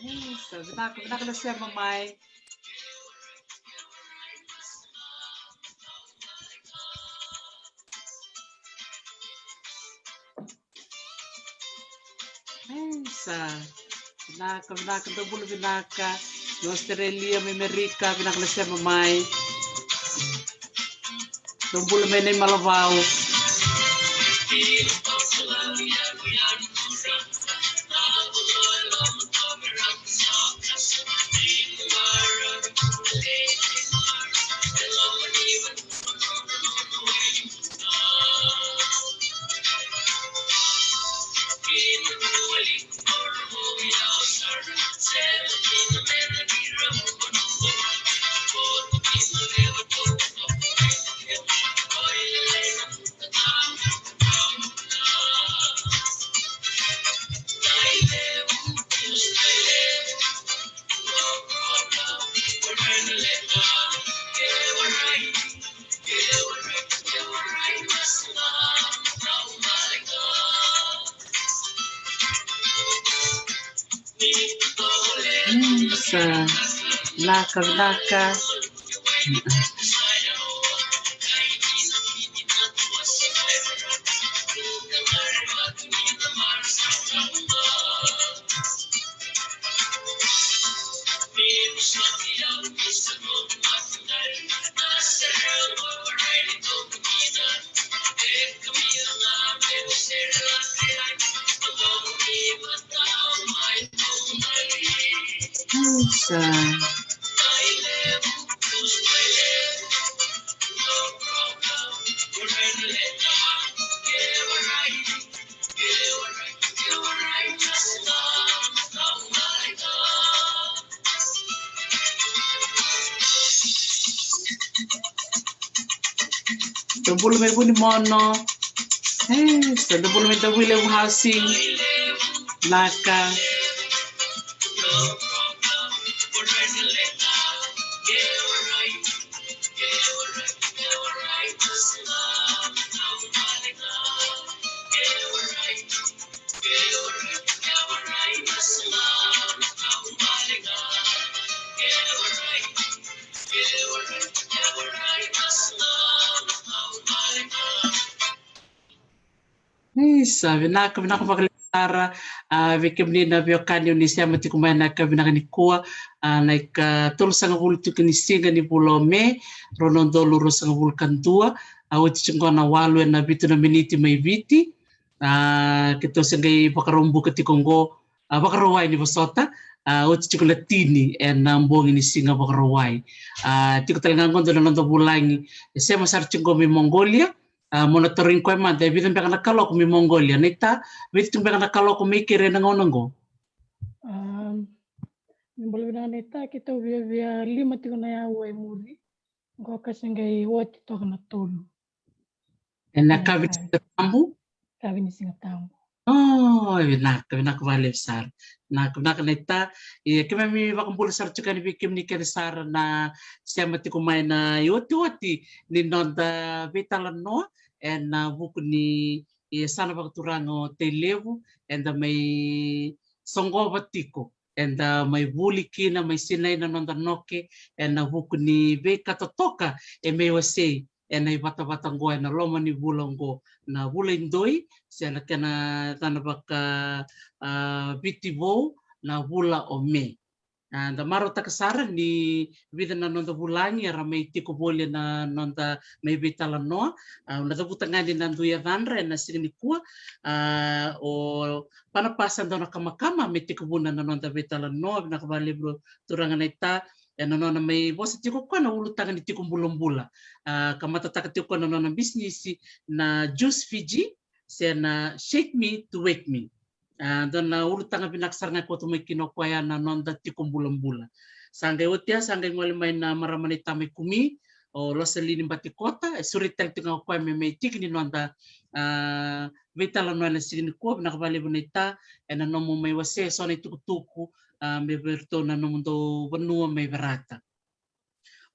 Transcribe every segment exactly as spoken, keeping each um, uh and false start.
Isa, vinaka, vinaka na sema mai. Isa, vinaka, vinaka, dou bula vinaka. Na Australia, mai Amerika, vinaka na sema mai. Dou bula mai na imalavau. Sa, vinaka, vinaka. Sa. Dou bula mai Vunimono. E, sa dou bula mai Davuilevu Housing. Naka. Isa, vinaka, vinaka vakalevu sara, a, vei kemuni na veiwekani oni sema tiko mai na yakavi vinaka nikua, a, na ikatolusagavulu tiko ni siga ni vula o Me, rua na udolu ruasagavulu ka dua, a, oti tiko qo na walu ena vitu na miniti mai Viti, a, keitou se qai vakarau buka tiko qo, a, Vakarauwai ni vosota, a, oti tiko na tini ena bogi ni siga Vakarauwai. A, tiko tale ga qo dua na noda vulagi, e sema sara tiko qo mai Mongolia, a, mo na tarogi koya mada, e vica beka na kaloko mai Mongolia, naita, vica tiko beka na kaloko mai keri ena gauna qo? A, ni bula vinaka naita, keitou viavia lima tiko na aua e muri, qo ka se qai oti toka na tolu. Ena yakavi ni Siga Tabu? Yakavi ni Siga Tabu. O, vinaka, vinaka vakalevu sara. Vinaka, vinaka naita. Ia, keimami vakabula sara tiko yani vei kemuni kece sara na sema tiko mai na iotioti ni noda veitalanoa ena vuku ni, e, yasana vakaturaga o Tailevu, eda mai soqova tiko, eda mai vuli kina, mai sinai na noda noke ena vuku ni veika totoka e mai wasei ena ivatavata oqo, ena loma ni vula oqo, na vula i doi, se na kena yacana vaka, a, Viti vou, na vula o Me. A, da marautaka sara ni vica na noda vulagi era mai tiko voli ena noda mai veitalanoa. A, au na cavuta ga ni na dui yacadra ena siga nikua, a, o Panapasa Daunakamakama me tekivuna na noda veitalanoa. Vinaka vakalevu turaga naita, ena nona mai vosa tiko o koya na ulutaga ni tiko bulabula. A, kamatataka tiko o koya na nona bisinisi na Juice Fiji, se na Shake Me to Wake Me. A, dua na ulutaga vinaka sara ga e kauta mai kina o koya na noda tiko bulabula. Sa qai oti ya, sa qai gole mai na marama ni tamai kumi, o Losalini Batikota, e sureti tale tiko ga o koya me mai tiki ni noda, a, veitalanoa ena siga nikua. Vinaka vakalevu naita ena nomu mai wasea eso na itukutuku, a, me vei iratou na nomudou vanua mai Verata.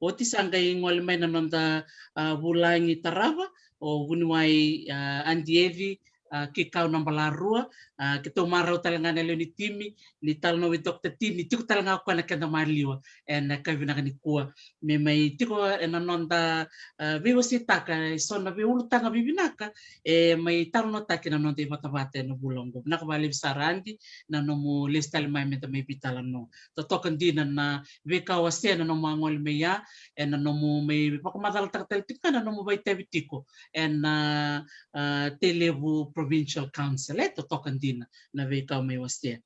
Oti sa qai gole mai na noda, a, vulagi tarava, o vuniwai, a, Adi Evi, a, Kikau Nabalarua, a, keitou marau tale ga na lewe ni timi ni talanoa vei Doctor T, ni tiko tale ga o koya na keda maliwa ena yakavi vinaka nikua, me mai tiko ena noda, a, veiwaseitaka eso na veiulutaga vivinaka e mai talanoataki na noda ivatavata ena vula oqo. Vinaka vakalevu sara Adi na nomu lesu tale mai meda mai veitalanoa. Totoka dina na veika o wasea ena nomu a gole mai ya, ena nomu mai vakamacalataka tale tiko ga na nomu vakaitavi tiko ena, a, Tailevu Provincial Council, e totoka dina na veika o mai wasea.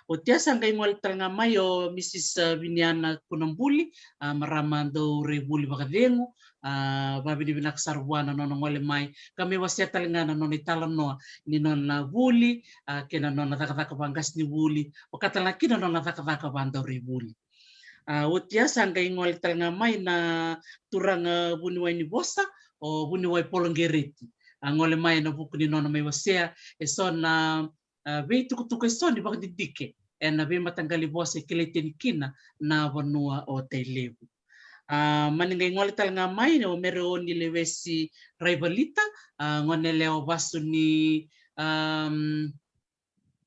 Oti ya sa qai gole tale ga mai o Mrs, a, Viniana Kunabuli, a, marama dau rai vuli vakacegu, a, vakavinavinaka sara vua na nona gole mai ka mai wasea tale ga na nona italanoa ni nona vuli, a, kei na nona cakacaka vaqasenivuli, vaka tale ga kina na nona cakacaka vadau rai vuli. A, oti ya sa qai gole tale ga mai na turaga vuniwai ni vosa, o vuniwai Poloqereti. A gole mai ena vuku ni nona mai wasea eso na, a, veitukutuku eso ni vakadidike ena veimataqali vosa e kilai tani kina na vanua o Tailevu. A, mani qai gole tale ga mai o Mereoni Lewesi Raivalita, a, gone yalewa vasu ni, um,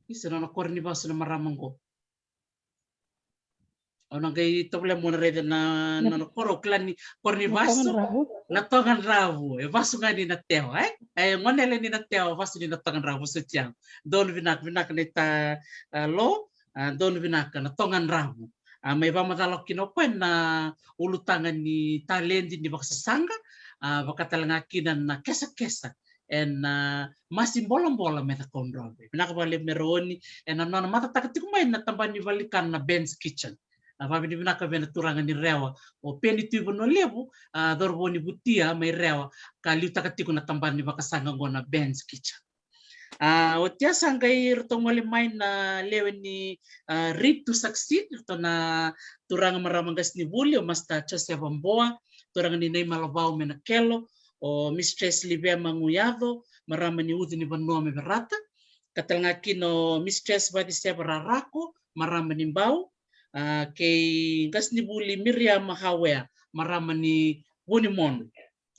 isa nona koro ni vasu na marama qo. Au na qai tovolea mo na raica na, na, na koro, au kila ni koro ni vasu. Natogadravu. Natogadravu. E vasu ga ni Natewa, e? E gone yalewa ni Natewa, vasu ni Natogadravu, so tiago. Donu vinaka, vinaka naita, a, Lo, a, donu vinaka, Natogadravu. A, mai vakamacala kina o koya na ulutaga ni taledi ni vakasasaqa, a, vaka tale ga kina na kesakesa ena, a, masi bolabola mai Cakaudrove. Vinaka vakalevu Mereoni ena nona matataka tiko mai na tabana ni valenikana na Ben's Kitchen. A, vakavinavinaka vei na turaga ni Rewa, o Peni Tuivanualevu, a, cauravou ni Vutia mai Rewa, ka liutaka tiko na tabana ni vakasaqa oqo na Ben's Kitchen. A, oti ya sa qai ratou gole mai na lewe ni, a, Read to Succeed, ratou na turaga marama qasenivuli, o Master Joseph Aboa, turaga ni Naimalavau mai Nakelo, o Mistress Livema Guyaco, marama ni Ucu ni Vanua mai Verata, ka tale ga kina o Mistress Vaciseva Rarako, marama ni Bau, a, kei qasenivuli Miriam Hawea, marama ni Vunimono.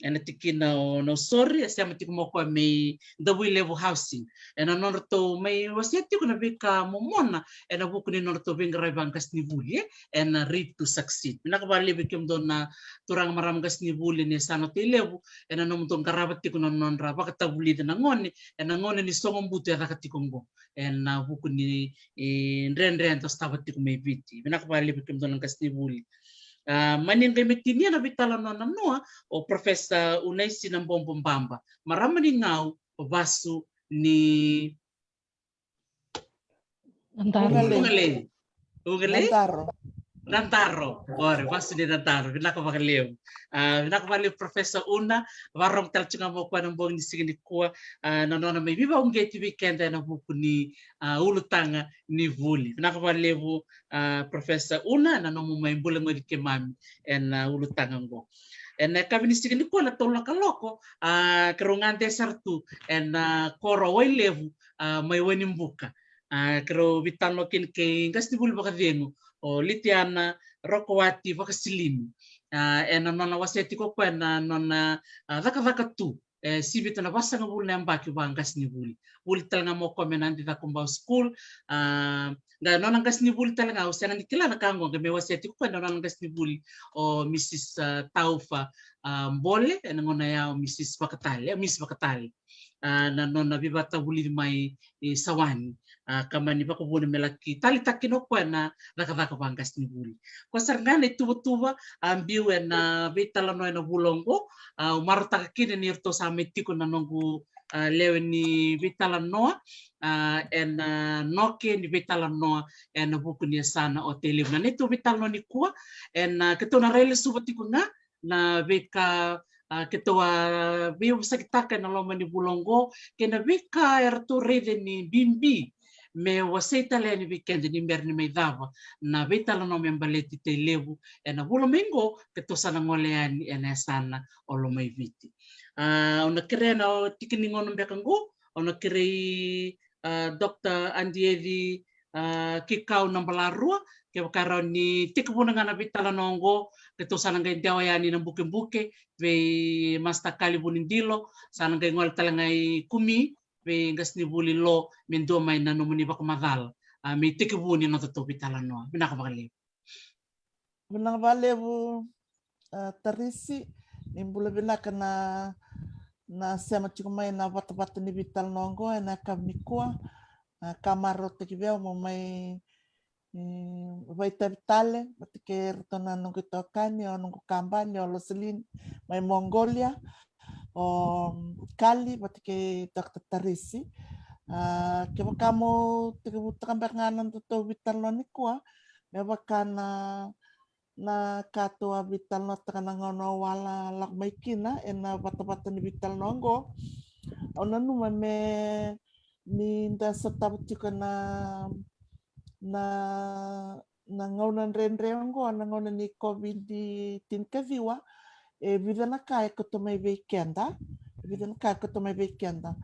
Ena tikina o Nausori, e sema tiko mai o koya mai Davuilevu Housing. Ena nodratou mai wasea tiko na veika momona ena vuku ni nodratou veiqaravi vaqasenivuli, e, ena Read to Succeed. Vinaka vakalevu vei kemudou na turaga marama qasenivuli ni yasana o Tailevu, ena nomudou qarava tiko na nodra vakatavulici na gone ena gauna ni sogobutu e caka tiko oqo ena vuku ni, e, dredre eda sotava tiko mai Viti. Vinaka vakalevu vei kemudou na qasenivuli. A, mani qai mai tinia na veitalanoa nanoa o Professor Unaisi Nabobo Baba, marama ni Gau, vasu ni Nadaro. Vugalei. Vugalei? Nadaro. Nadaro. Qori, vasu ni Nadaro. Vinaka vakalevu. A, vinaka vakalevu Professor Una, vakarorogo tale tiko ga mai o koya na bogi ni siga nikua, a, na nona mai veivakauqeti vei keda ena vuku ni, a, ulutaga ni vuli. Vinaka vakalevu, a, Professor Una, na nomu mai bulagoci keimami ena, a, ulutaga oqo. Ena yakavi ni siga nikua na tolu na kaloko, a, keirau gade sara tu ena, a, koro Wailevu, a, mai Wainibuka. A, keirau veitalanoa kina kei qasenivuli vakacegu o Litiana Rokowati Vakasilimi. A, ena nona wasea tiko o koya na nona, a, cakacaka tu e sivita na vasagavulu na yabaki vaqasenivuli. Vuli tale ga mai o koya mai Nadicakobau School, a, qai nona qasenivuli tale ga, au sega ni kila na ka oqo, qai mai wasea tiko o koya na nona qasenivuli o Mrs, a, Taufa, a, Bole, ena gauna ya o Mrs Vakatale, a, Miss Vakatale. A, na nona veivakatavulici mai, e, Sawani. A, ka mani vakavuna me laki taleitaka kina o koya na cakacaka vaqasenivuli. Koya sara ga na ituvatuva a biu ena veitalanoa ena vula oqo, a, au marautaka kina ni ratou sa mai tiko na noqu, a, lewe ni veitalanoa, a, ena, a, noke ni veitalanoa ena vuku ni yasana o Tailevu. Na neitou veitalanoa nikua, ena, a, keitou na railesuva tiko ga na veika, a, keitou a veivosakitaka ena loma ni vula oqo, kei na veika eratou raica ni bibi me wasei tale yani vei keda ni bera ni mai cava na veitalanoa me baleti Tailevu ena vula mai qo, keitou sa na gole yani ena yasana o Lomaiviti. A, au na kerea na tiki ni gauna beka qo, au na kerei, a, Doctor Adieci, a, Kikau Nabalarua, kevaka e rawa ni tekivuna ga na veitalanoa oqo, keitou sa na qai dewa yani na bukebuke vei Master Kali Vunidilo, sa na qai gole tale ga i Kumi vei qasenivuli Lo me dua mai na nomuni vakamacala, a, me tekivu ni nodatou veitalanoa. Vinaka vakalevu. Vinaka vakalevu, a, Tarisi, ni bula vinaka na, na sema tiko mai na vatavata ni veitalanoa oqo ena yakavi nikua. A, ka marautaki vei au mo mai, e, vakaitavi tale vata kei iratou na noqu itokani, o noqu kabani, o Loseline mai Mongolia, o Kali vata kei Doctor Tarisi. A, kevaka mo tekivutaka beka ga na nodatou veitalanoa nikua, me vaka na, na ka tou a veitalanoataka na gauna au a lako mai kina ena vatavata ni veitalanoa oqo. Au nanuma me ni da sotava tiko na, na, na gauna dredre oqo, na gauna ni COVID tinikaciwa, e vica na ka e koto mai vei keda, e vica na ka e koto mai vei keda.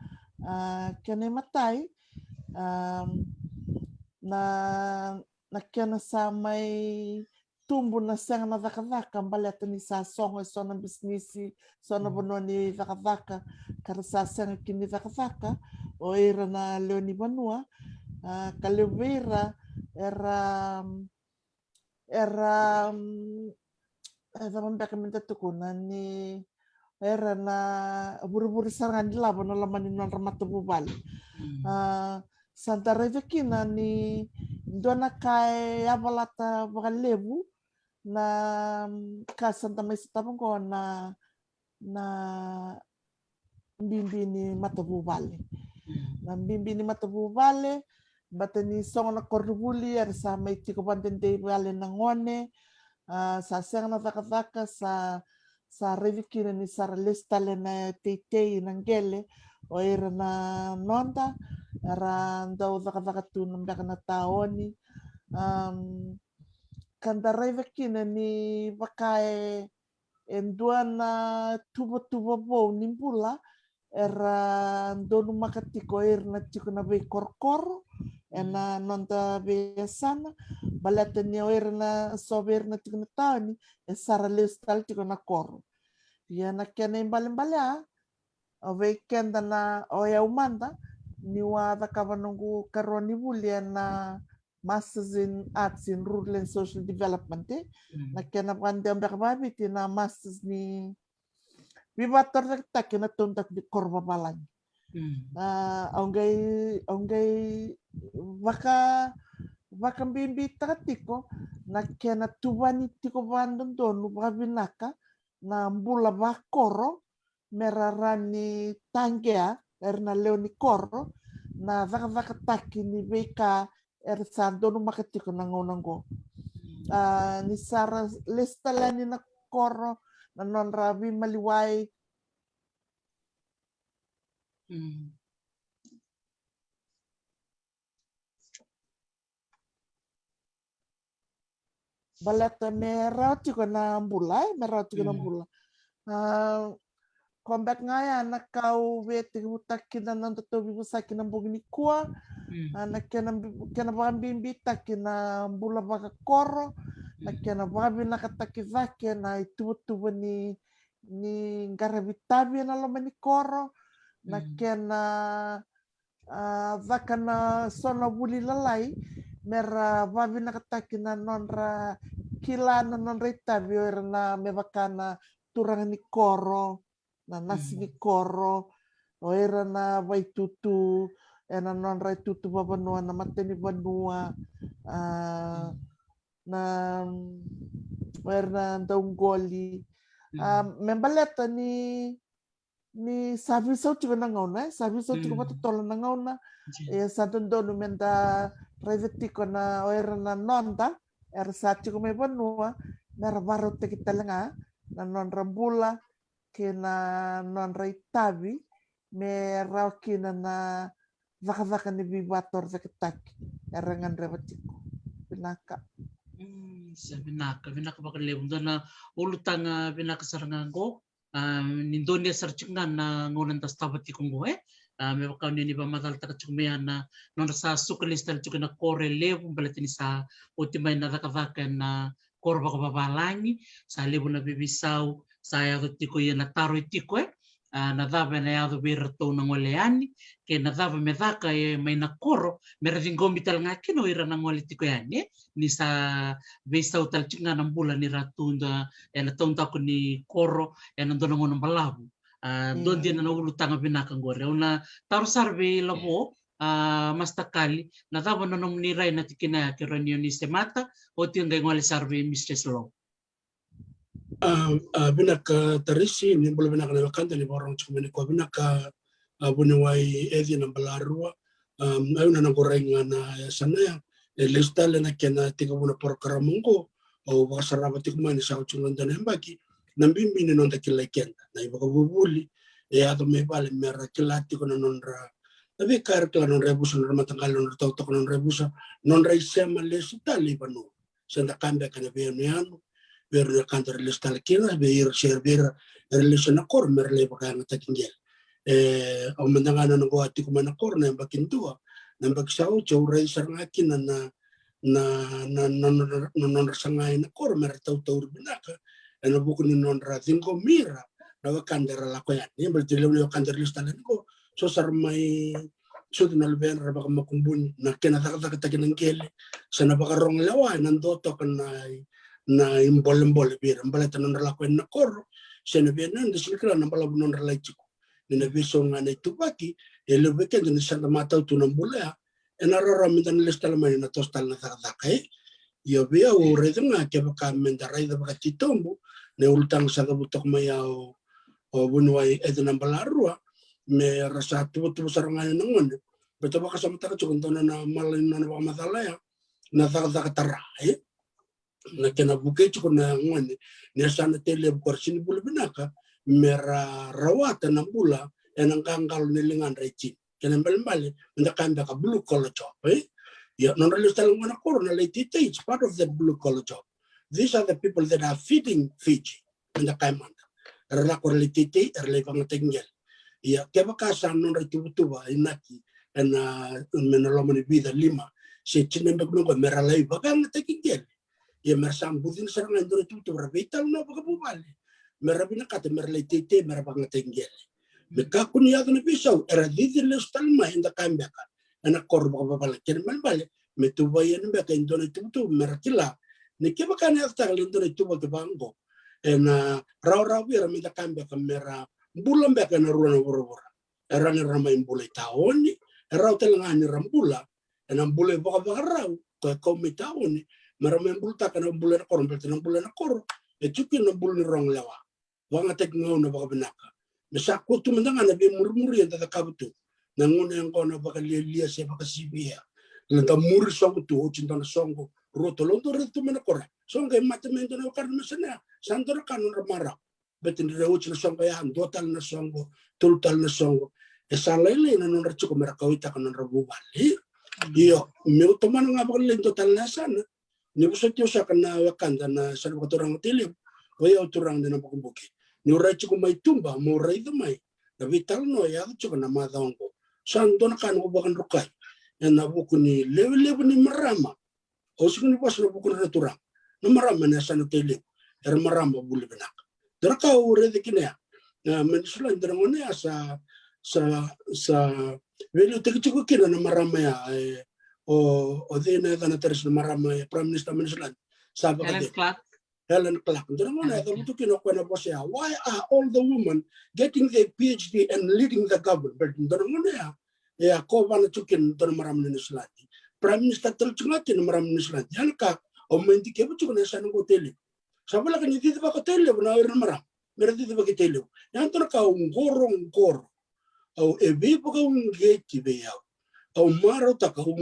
A, kena imatai, a, na, na kena sa mai tubu na sega na cakacaka baleta ni sa sogo e so na bisinisi, so na vanua ni cakacaka, ka ra sa sega kina ni cakacaka o ira na lewe ni vanua. A, ka levu vei ira era, era, mm, e cava beka me da tukuna, ni era na vurevure sara ga ni lavo na loma ni nodra matavuvale. Mm. A, sa da raica kina ni dua na ka e yavalata vakalevu na, mm, ka sa da mai sotava oqo na, na bibi ni matavuvale. Mm. Na bibi ni matavuvale, bata ni sogo na koronivuli, era sa mai tiko vakadede i vale na gone, a, sa sega na cakacaka, sa, sa raici kina ni sa ra lesu tale na teitei na qele o ira na noda, era dau cakacaka tu na beka na taoni. Am, ka da raica kina ni vaka e, e dua na tuvatuva vou ni bula, era donumaka tiko o ira na tiko na veikorokoro ena noda veiyasana, baleta ni o ira na, so vei ira na tiko na taoni, e sa ra lesu tale tiko na koro. Ia na kena ibalebale a, o vei keda na, o yau mada, niu a cakava noqu karua ni vuli ena Masters in Arts in Rural and Social Development, e? Mm. Na kena vakadewa beka vakaviti na Masters ni Veivakatorocaketaki na Taudaku ni Koro Vavalagi. Mm. A, au qai, au qai vaka, vakabibitaka tiko na kena tuvani tiko vakadodonu, vakavinaka na bula vakoro, me ra rawa ni taqea era na lewe ni koro na cakacakataki ni veika era sa donumaka tiko na gauna oqo. A, ni sa ra lesu tale yani na koro, na nodra veimaliwai. Mm. Baleta me rawa tiko na bula, e, me rawa tiko na bula. A, ko beka ga ya na ka au via tekivutaka kina na nodatou veivosaki na bogi nikua. Mm. A, na kena, kena vakabibitaki na bula vakakoro, na kena vakavinakataki cake na ituvatuva ni, ni qaravi tavi ena loma ni koro, na kena a, caka na so na vuli lalai me ra vakavinakataki na nodra kila na nodra itavi o ira na, me vaka na turaga ni koro, na nasi ni koro, o ira na vaitutu ena nodra itutu vavanua, na matanivanua, a, na, o ira na dauqoli. A, me baleta ni ni sa veisau tiko na gauna, e? Sa veisau tiko vakatotolo na gauna. E sa dodonu me da raica tiko na o ira na noda era sa tiko mai vanua, me ra vakarautaki tale ga na nodra bula kei na nodra itavi me rawa kina na cakacaka ni veivakatorocaketaki era gadreva tiko. Vinaka. Mm, sa vinaka, vinaka vakalevu. Dua na ulutaga vinaka sara ga qo. A, ni donuya sara tiko ga na gauna da sotava tiko qo, e. A, me vaka ni ni vakamacalataka tiko mai ya na nodra sa suka lesu tale tiko na koro e levu, baleta ni sa oti mai na cakacaka ena koro vakavavalagi, sa levu na veiveisau sa yaco tiko, ia na taro e tiko, e. A, na cava ena yaco vei iratou na gole yani, kei na cava me caka e mai na koro, me ra ciqomi tale ga kina o ira na gole tiko yani, e. Ni sa veisau tale tiko ga na bula ni ra tu da ena taudaku ni koro ena dua na gauna balavu. A, dua dina na ulutaga vinaka qori. Au na taro sara vei Lavo, a, Master Kali, na cava na nomuni rai na tikina ya, ke rawa ni o ni semata, oti qai gole sara vei Mistress Lo. A, a, vinaka Tarisi, ni bula vinaka na wekada ni vakarorogo tiko mai nikua. Vinaka, a, vuniwai Eci na Balarua. A, au na noqu rai ga na yasana ya, e lesu tale na kena tekivu na porokaramu oqo. Au vakasarava tiko mai ni sa oti ga dua na yabaki, na bibi ni noda kilai keda na ivakavuvuli e yaco mai vale, me ra kila tiko na nodra, na veika era kila, nodra yavusa, nodra mataqali, nodra totoka, nodra yavusa, nodra isema lesu tale i vanua. Se da kaya beka na veiyanuyanu, vei ira na wekada era lesu tale kina, vei ira se vei ira era lesu ena koro me ra lai vakayagataki qele. E, au mada ga na noqu a tiko mai na koro na yabaki dua, na yabaki sa oti au raica sara ga kina na, na, na, na, na, na nodra saga ena koro me ra tautauri vinaka ena vuku ni nodra ciqomi ira na wekada era lako yani. Ia baleta ni levu na wekada era lesu tale yani qo, so sa ra mai sucu na luvena, ra vakamakubuni, na kena cakacakataki na qele, se na vakarogo lewa ena dua toka na, na ibolebole vei ira baleta na nodra lako yani na koro, se na veiyanuyanu, da sega ni kila na balavu nodra lai tiko. Ni na veisau ga na ituvaki, e levu vei keda ni sa da matau tu na bula ya, ena rawarawa me da na lesu tale mai, na toso tale na cakacaka, e. Ia vei au, au raica ga kevaka me da raica vakatitobu na ulutaga sa cavuta toka mai ya o, o vuniwai Eci na Balarua, me ra sa tuvatuva sara ga yani na gone. Baleta vakasamataka tiko dua na mala ni nona vakamacala ya, na cakacaka tara, e. Na kena vukei tiko na gone ni yasana Tailevu ko ra sega ni bula vinaka, me ra rawata na bula ena qaqalo ni ligadra e tini. Kena ibalebale, me da kaya beka blue collar job, e? Ia, nodra lesu tale qo na koro na lai teitei, it's part of that blue collar job. These are the people that are feeding Fiji. Me da kaya mada, era lako, era lai teitei, era lai vakayagataki qele. Ia, kevaka sa nodra ituvatuva inaki ena, me na loma ni vica, lima se tini na yabaki mai qo, me ra lai vakayagataki qele. Ia me ra sa bucina sara ga e dua na ituvatuva, ra veitalanoa vakavuvale, me ra vinakata me ra lai teitei, me ra vakayagataki qele. Me kakua ni yaco na veisau, era cici lesu tale mai, eda kaya beka, ena koro vakavavalagi. Kena ibalebale, me tuvai yani beka e dua na ituvatuva, me ra kila ni kevaka ena yacova tale e dua na ituvaki vaqo, ena rawarawa vei ira me da kaya beka me ra bula beka ena rua na vuravura. E rawa ni ra mai bula i taoni, e rawa tale ga ni ra bula ena bula ivakavakarau, ko e kau mai taoni, me ra mai bulataka na bula ena koro, baleta na bula ena koro e tiko kina na bula ni rogo lewa, vakayagataki gauna vakavinaka. Me sa kua tu mada ga na veimurimuri eda cakava tu. Na gauna e qo na vakalialia se vakasivia, na da muri soqo tu, oti dua na soqo, rua, tolu, dau raica tu mai na koro. Soqo e mate mai dua na wekada me sa na, sa dua na ka nodra marau. Baleta ni ra oti na soqo ya, dua tale na soqo, tolu tale na soqo. E sa lailai na nodra tiko me ra kauwaitaka na nodra vuvale. Io, meu tomana ga vakalailai dua tale na yasana. Ni vosoti au saka na wekada na yasana vakaturaga o Tailevu, o yau turaga ni Nabukebuke. Niu rai tiko mai tuba, meu raica mai na veitalanoa e yaco tiko na macawa oqo. Sa dua na ka noqu vakadrukai ena vuku ni levulevu ni marama. Au sega ni vosa ena vuku ni ra turaga. Na marama ena yasana o Tailevu era marama vuli vinaka. Dua na ka au raica kina ya, e, mai Niusiladi, dua na gauna ya sa, sa, sa veiliutaki tiko kina na marama ya, e, o, o cei na yacana, Tarisi, na marama ya, Prime Minister mai Niusiladi. Sa vaka Helen Clark. Helen Clark. Dua na gauna ya, cavutu kina o koya na vosa ya, "Why are all the women getting their PhD and leading the government?" But dua na gauna ya, e a kovana tiko kina dua na marama ni Niusiladi. Prime Minister tale tiko ga kina na marama ni Niusiladi. Ya na ka au mai dikeva tiko na yasana oqo o Tailevu. Sa voleka ni cicivaka o Tailevu na, o ira na marama me ra cicivaki Tailevu. Ya dua na ka au qoroqoro, au e veivakauqeti vei au. Au marautaka, au,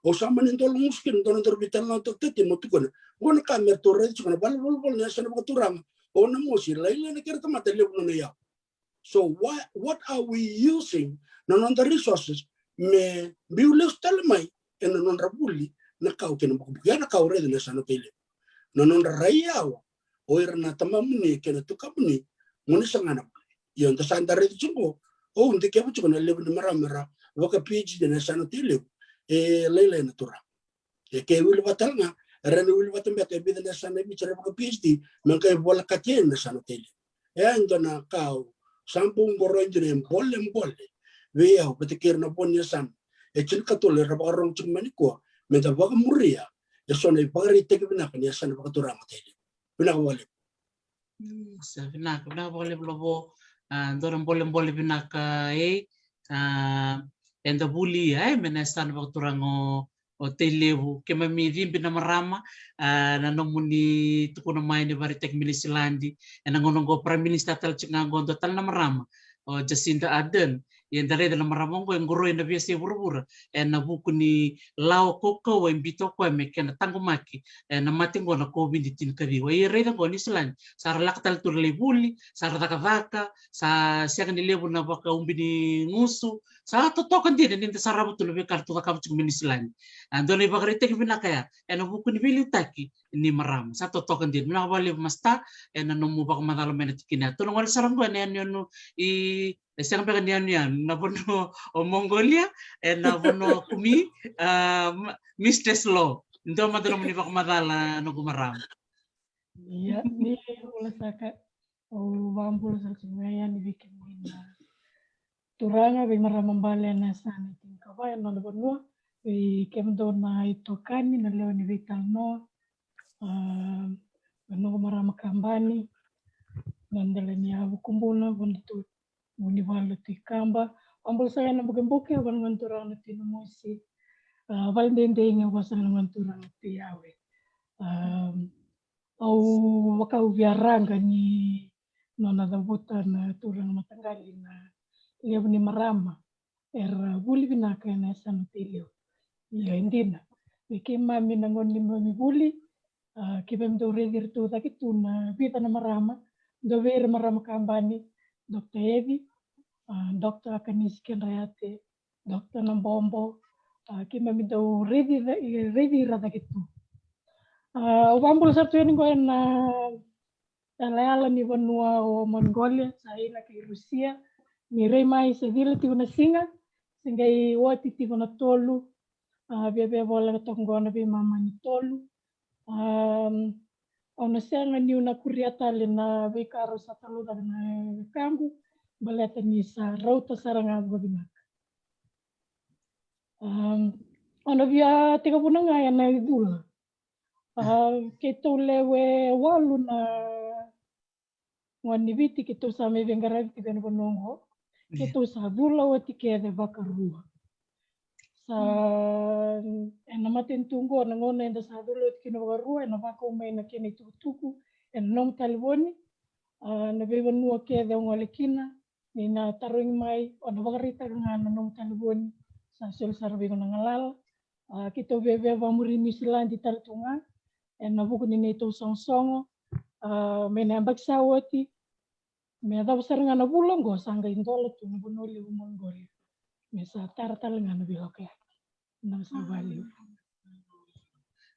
au sa mani dolo gusu kina dua na dau veitalanoa taucoko, mo tukuna, qo na ka me ratou raica tiko na vale ni volavola ni yasana vakaturaga o Namosi, lailai na kena tamata, levu nona iyau. So why, what are we using na noda resources me biu lesu tale mai ena nodra vuli na kau kei na bukabuka. Ia na kau raica na yasana Tailevu, na nodra rai yawa o ira na tamamuni kei na tukamuni mo ni saga na vuli. Ia da sa da raica tiko, o dikeva tiko na levu ni marama era vaka PhD na yasana Tailevu. E lailai na turaga. E ke wili vata tale ga, era na wili vata beka e vica na yasana e Viti era vaka PhD me qai volekati ena yasana Tailevu. E a dua na kau sa bau qoroya dina e bolebole vei au vata kei ira na vo ni yasana e tinikatolu era vakarogo tiko mai nikua, me da vakamuria e so na ivakaraitaki vinaka ni yasana vakaturaga Tailevu. Vinaka vakalevu. Mm, sa vinaka, vinaka vakalevu Lovo. A, dua na bolebole vinaka e, a, eda vuli ia e me na yasana vakaturaga o Tailevu. Keimami cibi na marama, a, na nomuni tukuna mai ni vakaraitaki mai Niusiladi. Ena gauna oqo Prime Minister tale tiko ga oqo, dua tale na marama, o Jacinda Ardern. Ia da raica na marama oqo e qoroya na veiyasai vuravura ena vuku ni lawa kaukauwa e biuta o koya me kena taqomaki ena mate oqo na COVID tinikaciwa. Ia raica oqo Niusiladi, sa ra lako tale tu ra lai vuli, sa ra cakacaka, sa sega ni levu na vakaubi ni gusu, sa totoka dina ni da sarava tu na veika ra tu cakava tiko mai Niusiladi. A, dua na ivakaraitaki vinaka ya ena vuku ni veiliutaki ni marama. Sa totoka dina. Vinaka vakalevu Masta ena nomu vakamacala mai na tikina ya. Tou na gole sara oqo ena yanuyanu i, e sega beka ni yanuyanu, na vanua o Mongolia, ena vanua o Kumi, a, ma-, Mistress Lo. Dua mada nomuni vakamacala noqu marama. Ia, ni bula saka. Au vakabula sara tiko ga yani vei kemuni na turaga, vei marama bale ena yasana e tinikava ena noda vanua, vei kemudou na itokani, na lewe ni veitalanoa, a, na noqu marama Kabani, na dela ni yavu Kubuna, Vunatou, Vunivalu, Tui Kaba. Vakabula sara ena bukebuke, vale na gone turaga na Tui Namosi, a, vale deidei ga, vaka sara na gone turaga na Tui Yawe. A, au vaka au via raqa ni nona cavuta na turaga mataqali na levu ni marama era vuli vinaka ena yasana Tailevu. Ia e dina, vei keimami na gauna ni neimami vuli, a, keimami dau raici iratou cake tu na vica na marama, dua vei ira marama Kabani, Doctor Eci, a, Doctor Akanisi Kedrayate, Doctor Nabobo, a, keimami dau raici, raici ira cake tu. A, au vakabula sara tu yani qo ena yalayala ni vanua o Mongolia, China kei Rusia. Ni rai mai se cila tiko na siga, se qai oti tiko na tolu, a, viavia voleka toka qo na veimama ni tolu. A, au na sega niu na kuria tale na veika rau sa talaucaka na wekaqu, baleta ni sa rauta sara ga vakavinaka. A, au na via tekivuna ga ena icula. A, keitou lewe walu na gone ni Viti keitou sa mai veiqaravi tiko ena vanua oqo. Keitou sa cula oti kece vakarua. Sa ena matanitu oqo na gauna eda sa cula oti kina vakarua, ena vakau mai na kena itukutuku ena nomu talevoni. A, na veivanua kece o gole kina, ni na tarogi mai, o na vakaraitaka ga na nomu talevoni, sa soli sara vei iko na galala. A, keitou viavia vakamuri Niusiladi tale tu ga ena vuku ni neitou sogosogo. A, mai na yabaki sa oti, me yacova sara ga na vula oqo sa qai dola tu na Vanua Levu Mongolia. Me sa tara tale ga na veilakolako. Na sa valiu.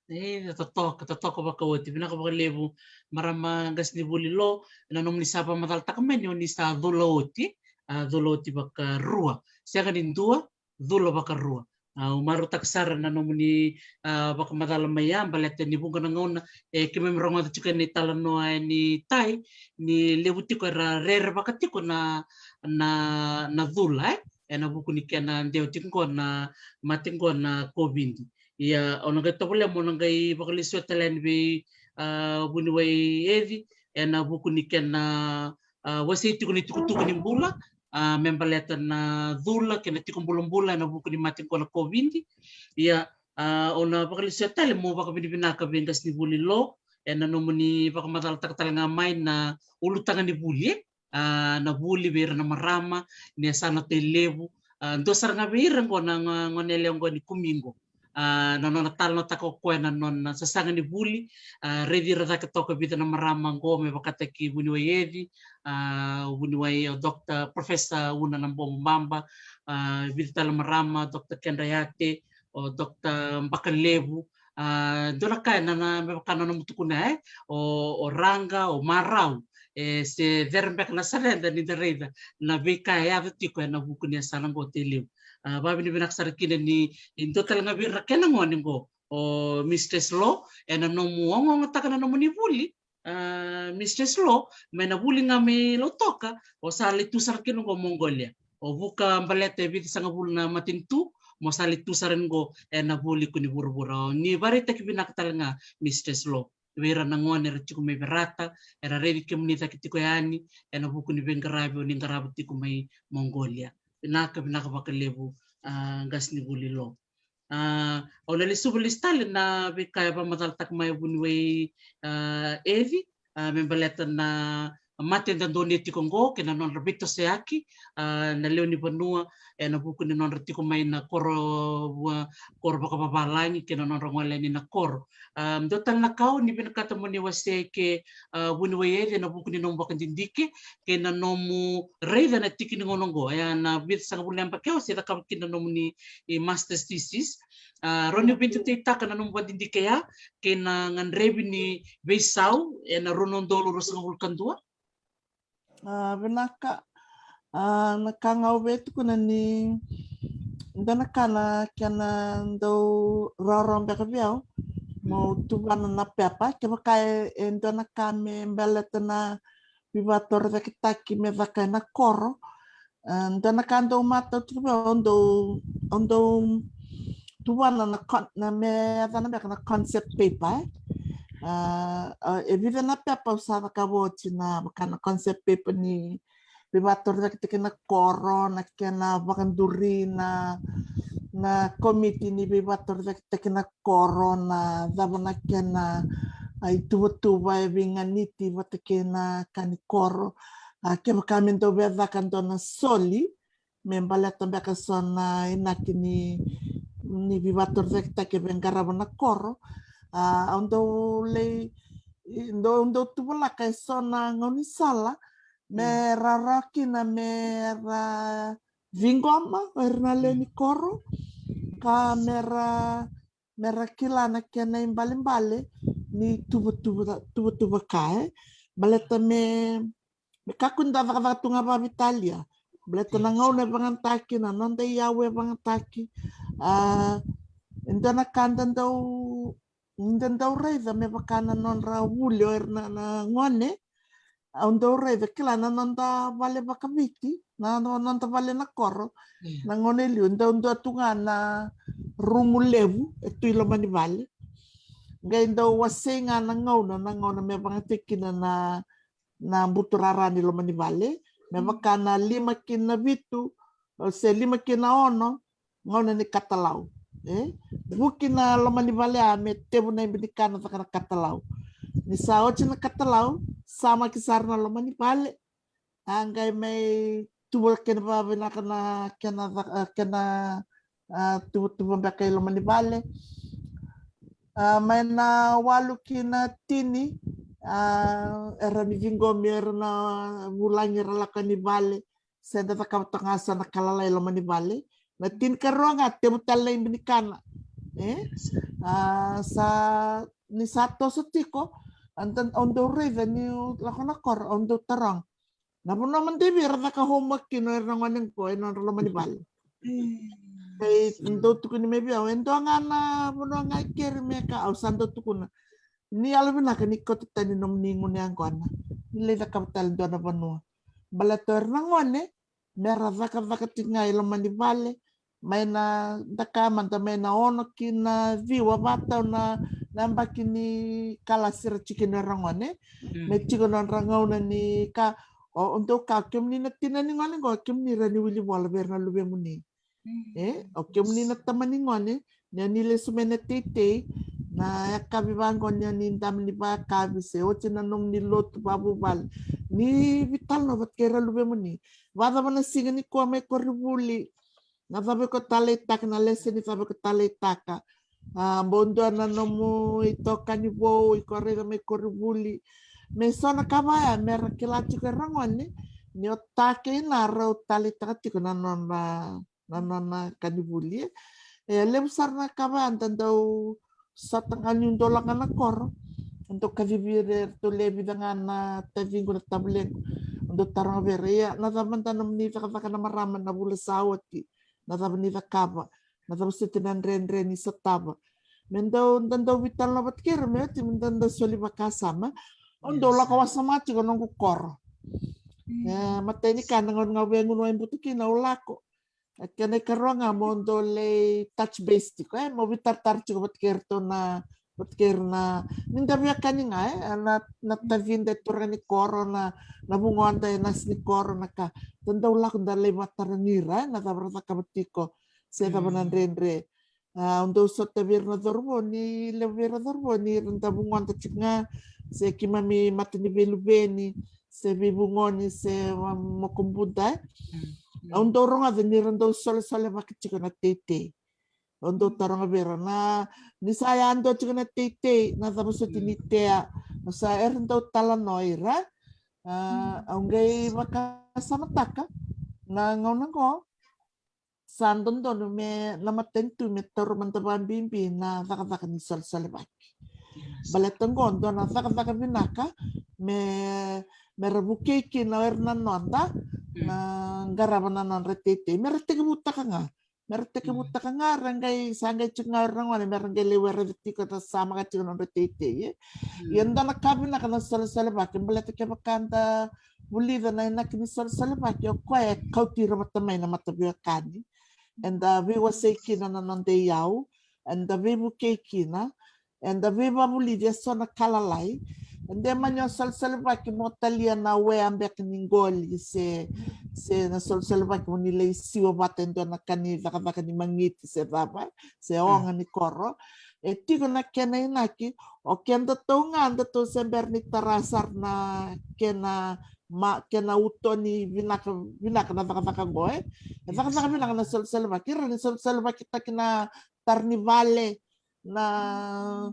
E, totoka, totoka vakaoti. Vinaka vakalevu marama qasenivuli Lo, na nomuni sa vakamacalataka mai ni o ni sa cula oti, a, cula oti vakarua. Sega ni dua, cula vakarua. A, au marautaka sara na nomuni, a, vakamacala mai ya, baleta ni vuqa na gauna e keimami rogoca tiko ena italanoa e ni tai, ni levu tiko era rerevaka tiko na, na, na cula, e? Ena vuku ni kena dewa tiko qo na mate qo na COVID. Ia, au na qai tovolea meu na qai vakalesuya tale yani vei, a, vuniwai Eci, ena vuku ni kena, a, wasei tiko ni tukutuku ni bula, a, me baleta na cula kei na tiko bulabula ena vuku ni mate qo na COVID. Ia, a, au na vakalesuya tale meu vakavinavinaka vei qasenivuli Lo ena nomuni vakamacalataka tale ga mai na ulutaga ni vuli, e? A, na vuli vei ira na marama ni yasana Tailevu. A, dua sara ga vei ira qo na go-, gone yalewa qo ni Kumi qo. A, na nona talanoataka o koya na nona sasaga ni vuli. A, raici ira cake toka vica na marama oqo me vakataki vuniwai Eci, a, vuniwai o Doctor Professor Una Nabobo Baba, a, vica tale marama, Doctor Kendra Yate, o Doctor Bakalevu. A, dua na ka ena, na me vaka na nomu tukuna, e, o, o raqa, o marau, e se cere beka na sareda ni da raica na veika e yaco tiko ena vuku ni yasana oqo Tailevu. A, vavinavinaka sara kina ni, ni dua tale ga vei ira na kena gone oqo, o Mistress Law, ena nomu ogaogataka na nomuni vuli, a, Mistress Law, mai na vuli ga mai Lautoka, o sa lai tu sara kina oqo Mongolia. O vuka baleta e vica sagavulu na matanitu, mo sa lai tu sara ni oqo ena vuli ko ni vuravura. O ni vakaraitaki vinaka tale ga, Mistress Law, vei ira na gone era tiko mai Verata, era raici kemuni cake tiko yani ena vuku ni veiqaravi o ni qarava tiko mai Mongolia. Vinaka, vinaka vakalevu, a, qasenivuli Law. A, au na lesuva lesu tale na veika e vakamacalataka mai o vuniwai, a, Eci, a, me baleta na mate eda donuya tiko oqo kei na nodra veitosoyaki, a, na lewe ni vanua ena vuku ni nodra tiko mai na koro, a, koro vakavavalagi kei na nodra gole yani na koro. A, dua tale na ka o ni vinakata mo ni wasea ke, a, vuniwai Eci ena vuku ni nomu vakadidike kei na nomu raica na tiki ni gauna oqo, ia na vica sagavulu na yabaki au se cakava kina na nomuni, e, master's thesis. A, rawa ni veitataitaka na nomu vakadidike ya kei na gadrevi ni veisau ena rua na udolu ruasagavulu ka dua? A, vinaka. A, na ka ga au via tukuna ni dua na ka na kena dau rawarawa beka vei au mo tuvana na pepa, kevaka e, e dua na ka me baleta na veivakatorocaketaki me caka ena koro. A, dua na ka dau matau tiko vei au, au dau, au dau tuvana na con-, na me yacana beka na concept paper, e. A, a, e vica na pepa au sa cakava oti na vaka na concept paper ni veivakatorocaketaki na koro, na kena vakaduri na, na komiti ni veivakatorocaketaki na koro, na cava na kena, a, ituvatuva e veiganiti vata kei na ka ni koro. A, kevaka me dau via caka dua na soli me baleta beka so na inaki ni, ni veivakatorocaketaki e veiqaravi na koro. A, au dau lai, dau, dau tuvalaka e so na gaunisala me rawarawa kina me ra ciqoma o ira na lewe ni koro, ka me ra, me ra kila na kena ibalebale ni tuvatuva, tuvatuva ka, e. Baleta me, me kakua ni da cakacaka tu ga vakaveitalia. Baleta na gauna e vakayagataki, na noda iyau e vakayagataki. A, e dua na ka da dau, da dau raica me vaka na nodra vuli o ira na, na gone. Au dau raica, kila, na noda vale vakaviti, na, na noda vale na koro, na gauna e liu e dau dua tu ga na rumu levu e tu i loma ni vale. Qai dau wasei ga na gauna, na gauna me vakayagataki kina na, na buturara ni loma ni vale, me vaka na lima ki na vitu, se lima ki na ono, gauna ni katalau, e? Vuki na loma ni vale ya me tevu na ibe ni kana caka na katalau. Ni sa oti na katalau, samaki sara na loma ni vale. A, qai mai tuva kena vakavinaka na kena caka, a, kena, a, tuvatuva beka i loma ni vale. A, mai na walu ki na tini, a, era ni ciqomi, era na vulagi, era lako ni vale. Se da cakava toka ga so na ka lalai e loma ni vale. Na tinikarua ga tevu tale na ibe ni kana. E? A, sa, ni sa toso tiko, au dau raica niu lako na koro, au dau taroga. Na vanua mada e vei era caka homework kina o ira na gone qo e nodra loma ni vale. Au dau tukuni mai vei au, e dua ga na vanua ga e kere me ka, au sa dau tukuna. Ni yalovinaka ni kauta tani nomuni gunu yaqona. Ni lai cakava tale dua na vanua. Baleta o ira na gone, me ra cakacaka tiko ga i loma ni vale, mai na daka mada mai na ono ki na ciwa, vatau na, na yabaki ni kalasi ra tiko kina o ira na gone. Me tiko na nodra gauna ni ka, o, o dou ka, kemuni na tina ni gone qo, kemuni ra ni wili vola vei ira na luvemuni. E, o kemuni na tama ni gone, ni o ni lesu mai na teitei, na yakavi vaqo ni o ni dama ni vakayakavi se oti na nomuni lotu vavuvale. Ni veitalanoa vata kei ira luvemuni. Vacava na siga nikua mai koronivuli. Na cava iko taleitaka, na lesoni cava iko taleitaka. A, bau dua na nomu itokani vou, iko raica mai koronivuli. Me so na ka vaya, me ra kila tiko era gone ni o ta kei na rau taleitaka tiko na nona, na nona kanivuli. E levu sara na ka vaya da dau sota ga niu dau lako ga na koro. Dau kacivi ira, eratou lewe vica ga na taciqu, na tavulequ. Dau taroga vei ira, ia na cava mada nomuni cakacaka na marama na vula sa oti? Na cava ni cakava? Na cava soti na dredre ni sotava? Me dau, da dau veitalanoa vata kei ira, me oti me da dau soli vakasama. Au dau lako wasama tiko noqu koro. E, matai ni ka, na gauna ga vei gunu ai butu kina au lako. E, kena ikarua ga mo dau lai touch base tiko, e, mo veitaratara tiko vata kei iratou na, vata kei ira na, ni da veiwekani ga, e, na, na tacida, e turaga ni koro, na, na vugoda, e nasi ni koro, na ka. Da dau lako da lai vatarogi ira, e, na cava ra cakava tiko, se cava na dredre. A, au dau sota vei ira na cauravou, ni levu vei ira na cauravou ni ira da vugoda tiko ga, se keimami mata ni veiluveni, se veivugoni, se, a, mokobuda, e. Au dau rogoca ni ra dau solesolevaki tiko na teitei. Au dau taroga vei ira na, ni sa yadua tiko na teitei, na cava soti ni tea? Au sa, era dau talanoa ira. A, au qai vakasamataka na gauna qo sa dodonu me, na matanitu me taura mada vakabibi na cakacaka ni solesolevaki. Baleta qo dua na cakacaka vinaka me, me ra vukei kina o ira na noda na qarava na nodra teitei, me ra tekivutaka ga. Me ra tekivutaka ga, ra qai, sa qai tiko ga o ira na gone me ra qai lai were tiko, ra samaka tiko na nodra teitei, e. Ia dua na ka vinaka na solesolevaki, baleta kevaka da vulica na inaki ni solesolevaki, o koya e kauti ira vata mai na mataveiwekani. Eda veiwasei kina na noda iyau, eda veivukei kina, eda veivavulici e so na ka lalai. Eda mani o solesolevaki mo talia na wea beka ni qoli, se, se na solesolevaki mo ni lai siwa vata e dua na ka ni cakacaka ni magiti, se cava, se oga ni koro. E tiko na kena inaki, o kedatou ga datou se bera ni tara sara na kena, ma, kena uto ni vinaka, vinaka na cakacaka qo, e. E cakacaka vinaka na solesolevaki, ira ni solesolevakitaki na tara ni vale, na,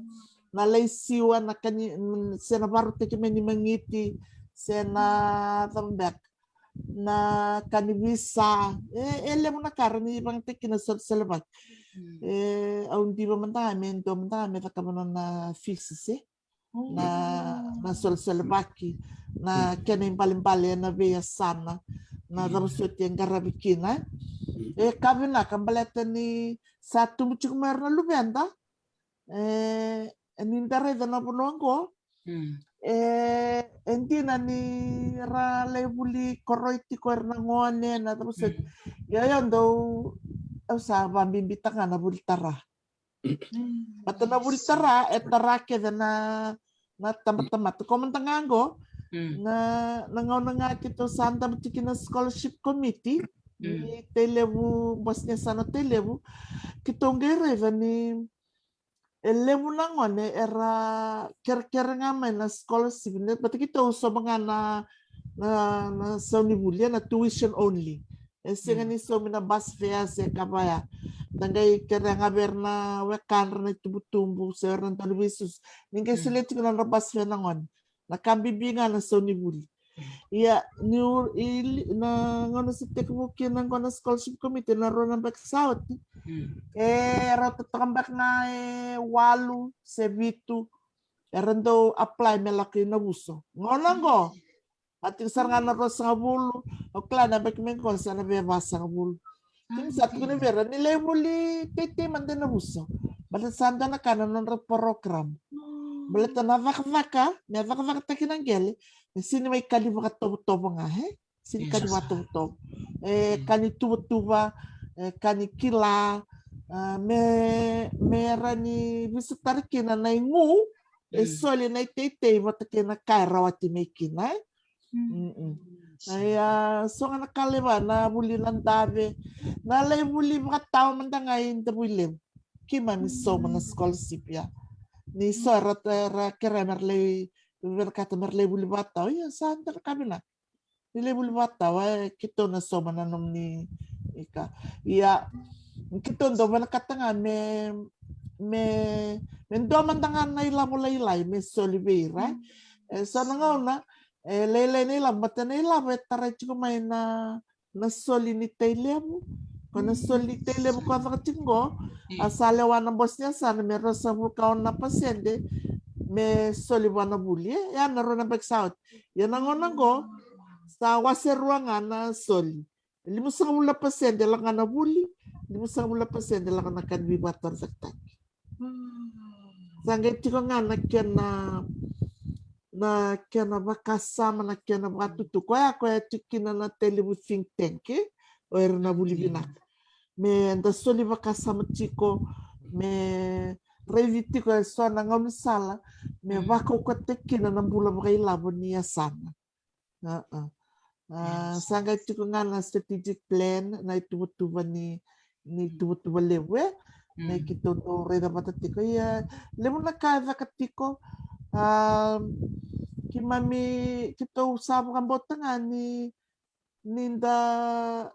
na lai siwa, na ka ni, mm, se na varautaki mai ni magiti, se na cava beka, na ka ni visa. E, e levu na ka ra ni vagataki na solesolevaki. E, au diva mada ga me dua mada ga me cakava na nona fisisi, e. Na, na solesolevaki, na kena ibalebale ena veiyasana, na cava soti e qaravi kina. E ka vinaka baleta ni sa tubu tiko mai ira na luveda. E, e ni da raica na vanua qo, e, e dina ni ra lai vuli koroi tiko ira na gone, na cava soti. Ia, ia dau, au sa vabibitaka ga na vuli tara. Baleta na vuli tara e tara kece na, na tabatamata. Ko mada ga qo, na, na gauna ga keitou sa dabe tiko na scholarship committee ni Tailevu, Bosnia Sano Tailevu, keitou qai raica ni e levu na gone era kerekere ga mai na scholarship, ne, baleta keitou sauma ga na, na, na saunivuli, na tuition only. E sega ni saumi na bus fare se ka vaya. Da qai kerea ga vei ira na wekadra na itubutubu se o ira na dauniveisusu, ni qai solia tiko na nodra bus fare na gone. Na ka bibi ga na saunivuli. Ia, ni u, i, na gauna sa tekivu kina qo na scholarship committee na rua na beka sa oti. E rauta toka beka ga e walu se vitu era dau apply me lako i Navuso. Gauna qo, a tiko sara ga na ruasagavulu, o kila na beka me qo sa na via vasagavulu. Kina sa tukuna vei ira ni lai vuli teitei mada i Navuso. Baleta sa dua na ka na nodra program. Baleta na cakacaka, me cakacakataki na qele, e sega ni mai ka ni vakatovotovo ga, e? Sega ni ka ni vakatovotovo. E ka ni tuvatuva, e ka ni kila, a, me, me ra ni visitari kina na igu e soli na iteitei vata kei na ka e rawati mai kina, e? Ia, so ga na ka laiva na vuli na dave, na lai vuli vakatawa mada ga i Davuilevu. Keimami sauma na scholarship ya. Ni so era, era kerea me ra lai, vinakata me ra lai vuli vakatawa. Ia, sa dua na ka vinaka. Ni lai vuli vakatawa, e, keitou na sauma na nomuni ika. Ia, keitou dau vinakata ga me, me, me dua mada ga na ilavo lailai me soli vei ira. E so na gauna e lailai na ilavo, baleta na ilavo e tarai tiko mai na, na soli ni tai levu. Ko na soli ni tai levu ko caka tiko qo, a sa lewa na bose ni yasana me ruasagavulu ka ono na pasede me soli vua na vuli. E ya na rua na baki sa oti. Ia na gauna qo sa wase rua ga na soli. Limasagavulu na pasede lako ga na vuli, limasagavulu na pasede lako na ka ni veivakatorocaketaki. Sa qai tiko ga na kena, na kena vakasama, na kena vakatutu. Koya, koya tiko kina na tai levu think tank, e? O ira na vuli vinaka. Me da soli vakasama tiko, me raici tiko e so na gaunisala me vakaukauwataki kina na bula vakailavo ni yasana. Sa qai tiko ga na strategic plan, na ituvatuva ni, ni tuvatuva levu, e? Me keitou dau raica vata tiko. Ia, levu na ka e caka tiko. A, keimami, keitou sa vakabauta ga ni, ni da,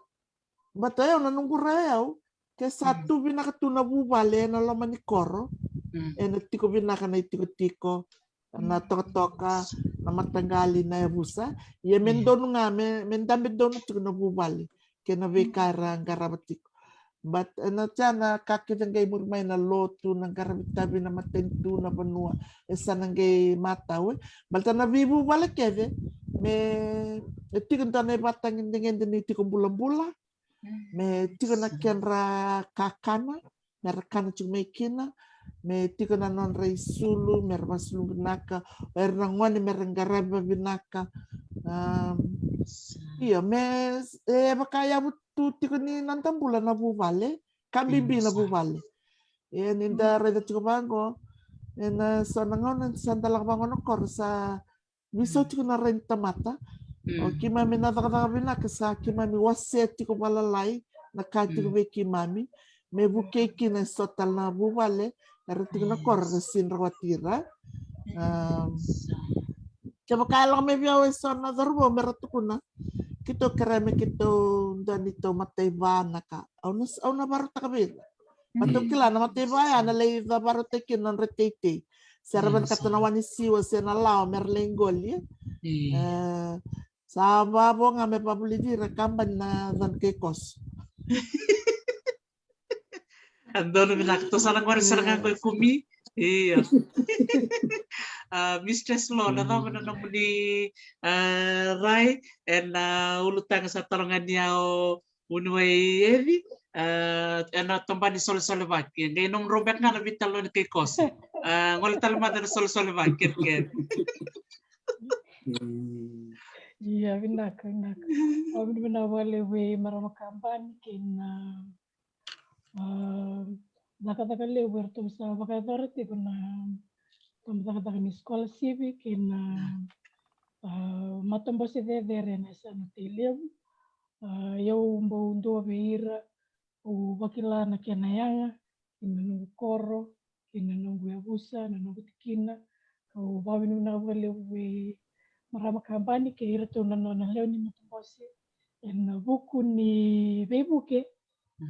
baleta o yau na noqu rai, o yau, ke sa tu vinaka tu na vuvale ena loma ni koro, ena tiko vinaka na itikotiko, na tokatoka, na mataqali, na yavusa. Ia me donu ga, me, me dabe donu tiko na vuvale kei na veika era qarava tiko. But ena, sa na ka kece qai muri mai na lotu, na qaravi tavi, na matanitu, na vanua, e sa na qai matau, e? Baleta na veivuvale kece me, e tiko dua na ivakatagedegede ni tiko bulabula, me tiko na kedra kakana me ra kana tiko mai kina, me tiko na nodra isulu me ra vasulu vinaka, o ira na gone me ra qaravi vavinaka. Io, me, e vakayavu tu tiko ni noda bula na vuvale, ka bibi na vuvale. Ia ni da raica tiko vaqo, ena so na gauna sa da lako vaqo na koro, sa veisau tiko na rai ni tamata. O keimami na cakacaka vinaka, sa keimami wasea tiko valalai na ka tiko vei keimami, me vukei kina e so tale na vuvale era tiko na koro, era sidra wati ira. Kevaka e lako mai vei au e so na cauravou me ra tukuna, keitou kerea me keitou dua ni tou mataiva na ka, au na, au na varautaka vei ira. Matou kila na mataiva ya na lai cavarautaki kina nodra teitei. Se ra vinakata na wa ni siwa se na lawa me ra lai qoli. E, sa vavo ga me vavulici ira, kabani na cana kei koso. A donu vinaka, tou sa na qori sara ga qo e kumi. Io. A, Mistress Lo, na cava na nomuni, a, rai ena ulutaga sa taroga ni au Vuniwai Evi, a, ena tabana ni solesolevaki. E qai nomudrau beka ga na veitalanoa kei koso. A, gole tale mada na solesolevaki, kerekere. Ia, vinaka, vinaka. Au vinavinaka vakalevu vei marama kabani kei na, a, cakacaka levu eratou sa vakayacora tiko na tabacakacaka ni scholarship kei na, a, matabose cecere ena yasana Tailevu. A, au bau dua vei ira, au vakila na kena yaga ki na noqu koro, ki na noqu yavusa, na noqu tikina. Au vakavinavinaka vakalevu vei marama kabani kei iratou na nona lewe ni matabose ena vuku ni veivuke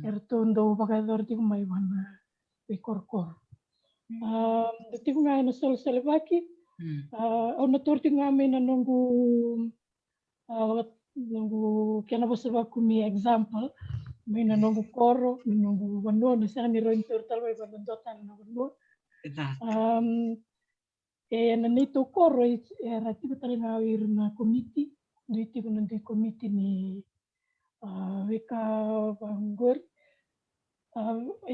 eratou dau vakayacora tiko mai vua na veikorokoro. A, dau tiko ga ena solesolevaki, a, au na taura tiko ga mai na noqu, a, vaka, noqu kena vosa vakumi example, mai na noqu koro, na noqu vanua, na sega ni rawa ni taura tale mai vua na dua tale na vanua. Ena neitou koro, era tiko tale ga o ira na komiti, dui tiko na dui komiti ni, a, veika vaqori. A,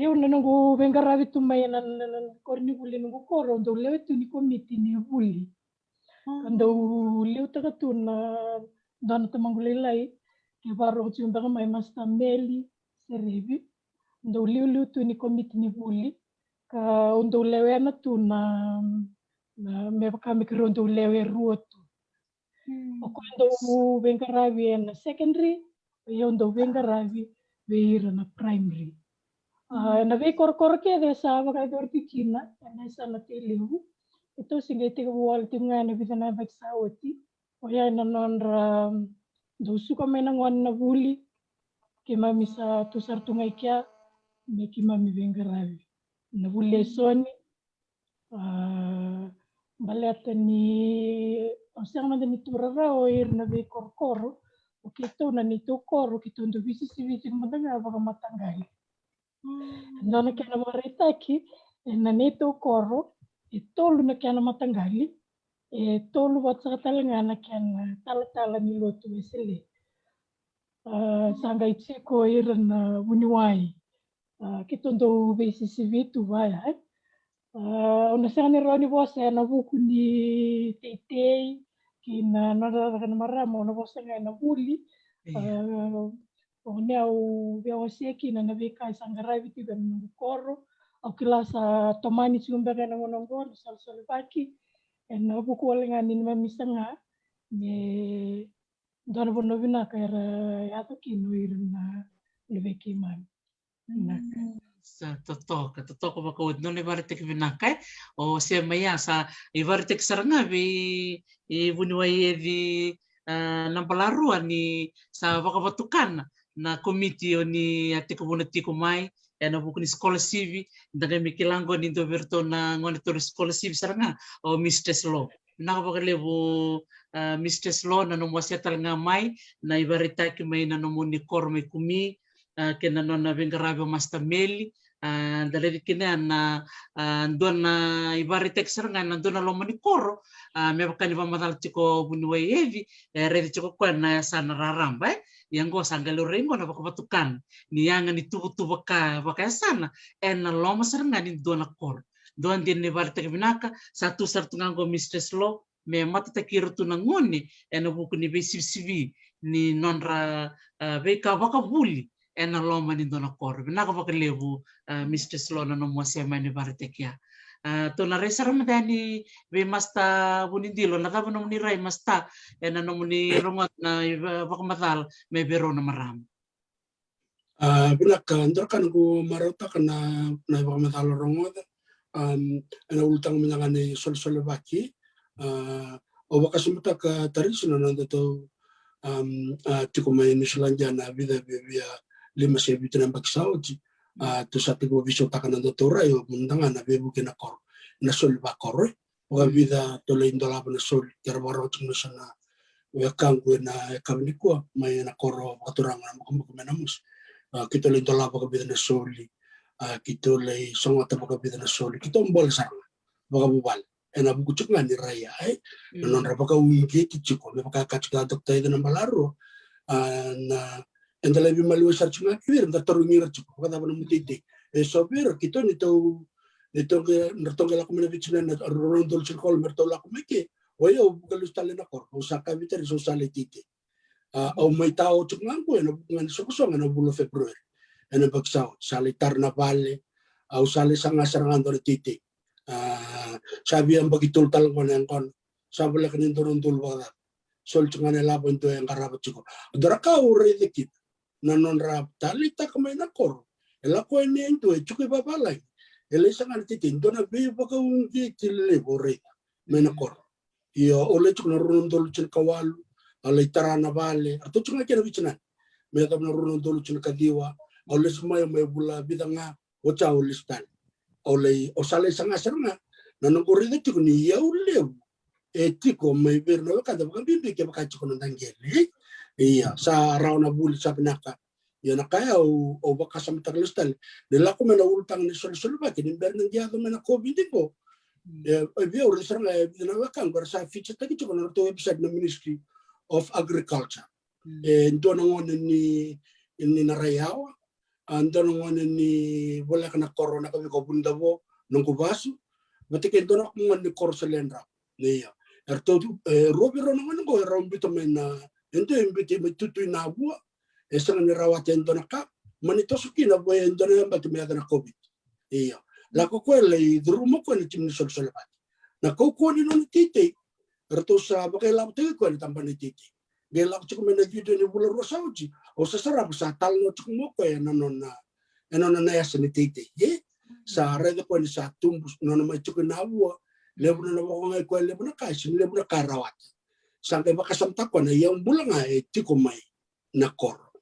au na noqu veiqaravi tu mai ena, na, na koronivuli ni noqu koro, dau lewe tu ni komiti ni vuli. Ka dau liutaka tu na dua na tamaqu lailai, ke vakarorogo tiko beka mai, Master Meli Serevi. Dau liuliu tu ni komiti ni vuli, ka au dau lewena tu na, na, me vaka me keirau dau lewe rua tu. O koya dau veiqaravi ena secondary, o au dau veiqaravi vei ira na primary. A, ena veikorokoro kece sa vakayacori tiko kina ena yasana Tailevu. Keitou se qai tekivu wale tiko ga ena vica na yabaki sa oti. Oya ena nodra dau suka mai na gone na vuli, keimami sa tu sara tu ga i kea me keimami veiqaravi. na vuli lesoni. A, baleta ni o sega mada ni tu rarawa o ira na veikorokoro, o keitou na neitou koro keitou dau veisisivi tiko mada ga vakamataqali. Dua na kena vakaraitaki, e na neitou koro e tolu na kena mataqali, e tolu vata saka tale ga na kena talatala ni lotu Wesele. A, sa qai tiko ira na vuniwai. A, keitou dau veisisivi tu vaya, e. A, au na sega ni rawa ni vosa ena vuku ni teitei kei na nodra cakacaka na marama, au na vosa ga ena vuli. A, o ni au via wasea kina na veika e sa qaravi tiko ena noqu koro. Au kila sa tomani tiko beka ena gauna oqo na solasolevaki ena vuku wale ga ni neimami saga me dua na vanua vinaka era yaco kina o ira na luvei keimami. Vinaka. Sa totoka, totoka vakaoti. Nona ivakaraitaki vinaka, e. O se mai ya sa ivakaraitaki sara ga vei, e, vuniwai Eci, a, Nabalarua ni sa vakavatukana na komiti o ni a tekivuna tiko mai ena vuku ni scholarship. Da qai mai kila qo ni dua vei iratou na gone tolu scholarship sara ga o Mistress Law. Vinaka vakalevu, a, Mistress Law, na nomu wasea tale ga mai na ivakaraitaki mai na nomuni koro mai Kumi, a, kei na nona veiqaravi o Master Meli. A, da raici kina na, a, dua na ivakaraitaki sara ga na dua na loma ni koro, a, me vaka ni vakamacala tiko o vuniwai Eci, e raici tiko koya na yasana raraba, e. Ia qo sa qai laurai qo na vakavatukana ni yaga ni tuvatuva ka vakayasana ena loma sara ga ni dua na koro. Dua dina na ivakaraitaki vinaka, sa tu sara tu ga qo Mistress Law, me matataki ira tu na gone ena vuku ni veisivisivi ni nodra, a, veika vakavuli ena loma ni dua na koro. Vinaka vakalevu, a, Mistress Law, na nomu wasea mai na ivakaraitaki ya. A, tou na rai sara mada yani vei Master Vunidilo, na cava nomuni rai Master, ena nomuni rogoca na iva-, vakamacala mai vei rau na marama. A, vinaka, dua na ka noqu marautaka na, na ivakamacala rogoca, am, ena ulutaga mada ga ni solasolevaki, a, au vakasamataka Tarisi na nodatou, am, a, tiko mai Niusiladi ena vica via, via lima se vitu na yabaki sa oti, a, tou sa tekivu veisautaka na nodatou rai, au mada ga na veivuke na koro, na soli vakoro, e. Vakavica tou lai dolava na soli, kera vakarau tiko mai so na wekaqu ena yakavi nikua, mai na koro vakaturaga na Makumaku mai Namosi. A, keitou lai dolava vakavica na soli, a, keitou lai sogota vakavica na soli, keitou bole sara ga vakavuvale. Ena vuku tiko ga ni rai ya, e. Na nodra vakauqeti tiko, me vaka ka tiko a Doctor Eci Nabalarua, a, na, eda lai veimaliwai sara tiko ga kei ira, da tarogi ira tiko, vakacava nomu teitei. E so vei ira, keitou ni tou ni ratou qai, ratou qai lako mai na veitinani, na rua na udolu tinikawalu me ratou lako mai ke. O yau au vuka lesu tale na koro, au sa kaya vei Tarisi au sa lai teitei. A, au mai tao tiko ga qo ena vuku ga ni soqosoqo ena vula o February. Ena yabaki sa oti, sa lai tara na vale, au sa lai saga sara ga dua na teitei. A, sa via yabaki tolu tale qo na yaqona, sa voleka ni dua na udolu vakacava. Soli tiko ga na ilavo e dua e qarava tiko. Dua na ka au raica kina, na nodra taleitaka mai na koro. E lako yani e dua e tiko i vavalagi, e lai saga na teitei, dua na veivakauqeti lelevu au raica mai na koro. Io, au lai tiko na rua na udolu tinikawalu, au lai tara na vale, ratou tiko ga kei na veitinani. Me yacova na rua na udolu tinikaciwa, au lesu mai, mai vula vica ga, oti au lesu tale. Au lai, au sa lai saga sara ga na noqu raica tiko ni iyau levu e tiko mai vei ira na wekada, vakabibi kevaka e tiko na noda qele. Ia, sa rawa na vuli, sa vinaka. Ia na ka ya au, au vakasamataka lesu tale ni lako mai na ulutaga ni solasolevaki ni bera ni qai yaco mai na COVID qo. E, e vei au, raica sara ga e vica na wekaqu era sa feature-taki tiko na nodratou website na Ministry of Agriculture. E dua na gone ni, ni Naraiyawa, a, dua na gone ni voleka na koro na kavi ko Vunidavo, noqu vasu, vata kei dua na gone ni koro Saledrau. Ia, eratou tu, e, rua vei rau na gone qo e rau biuta mai na, e dua e biuta mai Tutuinavua, e sega ni rawata e dua na ka, mani toso kina vo e dua na yabaki me yaco na COVID. Ia, lako koya lai curuma koya na timi ni solasolevaki. Na kaukauwa ni nona teitei, eratou sa vakailavotaki koya na tabana ni teitei. Qai lako tiko mai na video ni vula rua sa oti, au sa sarava sa talanoa tiko mai o koya ena nona, ena nona yasa ni teitei. E sa raica koya ni sa tubu, nona mai tiko i Navua, levu na nona vakaogai koya, levu na ka, e sega ni levu na ka e rawata. Sa qai vakasamataka koya na iyau bula ga e tiko mai na koro.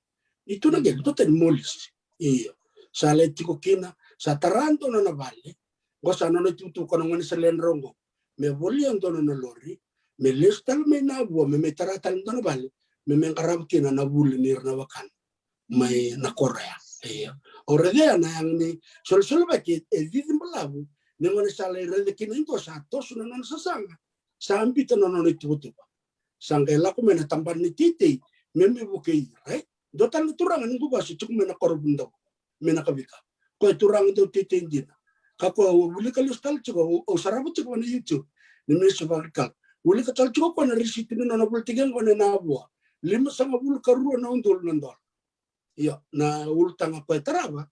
Ni tu na qele, dua tani Molisi. Io. Sa lai tiko kina, Sa tara dua nona vale, qo sa nona ituvatuva ko na gone sa lewe drau qo. Me volia dua nona lori, me lesu tale mai Navua, me mai tara tale dua na vale, me mai qarava kina na vuli ni ira na wakana mai na koro ya. Io. Au raica ya na yaga ni solosolivaki e cici balavu ni gone sa lai raica kina e dua sa toso na nona sasaga. Sa biuta na nona ituvatuva. Sa qai lako mai na tabana ni teitei me mai vukei ira, e? Dua tale na turaga ni qu vasu tiko mai na koro Vunidau, mai na Kavika. Koya turaga dau teitei dina. Ka koya au wilika lesu tale tiko, au, au sarava tiko na YouTube ni Ministry of Agriculture. Wilika tale tiko koya na risiti ni nona volitaki yaqona e Navua. Limasagavulu ka rua na udolu na dola. Io, na ulutaga koya e tarava,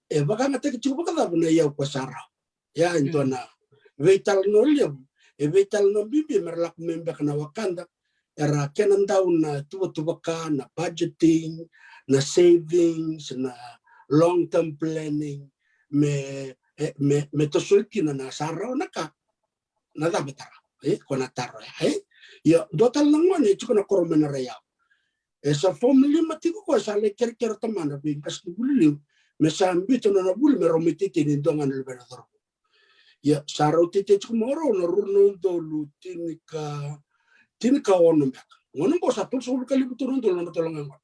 e vakayagataki tiko vakacava na iyau koya sa rawa? Ya e dua na veitalanoa levu, e veitalanoa bibi me ra lako mai beka na wakada, era kena dau na tuvatuva ka, na budgeting, na savings, na long term planning, me, e, me, me tosoi kina na sa rawa na ka, na cava e tara, e, ko na taro ya, e. Io, dua tale na gone e tiko na koro mai na Raiyawa. E sa form lima tiko koya, sa lai kerekere tamana vei qase ni vuli liu me sa biuta nona vuli me rau mai teitei ni dua ga na luvena cauravou. Ia sa rau teitei tiko mai o rau na rua na udolu tinika, tinikaono beka. Gauna qo sa tolusagavulu ka lima tu na udolu na nodratou lagagone.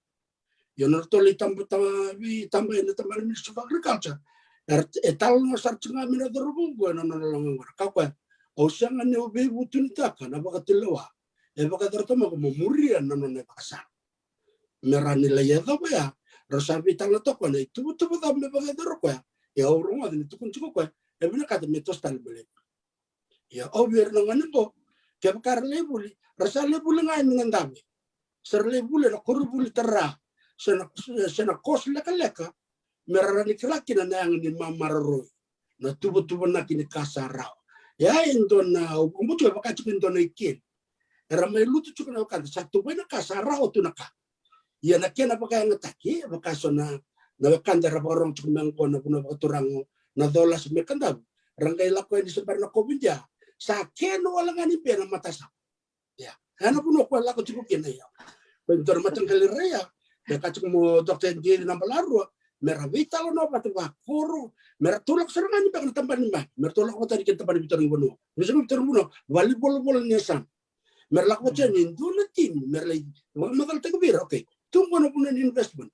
Ia na nodratou lai taba, taba, vei taba ena taba ni Ministry of Agriculture. Era, e talanoa sara tiko ga mai na cauravou qo ena nona lagagone. Ka koya, au sega ni veivutunitaka na vakatulewa e vakayacora tamaqu mo muria na nona ivakasala. Me ra ni lai yacova ya, ra sa veitalanoataka koya na ituvatuva cava me vakayacora koya. Ia au rogoca ni tukuna tiko koya e vinakata me toso tale me lai vuli. Ia au vei ira na gone qo, kevaka ra lai vuli, ra sa lai vuli ga ena dave. Sa ra lai vuli ena koronivuli tara, se na, se na course lekaleka, me ra rawa ni kila kina na yaga ni mamaroroi, na tuvatuvanaki ni ka sa rawa. Ia e dua na, au butu e vaka tiko e dua na ikeli. Era mai lutu tiko na wekada, sa tuvai na ka, sa rawa tu na ka. Ia na kena vakayagataki, e vaka so na, na wekada era vakarogo tiko mai qo na vanua vakaturaga na Colasi mai Kadavu. Ra qai lako yani se bera na COVID ya, sa kena wale ga ni bea na matasama. Ia, ena vanua koya lako tiko kina, ia. Koya e dua na mataqali rai ya, me ka tiko mo Doctor Diri na balavu, me ra veitalanoa vata vakoro, me ra tau lako sara ga ni beka na tabana ni mate, me ra tau lako vata ni kena tabana ni veitarogi vanua. Veitarogi vanua, valenivolavola ni yasana. Me ra lako vata yani e dua na timi, me ra lai vakamacalataki vei ira, okay, tu qo na vanua ni investment.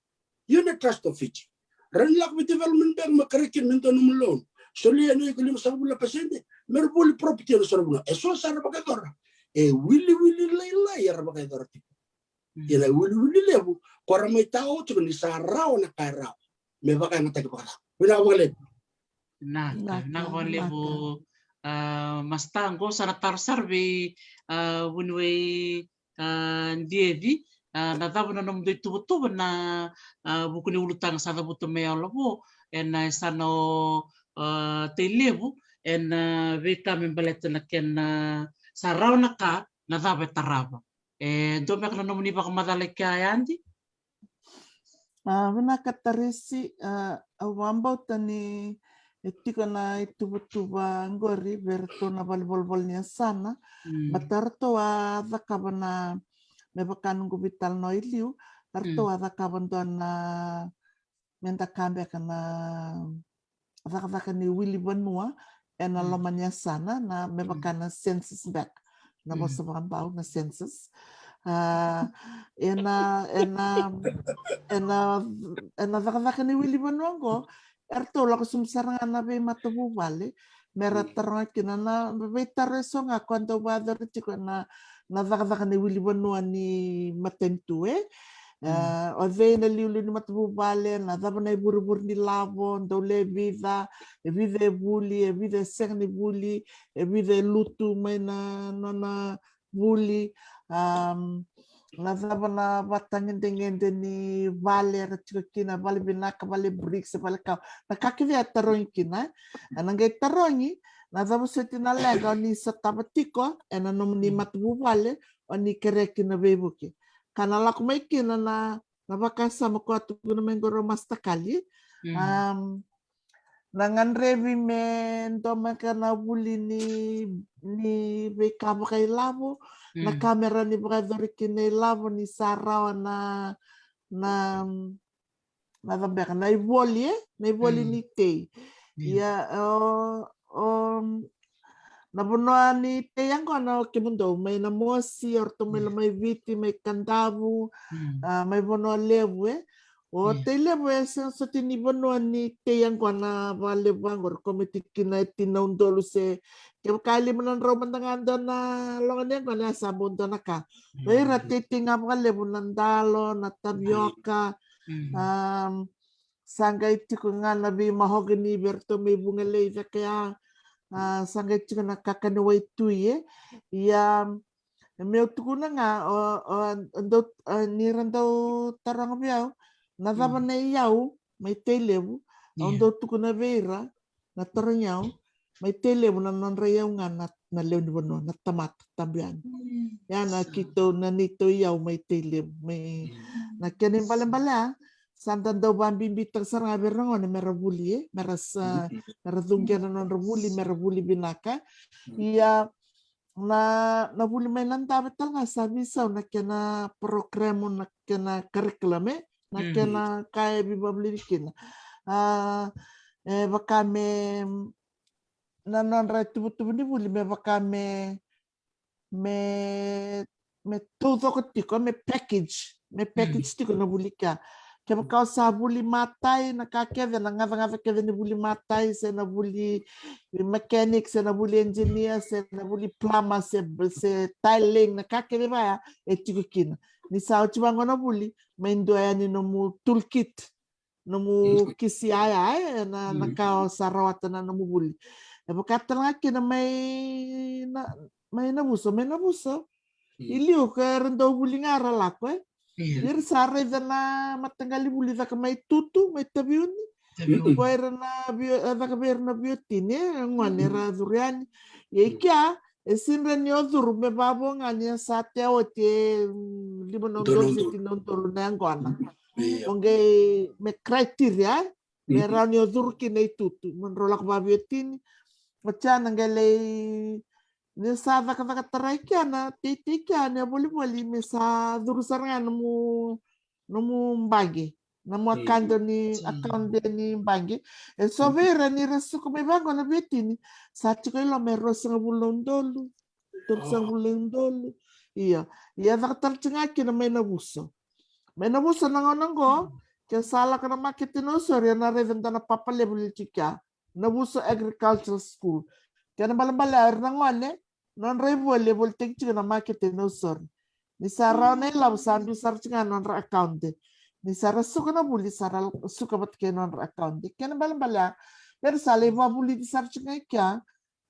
Unit Trust of Fiji. Ra ni lako vei Development Bank me kerea kina me dua nomu loan. Solia yani o iko limasagavulu na pasede, me ra voli property ena so na vanua. E so sa ra vakayacora. E wiliwili lailai era vakayacora tiko. Ia na wiliwili levu, ko ra mai tao tiko ni sa rawa na ka e rawa. Me vakayagataki vakacava. Vinaka vakalevu. Vinaka, vinaka vakalevu. A, Masta, qo sa na taro sara vei, a, vuniwai, a, Dieci, a, na cava na nomudou ituvatuva na, a, vuku ni ulutaga sa cavuta mai Aulavo ena yasana o, a, Tailevu, ena, a, veika me baleta na kena, a, sa rawa na ka, na cava e tarava. E dua beka na nomuni vakamacala e kea, Adi? A, vinaka Tarisi, a, au vakabauta ni e tiko na ituvatuva qori vei iratou na valenivolavola ni yasana. Baleta ratou a cakava na, me vaka noqu veitalanoa i liu, ratou a cakava dua na, me da kaya beka na cakacaka ni wili vanua ena loma ni yasana, na me vaka na census beka. Na vosa vakabau na census. A, ena, ena, ena, ena cakacaka ni wili vanua qo, eratou lako sobu sara ga na veimatavuvale me ra taroga kina na veitaro eso ga ko dau vakayacori tiko na, na cakacaka ni wili vanua ni matanitu, e. E, o cei na liuliu ni matavuvale, na cava na ivurevure ni lavo, dou le vica, e vica e vuli, e vica e sega ni vuli, e vica e lutu mai na nona vuli, am, na cava na vatagedegede ni vale era tiko kina, vale vinaka, vale bricks, vale kau. Na ka kece e tarogi kina, e. Ena qai tarogi, na cava soti na leqa o ni sotava tiko ena nomuni matavuvale o ni kerea kina veivuke. Ka na lako mai kina na, na vakasama ko a tukuna mai qori o Masta Kali. Am, na gadrevi me dua maka na vuli ni, ni veika vakailavo, na ka me rawa ni vakayacori kina ilavo ni sa rawa na, na, na cabeka, na ivoli, e? Na ivoli ni tei. Ia, o, o, na vanua ni tei yaqona o kemudou, mai Namosi, o ratou mai Lomaiviti, mai Kadavu, a, mai Vanua Levu, e? O Tailevu e sega soti ni vanua ni tei yaqona vakalevu vaqori, ko me tiki kina e tini na udolu se, kevaka e lima na drau mada ga dua na loga ni yaqona, e sa bau dua na ka. Vei ira teitei ga vakalevu na dalo, na tavioka, am, sa qai tiko ga na vei mahogany vei ratou mai Vugalei cake ya, a, sa qai tiko na kakana waitui, e. Ia, meu tukuna ga, o, o, dou, a, ni ra dau taroga vei au, na cava na iyau mai Tailevu, au dau tukuna vei ira, na tarogi au, mai Tailevu na nodra iyau ga na, na lewe ni vanua, na tamata, tabu yani. Ya na keitou, na neitou iyau mai Tailevu, mai, na kena ibalebale, a, sa da dau vabibitaka sara ga vei ira na gone, mera vuli, e, mera sa, mera cuqia na nodra vuli, mera vuli vinaka. Ia, na, na vuli mai Nadave tale ga sa veisau na kena program, na kena curriculum, e, na kena ka e veivavulici kina. A, e vaka me, na nodra tuvatuva ni vuli, me vaka me, me, me taucoko tiko, me package, me package tiko na vuli kea. Kevaka o sa vuli matai, na ka kece, na gacagaca kece ni vuli matai, se na vuli mechanic, se na vuli engineer, se na vuli plumber, se, se tiling, na ka kece vaya e tiko kina. Ni sa oti vaqo na vuli, mai dua yani nomu toolkit, nomu kisi yaya, e, na, na ka o sa rawata na nomu vuli. E vaka tale ga kina mai na, mai Navuso, mai Navuso. I liu ko era dau vuli ga ra lako, e. Ira sa raica na mataqali vuli caka mai Tutu, mai Taveuni. Ko ira na vio, e, caka vei ira na Viotini, e, gone era curu yani. Ia i kea, e sega ni o curu me vavo ga ni a sa tea oti e, mm, lima na udolu se tini na udolu na yaqona. O qai me criteria, e? Me rawa ni o curu kina i Tutu, mo drau lako vaViotini. Oti ya na qai lai, ni sa cakacaka tarai kea na teitei kea na volivoli, me sa curu sara ga nomu, nomu baqe, nomu account ni, account ni baqe. E so vei ira ni ra suka mai vaqo na Viotini, sa tiko i loma e ruasagavulu na udolu, tolusagavulu na udolu. Ia, ia caka tale tiko ga kina mai Navuso. Mai Navuso na gauna qo, ke sa lako na makete Nausori, ena raica dua na papa levu lai tiko kea, Navuso Agricultural School. Kena ibalebale o ira na gone, nodra ivoli e volitaki tiko na makete Nausori. Ni sa rawa na ilavo, sa biu sara tiko ga nodra account. Ni sa ra suka na vuli, sa ra suka vata kei nodra account. Kena ibalebale, era sa lai vavulici sara tiko ga i kea.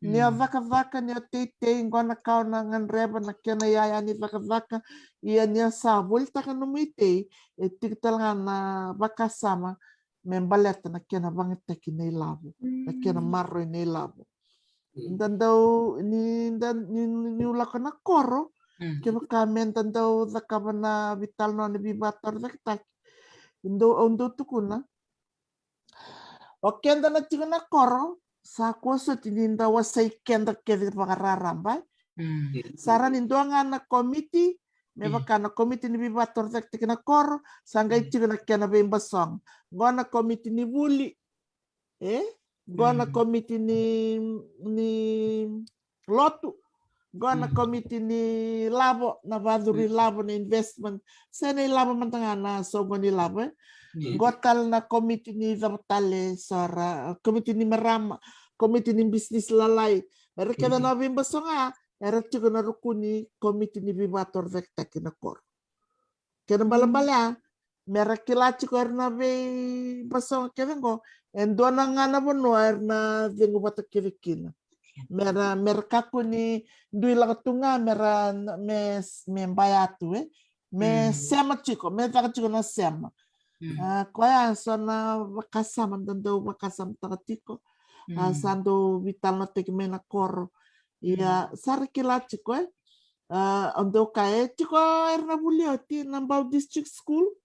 Ni o cakacaka, ni o teitei, qo na ka o na gadreva, na kena iyaya ni cakacaka. Ia ni o sa volitaka nomu itei, e tiko tale ga na vakasama me baleta na kena vagataki na ilavo, na kena maroroi na ilavo. Da dau, ni da, ni, ni, niu lako na koro, kevaka me da dau cakava na veitalanoa ni veivakatorocaketaki, dau, au dau tukuna, o keda na tiko na koro, sa kua soti ni da wasai keda kece vakararaba. Sa rawa ni dua ga na komiti, me vaka na komiti ni veivakatorocaketaki na koro, sa qai tiko na kena veibasoga. Qo na komiti ni vuli, e? Qo na komiti ni, ni lotu. Qo na komiti ni lavo, na vacuru ilavo, na investment. Se na ilavo mada ga, na soqo ni lavo, e? Qo tale na komiti ni cava tale, sara, komiti ni marama, komiti ni bisinisi lalai. Era kece na veibasoga, era tiko na ruku ni komiti ni veivakatorocaketaki na koro. Kena ibalebale, a, mera kila tiko era na veibasoga kece qo, e dua na ga na vanua era na cegu vata kece kina. Mera, mera kakua ni dui lako tu ga, mera, me, me baya tu, e. Me sema tiko, me caka tiko na sema. A, koya so na vakasama da dau vakasamataka tiko. A, sa dau veitalanoataki mai na koro. Ia, sa ra kila tiko, e. A, o dau kaya, e tiko era na vuli oti, na Bau District School.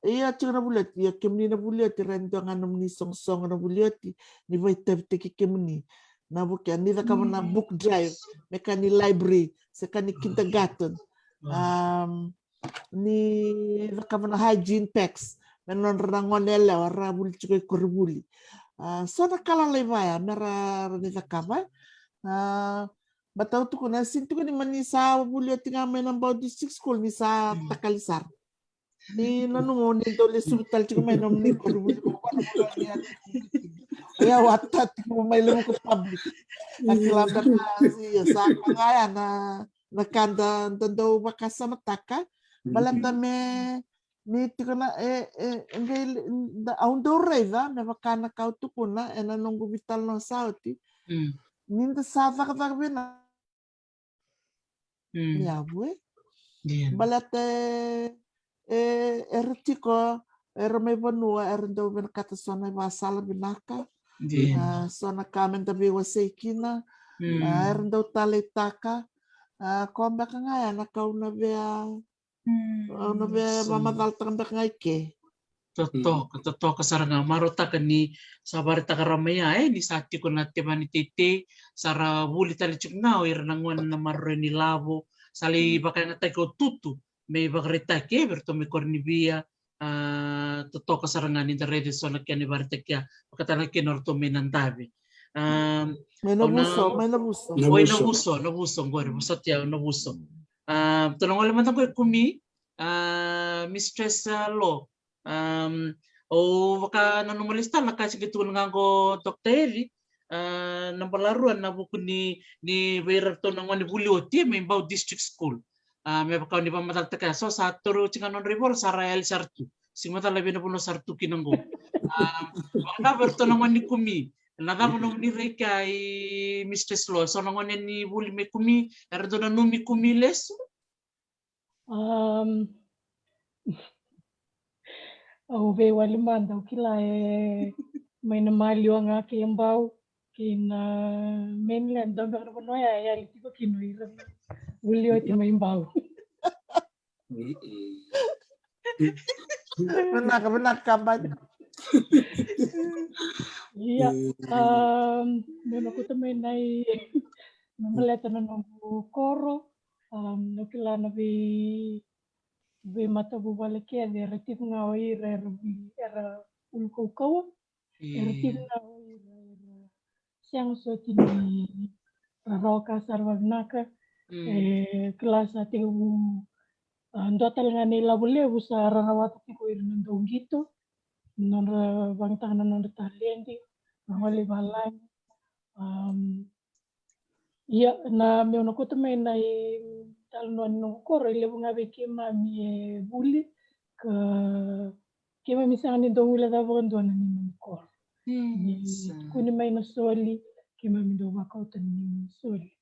Ia, tiko na vuli oti, ia kemuni na vuli oti, ra dua ga nomuni sogosogo na vuli oti, ni vakaitavitaki kemuni. Na vuke, ni cakava na book drive, me ka ni library, se ka ni kindergarten. Am, ni cakava na hygiene packs, me nodra na gone yalewa ra vuli tiko i koronivuli. A, so na ka lalai vaya me ra, ra ni cakava. A, baleta au tukuna, sega ni tukuni mani sa vuli oti ga mai na Bau District School ni sa takali sara. Ni nanuma ni dau lesu tale tiko mai nomuni koronivuli ko vana vana ni a tiko. Ia wata tiko mai Levuka Public. A kila beka, ia sa koya ga ya na, na ka da, da dau vakasamataka. Baleta me, ni tiko na, e, e, e, qai, da, au dau raica, me vaka na ka au tukuna, ena noqu veitalanoa sa oti. Ni da sa cakacaka vina ni yavu, e. Baleta e, era tiko, era mai vanua, era dau vinakata so na ivakasala vinaka. A, so na ka me da veiwasei kina. A, era dau taleitaka. A, ko beka ga ya na ka au na via, au na via vamacalataka beka ga i ke. Totoka, totoka sara ga. Marautaka ni sa vakaraitaka rawa mai ya, e, ni sa tiko na tevani teitei, sa ra vuli tale tiko ga o ira na gone na maroroi ni lavo, sa lai vakayagataki o Tutu me ivakaraitaki, e, vei ratou mai Koronivia. A, totoka sara ga ni da raica eso na kena ivakaraitaki ya, vakatale ga kina o ratou mai Nadavi. A, mai Navuso, mai Navuso. Oi, Navuso, Navuso, qori, vosoti au, Navuso. A, tou na gole mada qo i Kumi, a, Mistress, a, Lo. Am, au vakananuma lesu tale na ka e se qai tukuna ga qo Doctor Eri, a, na balavu na vuku ni, ni vei iratou na gone vuli oti mai Bau District School. A, me vaka ni vakamacalataka ya, so sa tauri oti ga nodra ivola sa ra yali sara tu. Sega ni macala vei na vanua sa ra tu kina qo. A, vaka vei iratou na gone ni Kumi, na cava nomuni rai kea i Mistress Lo, so na gone ni vuli mai Kumi, era dau nanumi Kumi lesu? Am, au veiwali mada, au kila e mai na maliwa ga kei Bau, kei na mainland, dua beka na vanua ya e yali tiko kina o ira na vuli oti mai Bau. Vinaka, vinaka, Kabani. Ia, am, meu na kauta mai na i, me baleta na noqu koro, am, au kila na vei, veimatavuvale kece era tiko ga o ira, era vuli, era ulu kaukauwa. Era tiko ga o ira, era sega soti ni rarawa ka sara vavinaka. E, kila sa tekivu, a, dua tale ga na ilavo levu sa rarawata tiko o ira na dauqito, nodra vakayagataka na nodra taledi, na gole i valagi. Am, Ia, na meu na kauta mai na italanoa ni noqu koro, e levu ga vei keimami e vuli, ka keimami sega ni dau guilecava vakadua na neimami koro. Ni tukuni mai na soli, keimami dau vakauta na neimami soli.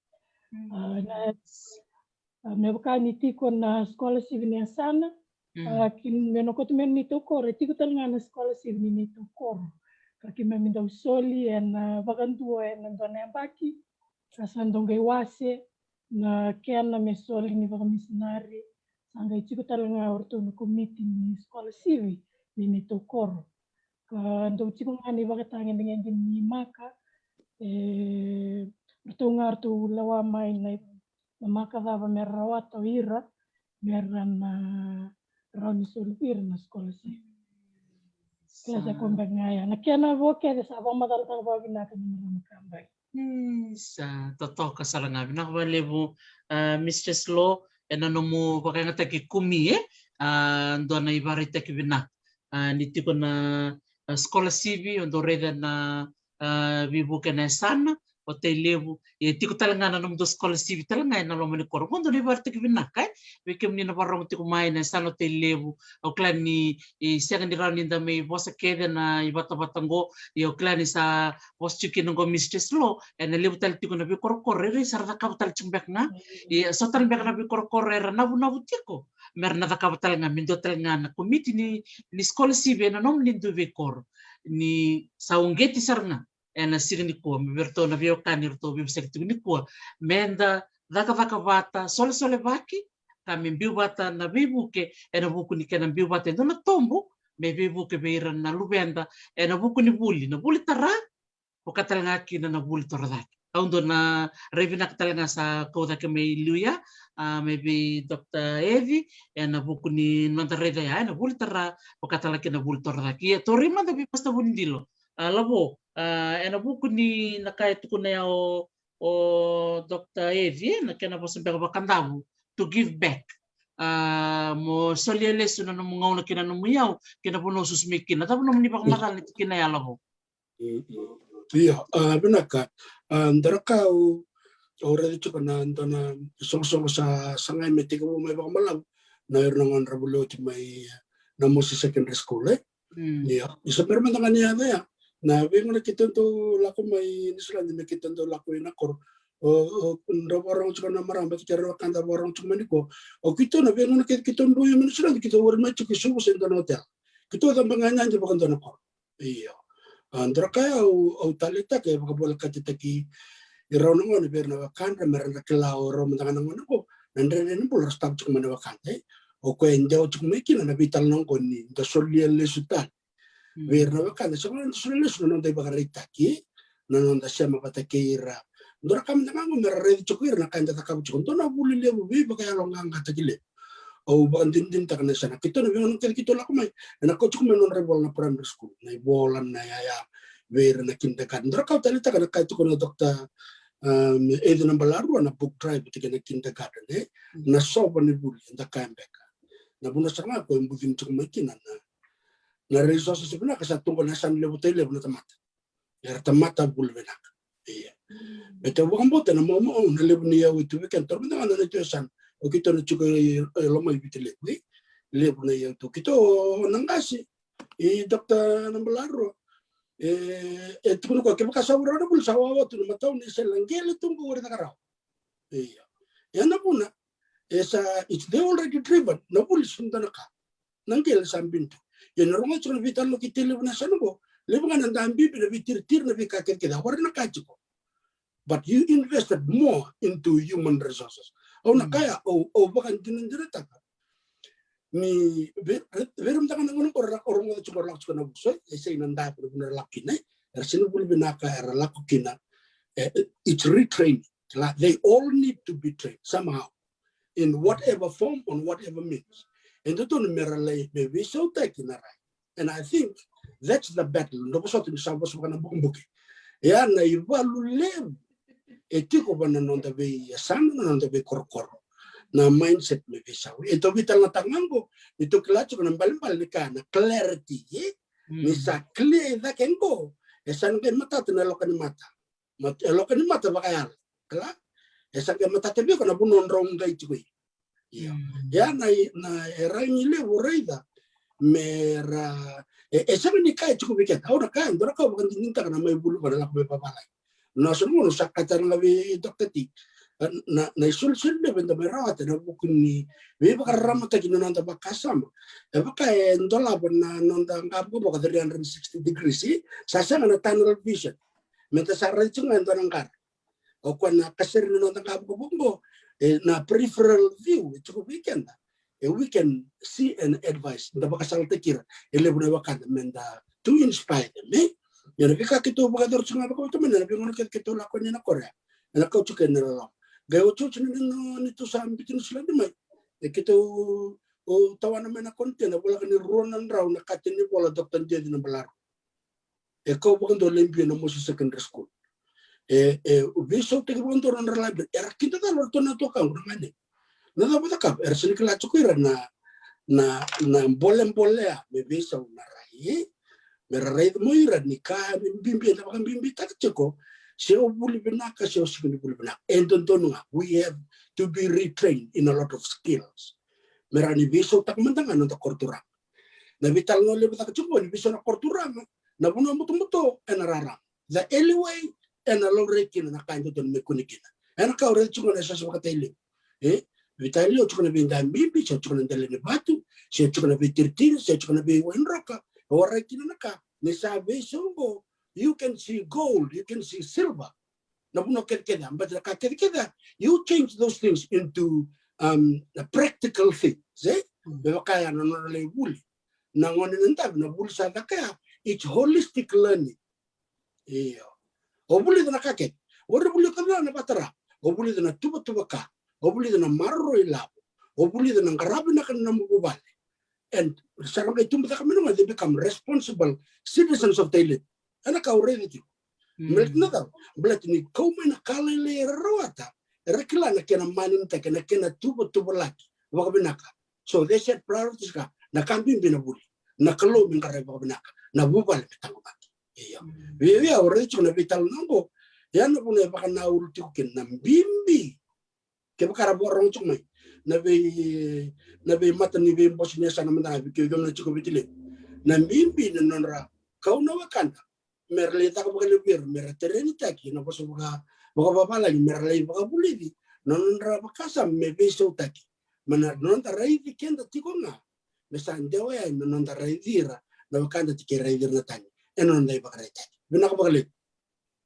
A, na, a, me vaka ni tiko na scholarship ni yasana, a, ki, meu na kauta mai na neitou koro, e tiko tale ga na scholarship ni neitou koro. Ka keimami dau soli ena vakadua ena dua na yabaki, ka sa dau qai wase na kena me soli ni vakamisinari, sa qai tiko tale ga o ratou na komiti ni scholarship ni neitou koro. Ka dau tiko ga na ivakatagedegede ni maka, e, ratou ga ratou lewa mai na, na maka cava me rawata o ira, me ra na rawa ni soli vei ira na scholarship. Kila sa ko beka ga ya. Na kena vo kece sa vakamacalataka vakavinaka na marama Kabani. Sa totoka sara ga, vinaka vakalevu, a, Mistress Lo, ena nomu vakayagataki Kumi, e? A, dua na ivakaraitaki vinaka. A, ni tiko na, a, scholarship, o dau raica na, a, veivuke na yasana, o Tailevu, e tiko tale ga na nomudou scholarship tale ga ena loma ni koro. Qo dua na ivakaraitaki vinaka, e? Vei kemuni na vakarorogo tiko mai na yasana o Tailevu, au kila ni, e, sega ni rawa ni da mai vosa kece na ivatavata qo, ia au kila ni sa vosa tiko kina qo Mistress Lo, ena levu tale tiko na veikorokoro, era sa ra cakava tale tiko beka ga. Ia so tale beka na veikorokoro era navunavu tiko me ra na cakava tale ga, me dua tale ga na komiti ni, ni scholarship ena nomuni dui veikoro. Ni sa uqeti sara ga ena siga nikua, me vei ratou na veiwekani ratou veivosaki tiko nikua, me da cakacaka vata, solesolevaki, ka me biu vata na veivuke, ena vuku ni kena biu vata e dua na tobu me veivuke vei ira na luveda, ena vuku ni vuli, na vuli tara, vaka tale ga kina na vuli torocake. Au dua na rai vinaka tale ga sa kau cake mai liu ya, a, mai vei Doctor Eci, ena vuku ni noda raica ya ena vuli tara, vaka tale kei na vuli torocake. Ia, tauri mada vei Pastor Vunidilo. A, Lavo, a, ena vuku ni na ka e tukuna ya o, o Doctor Eci, e, na kena vosa beka vakadavu, to give back. A, mo solia lesu na nomu gauna kei na nomu iyau kei na vanua o susu mai kina. Cava nomuni vakamacala ni tikina ya, Lavo? Mm, mm. Io, a, vinaka. A, dua na ka au, au raica tiko na dua na soqosoqo sa sagai me tekivu mai vakabalavu na ira na gone ra vuli oti mai, e, na Mosi Secondary School, e? Mm. Io, ni sa bera mada ga ni yaco ya na veigauna keitou dau lako mai Niusiladi, me keitou dau lako ina koro. O, o, drau vakarorogo tiko na marama, kei ira na wekada vakarorogo tiko mai nikua. O keitou na veigauna kei, keitou dau ia mai Niusiladi, keitou wari mai tiko i Suva se dua na hotel. Keitou cabe ga yani vakadua na koro. Io. A, dua na ka au, au taleitaka e vakavolekatitaki rau na gone vei ira na wekadra, me ra na kila o rau mada ga na gone qo na dredre ni bula ra sotava tiko mai na wekada, e. O koya e dewa tiko mai kina na veitalanoa qo ni da solia lesu tale vei ira na wekada, se koya da solia lesu na noda ivakaraitaki, na noda sema vata kei ira. Dua na ka mada ga qo me ra raica tiko ira na ka eda cakava tiko. Dua na vuli levu veivakayaloqaqataki levu. Au vakadinadinataka na yasana. Keitou na veigauna kece keitou lako mai, ena kau tiko mai nodra ivola na primary school, na ivola, na yaya, vei ira na kindergarten. Dua na ka au taleitaka na ka e tukuna o Doctor, um, Eci Nabalarua, na book drive vata kei na kindergarten, e? Na sova ni vuli, eda kaya beka. Na vanua sara ga ko e bucini tiko mai kina na, na resources vinaka sa tu qo, na yasana levu, taulevu na tamata. Era tamata vuli vinaka. Ia. Baleta au vakabauta na momo, na levu ni iyau e tu vei keda, taura mada ga na neitou yasana. O keitou na tiko e, e loma i Viti Levu, e? Levu na iyau tu. Keitou na qase, e, Doctor Nabalarua, e, e tukuna o koya, kevaka sa vura na vuli, sa wawa tu na matau ni sele, na qele tu qo, o ira caka rawa. Ia. Ia na vuna, e sa, it's, they already driven, na vuli sa dua na ka. Na qele sa bini tu. Ia ni rogoca tiko na veitalanoa kei Tailevu na yasana qo, levu ga na dabibi, na veitiritiri, na veika kecekece, a warai na ka tiko. But you invested more into human resources. Au na kaya, au, au vakadinadinataka ni vei, vei ira mada ga na gone qo ra, ra rogoca tiko, ra lako tiko na vusoi, e sega ni dua na vuna ra lako kina, e. Era sega ni vuli vinaka, era lako kina. E, it's retraining. Kila, they all need to be trained somehow, in whatever form, on whatever means. E dodonu me ra lai, me veisautaki na rai. And I think that's the battle. Dou vosota ni sa vosa vaka na bukebuke. Ia na ivalu levu e tiko va na noda veiyasana, na noda veikorokoro. Na mindset me veisau. E tou veitalanoataka ga qo, ni tou kila tiko na ibalebale ni ka na clarity, e? Ni sa clear i cake qo, e sa na qai matata na loka ni mata. Mat-, e loka ni mata vakayalo. Kila? E sa qai matata vei iko na vanua drau qai tiko i. Ia. Ia na, na e ragi levu raica me ra, e, e sega ni ka e tiko vei keda. Au na kaya, dua na ka au vakadinadinataka na mai vuli, va na lako mai vavalagi. Na so na gauna au sa kaya tale ga vei Doctor T, na, na isolisoli levu eda mai rawata ena vuku ni veivakararamataki na noda vakasama. E vaka e dolava na noda qavokavoka three hundred sixty degrees, e? Sa sega na tunnel vision. Meda sa raica tiko ga e dua na qara. O koya na kasere ni noda qavokavoka qo, e, na peripheral view e tiko vei keda. E, we can see and advise. Da vakasalataki ira e levu na wekada meda, to inspire them, e? Ia na veika keitou vakayacora tiko ga vakaveitamani ena veigauna kece keitou lako yani na koro ya, ena kau tiko ena loloma. Qai otioti ni, ni, ni tou sa biuti Niusiladi mai, e, keitou, o, tawana mai na container, voleka ni rua na drau na kateni vola Doctor Eci Nabalarua. E kau vakadua lai biu ena Mosi Secondary School. E, e veisautaki vakadua na nodra library. Era kidacala o ratou na tuakaqu na gone. Na cava cakava, era sega ni kila tiko ira na, na, na bolebole ya me veisau na rai. Me ra raica mo ira ni ka bibi eda vakabibitaka tiko, se o vuli vinaka se o sega ni vuli vinaka. E dodonu ga, we have to be retrained in a lot of skills. Me ra ni veisautaka mada ga na noda koro turaga. Na veitalanoa levu caka tiko ni veisau na koro turaga, na vanua butobuto ena rarama. The alleyway ena laurai kina na ka e dodonu me kune kina. Ena ka au raica tiko na sasa vakatai levu. E? Veitalanoa tiko na veidabibi, se tiko na dela ni vatu, se tiko na veitiritiri, se tiko na veiwaidroka, e warai kina na ka. Ni sa veisau qo, you can see gold, you can see silver. Na vanua kecekece, but na ka kecekece, you change those things into, um, a practical thing, e? Me vaka ya na nona lai vuli. Na gone na dabe, na vuli sa caka ya, it's holistic learning. Io. O vulica na ka kece. O ira vulica na vatara, o vulica na tuvatuva ka, o vulica na maroroi lavo, o vulica na qaravi na kana na vuvale. And sa ra qai tubu caka mai na gauna, they become responsible citizens of Tailevu. Ena ka au raica tiko. Baleta na cava? Baleta ni kau mai na ka lailai era rawata, era kila na kena manumtaki, na kena tuvatuvalaki vakavinaka. So they set priorities ka, na ka bibi na vuli, na Kalou me qaravi vakavinaka, na vuvale me taqomaki. Ia. Vei au, au raica tiko na veitalanoa oqo, ia na vuna e vakanaulu tiko kina na bibi. Kevaka ra vakarogo tiko mai na vei, na veimata ni veibose ni yasana mada ga vei kemuni na tiko Viti Levu, na bibi na nodra kau na wekada me ra lai caka vakalevu vei ira, me ra terenitaki na vosa vaka, vakavavalagi, me ra lai vakavulici na nodra vakasama me veisautaki. Ma na noda raici keda tiko ga me sa dewa yani na noda raici ira na wekada tiko e raici ira na tani ena noda ivakaraitaki. Vinaka vakalevu.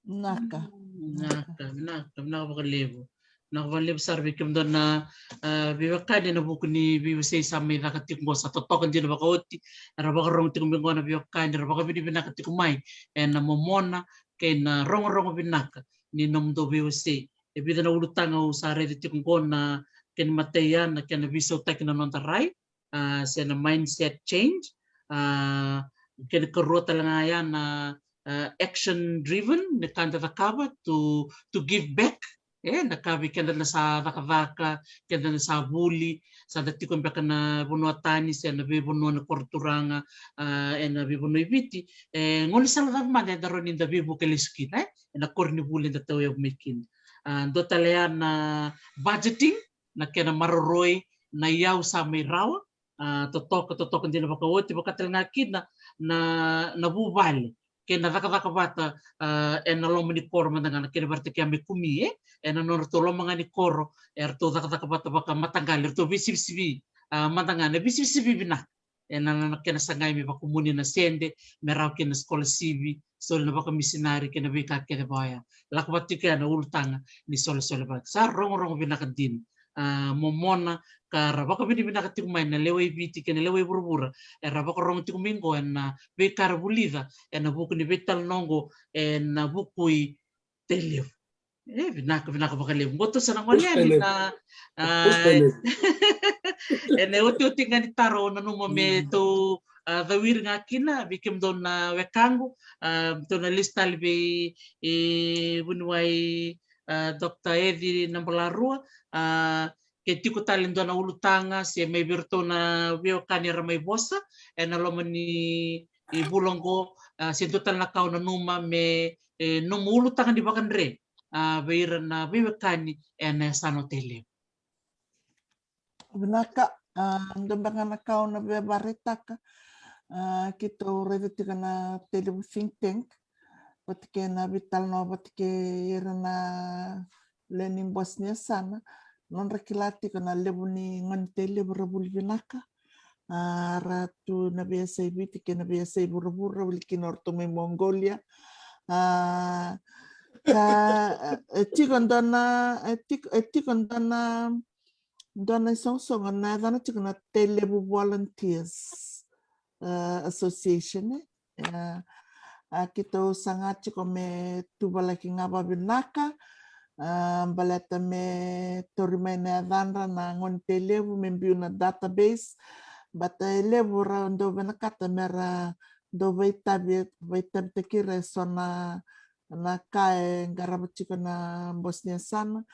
Vinaka. Vinaka, vinaka, vinaka vakalevu. Vinaka vakalevu sara vei kemudou na, ah, veiwekani ena vuku ni veiwasei sa mai caka tiko qo, sa totoka dina vakaoti. Era vakarogo tiko mai qo na veiwekani, era vakavinavinaka tiko mai ena momona kei na rogorogo vinaka ni nomudou veiwasei. E vica na ulutaga au sa raica tiko qo, na kena imatai ya na kena veisautaki na noda rai, ah, se na mindset change. Ah, kena ikarua tale ga ya na, ah, action driven, na ka da cakava to, to give back. E, na ka vei keda na sa cakacaka, keda na sa vuli, sa da tiko beka na vanua tani se na veivanua na koro turaga, ah, ena veivanua i Viti. E gaunisala cava mada eda rawa ni da veivuke lesu kina, e, ena koronivuli eda tauyavu mai kina. Ah, dua tale ya na budgeting, na kena maroroi na iyau sa mai rawa, ah, totoka, totoka dina vakaoti, vaka tale ga kina na, na vuvale kei na cakacaka vata, ah, ena loma ni koro mada ga, na kena vakaraitaki ya mai Kumi, e, ena nodratou loma ga ni koro, eratou cakacaka vata vakamataqali, eratou veisivisivi, ah, mada ga na veisivisivi vinaka. Ena, na kena sagai me vakumuni na sede me rawa kina na sikolasivi, soli na vakamisinari kei na veika kece vaya. Lako vata tiko ya na ulutaga ni solesolevaki. Sa rogorogo vinaka dina. Ah, momona ka ra vakavinavinaka tiko mai na lewe i Viti kei na lewe i vuravura era vakarogo tiko mai qo ena veika ra vulica ena vuku ni veitalanoa qo ena vuku i Tailevu. E, vinaka, vinaka vakalevu. Qo tou sa na gole yani na, ah, ena iotioti ga ni taro, au nanuma me tou, ah, cawiri ga kina vei kemudou na wekaqu, ah, tou na lesu tale vei, e, vuniwai, ah, Doctor Eci Nabalarua, ah, ke tiko tale dua na ulutaga se mai vei iratou na veiwekani era mai vosa ena loma ni, e, vula oqo, ah, se dua tale na ka au nanuma me, e, nomu ulutaga ni vakadre, ah, vei ira na veiwekani ena yasana o Tailevu. Vinaka, ah, dua beka na ka au na via vakaraitaka, ah, keitou raica tiko na Tailevu think tank, vata kei na veitalanoa vata kei ira na lewe ni bose ni yasana, nodra kila tiko na levu ni gone Tailevu ra vuli vinaka. Ah, ra tu na veiyasai Viti kei na veiyasai vuravura, wili kina o ratou mai Mongolia. Ah, ka, e tiko dua na, e tiko, e tiko dua na, dua na isoqosoqo na yacana tiko na Tailevu Volunteers, ah, Association, e. Ah, ah, keitou saga tiko me tuvalaki ga vavinaka, ah, baleta me tauri mai na yacadra na gone Tailevu me biu na database. Baleta e levu ra dau vinakata me ra dau vaitavi, vaitavitaki ira eso na, na ka e qarava tiko na bose ni yasana,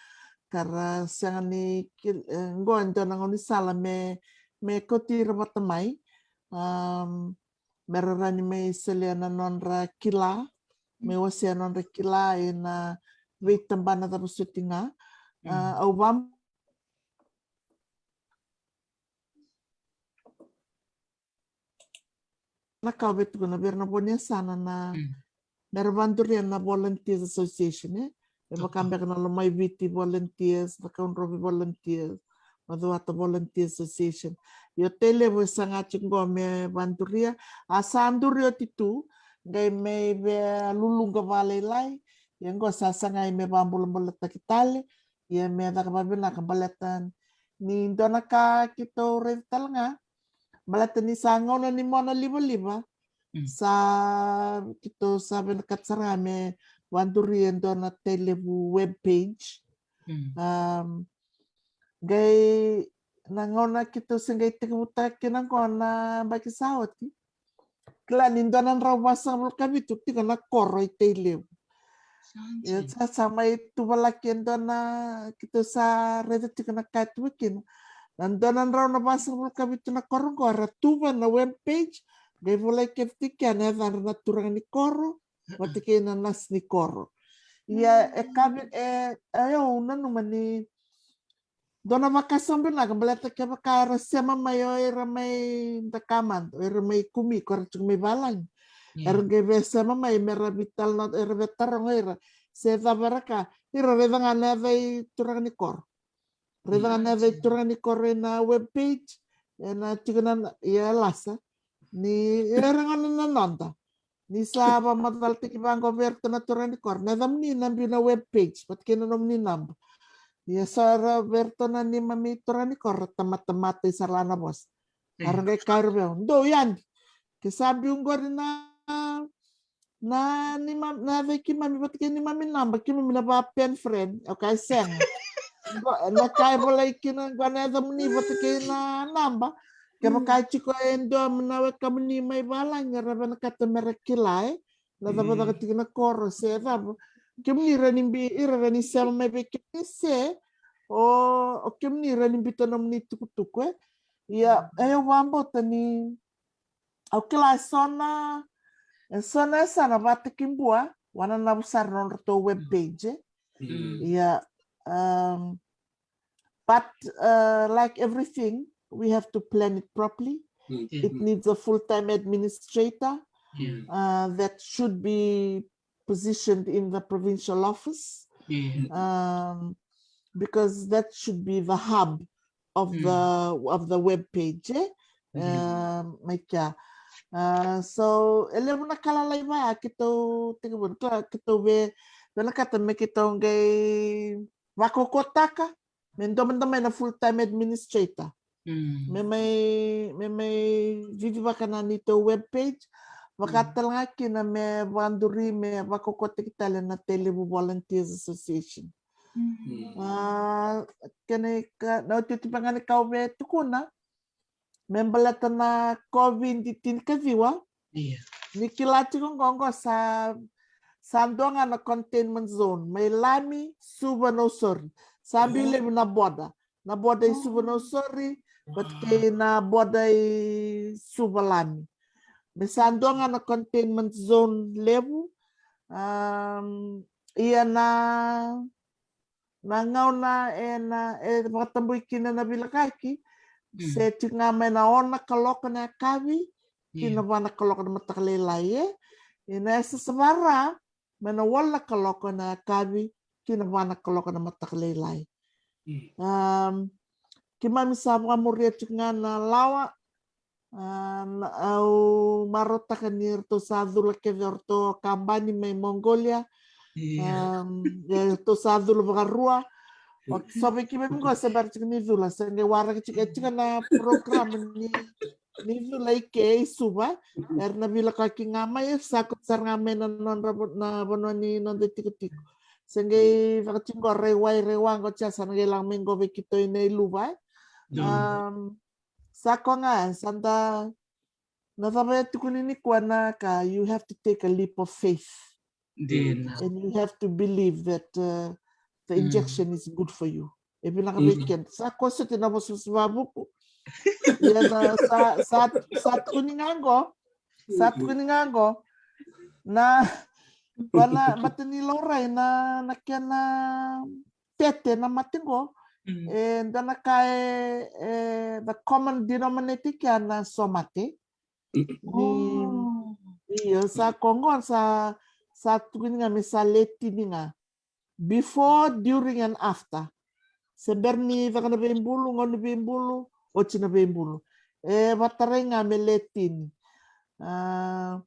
ka ra sega ni kil-, e, qo e dua na gaunisala me, me kauti ira vata mai. Am, me ra rawa ni mai solia na nodra kila, me wasea na nodra kila ena veitabana cava soti ga. Ah, au va na ka au via tukuna vei ira na vo ni yasana na, me ra vaduria na Volunteers Association, e? E vaka beka na Lomaiviti Volunteers, na Cakaudrove Volunteers, na Macuata Volunteers Association. Io, Tailevu e saga tiko qo me vaduria, a sa duri oti tu, qai mai via luluqa vakalailai, ia qo sa sagai me vabulabulataki tale, ia me caka vavinaka baleta ni dua na ka keitou raica tale ga, baleta ni sa gauna ni mona livaliva. Sa, keitou sa vinakata sara ga me vaduri e dua na Tailevu web page. Um, qai na gauna keitou se qai tekivutaka kina qo na yabaki sa oti. Kila ni dua na drau vasagavulu ka vitu tiko na koro i Tailevu. Ia sa sa mai tuvalaki e dua na, keitou sa raica tiko na ka e tuva kina. Na dua na drau na vasagavulu ka vitu na koro qo era tuva na web page, qai volai kece tiko kina na yacadra na turaga ni koro vata kei na nasi ni koro. Ia e kavi e, e au nanuma ni dua na vakasabu vinaka baleta kevaka era sema mai o ira mai Dakamada, o ira mai Kumi, ko era tiko mai valagi. Era qai via sema mai me ra veitalanoa, era via taroga ira se cava era ka, ira raica ga na yaca i turaga ni koro. Raica ga na yaca i turaga ni koro ena web page, ena tiko na, ia e lasa. Ni era gona na noda. Ni sa vakamacalataki vaqo vei iratou na turaga ni koro, na yacamuni na biu na web page vata kei na nomuni naba. Ia sa ra vei iratou na neimami turaga ni koro, tamata matai sara la na vosa. Era qai kaya vei au, dou yadi, ke sa biu qori na, na neimami, na yaca i keimami vata kei neimami naba, keimami na va pen friend. Au kaya sega. Qo na ka e volai kina qo na yacamuni vata kei na naba. Kevaka e tiko e dua na wekamuni mai valagi era vinakata me ra kila e na cava caka tiko na koro se cava, kemuni ra ni bi, ira ra ni sema mai vei kemuni se o, o kemuni ra ni biuta nomuni tukutuku e. Ia e au vakabauta ni au kila e so na, e so na yasana vata kei Bua, wananavu sara na nodratou web page e. Ia, um, but, uh, like everything, we have to plan it properly. It needs a full-time administrator, uh, that should be positioned in the provincial office, um, because that should be the hub of the, of the web page, eh? Um, mai kea. Uh, so e levu na ka lalai vaya keitou tekivu, keitou via, via vinakata me keitou qai vakaukauwataka me domodomo mai na full-time administrator. Me mai, me mai cicivaka na neitou web page, vaka tale ga kina me vakaduri me vakaukauwataki tale na Tailevu Volunteers Association. A, kena ika, na otioti beka ga ni ka au via tukuna me baleta na COVID tinikaciwa. Ni kila tiko qo, qo sa, sa dua ga na containment zone mai Lami, Suva, Nausori. Sa biu laivi na border, na border i Suva, Nausori vata kei na border i Suva, Lami. Me sa dua ga na containment zone levu. Um, ia na, na gauna e na, e vakatabui kina na veilakoyaki se tiko ga mai na ono na kaloko na yakavi ki na va na kaloko na mataka lailai, e. Ia na yasayasa vaka-Ra mai na walu na kaloko na yakavi ki na va na kaloko na mataka lailai. Um, keimami sa vakamuria tiko ga na lawa. A, au marautaka ni ratou sa cula kece o ratou kabani mai Mongolia. Um, e ratou sa cula vakarua. O so vei keimami qo se bera tiko ni cula, se qai waraki tiko, e tiko na program ni, ni cula i ke i Suva. Era na veilakoyaki ga mai, sa kauta sara ga mai na nodra, na vanua ni noda itikotiko. Se qai vaka tiko qo Raiwai, Raiwa qo, sa na qai lako mai qo vei keitou i Nailuva, e. Um, sa koya ga, sa da, na cava e tukuni nikua na ka, you have to take a leap of faith. And you have to believe that, uh, the injection is good for you. E vinaka vei keda. Sa koya soti na vosavosa vakavuku. Ia na sa, sa, sa tukuni ga qo. Sa tukuni ga qo. Na, vaka na mata ni laurai na, na kena tete na mate qo. E dua na ka e, e, the common denominator kea na so mate. Ni, io, sa koya qo sa, sa tukuni ga me sa le tini ga. Before, during and after. Se bera ni caka na veibulu, gauna ni veibulu, oti na veibulu. E vatarai ga me le tini. A,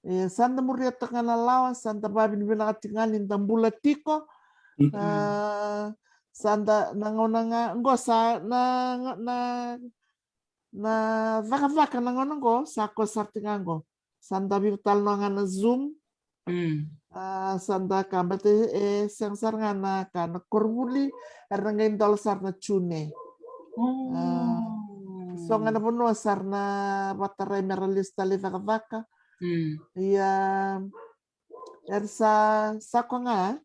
e, sa da muria toka ga na lawa, sa da vavinavinaka tiko ga ni da bula tiko. A, sa da na gauna ga qo sa na, na, na cakacaka na gauna qo, sa koya sara tiko ga qo. Sa da veitalanoa ga na Zoom. Mm. A, sa da ka, but e, e sega sara ga na ka na koronivuli, era na qai dola sara na June. Oh. A, so ga na vanua sara na vatarai mera lesu tale i cakacaka. Mm. Ia, era sa, sa ko ga,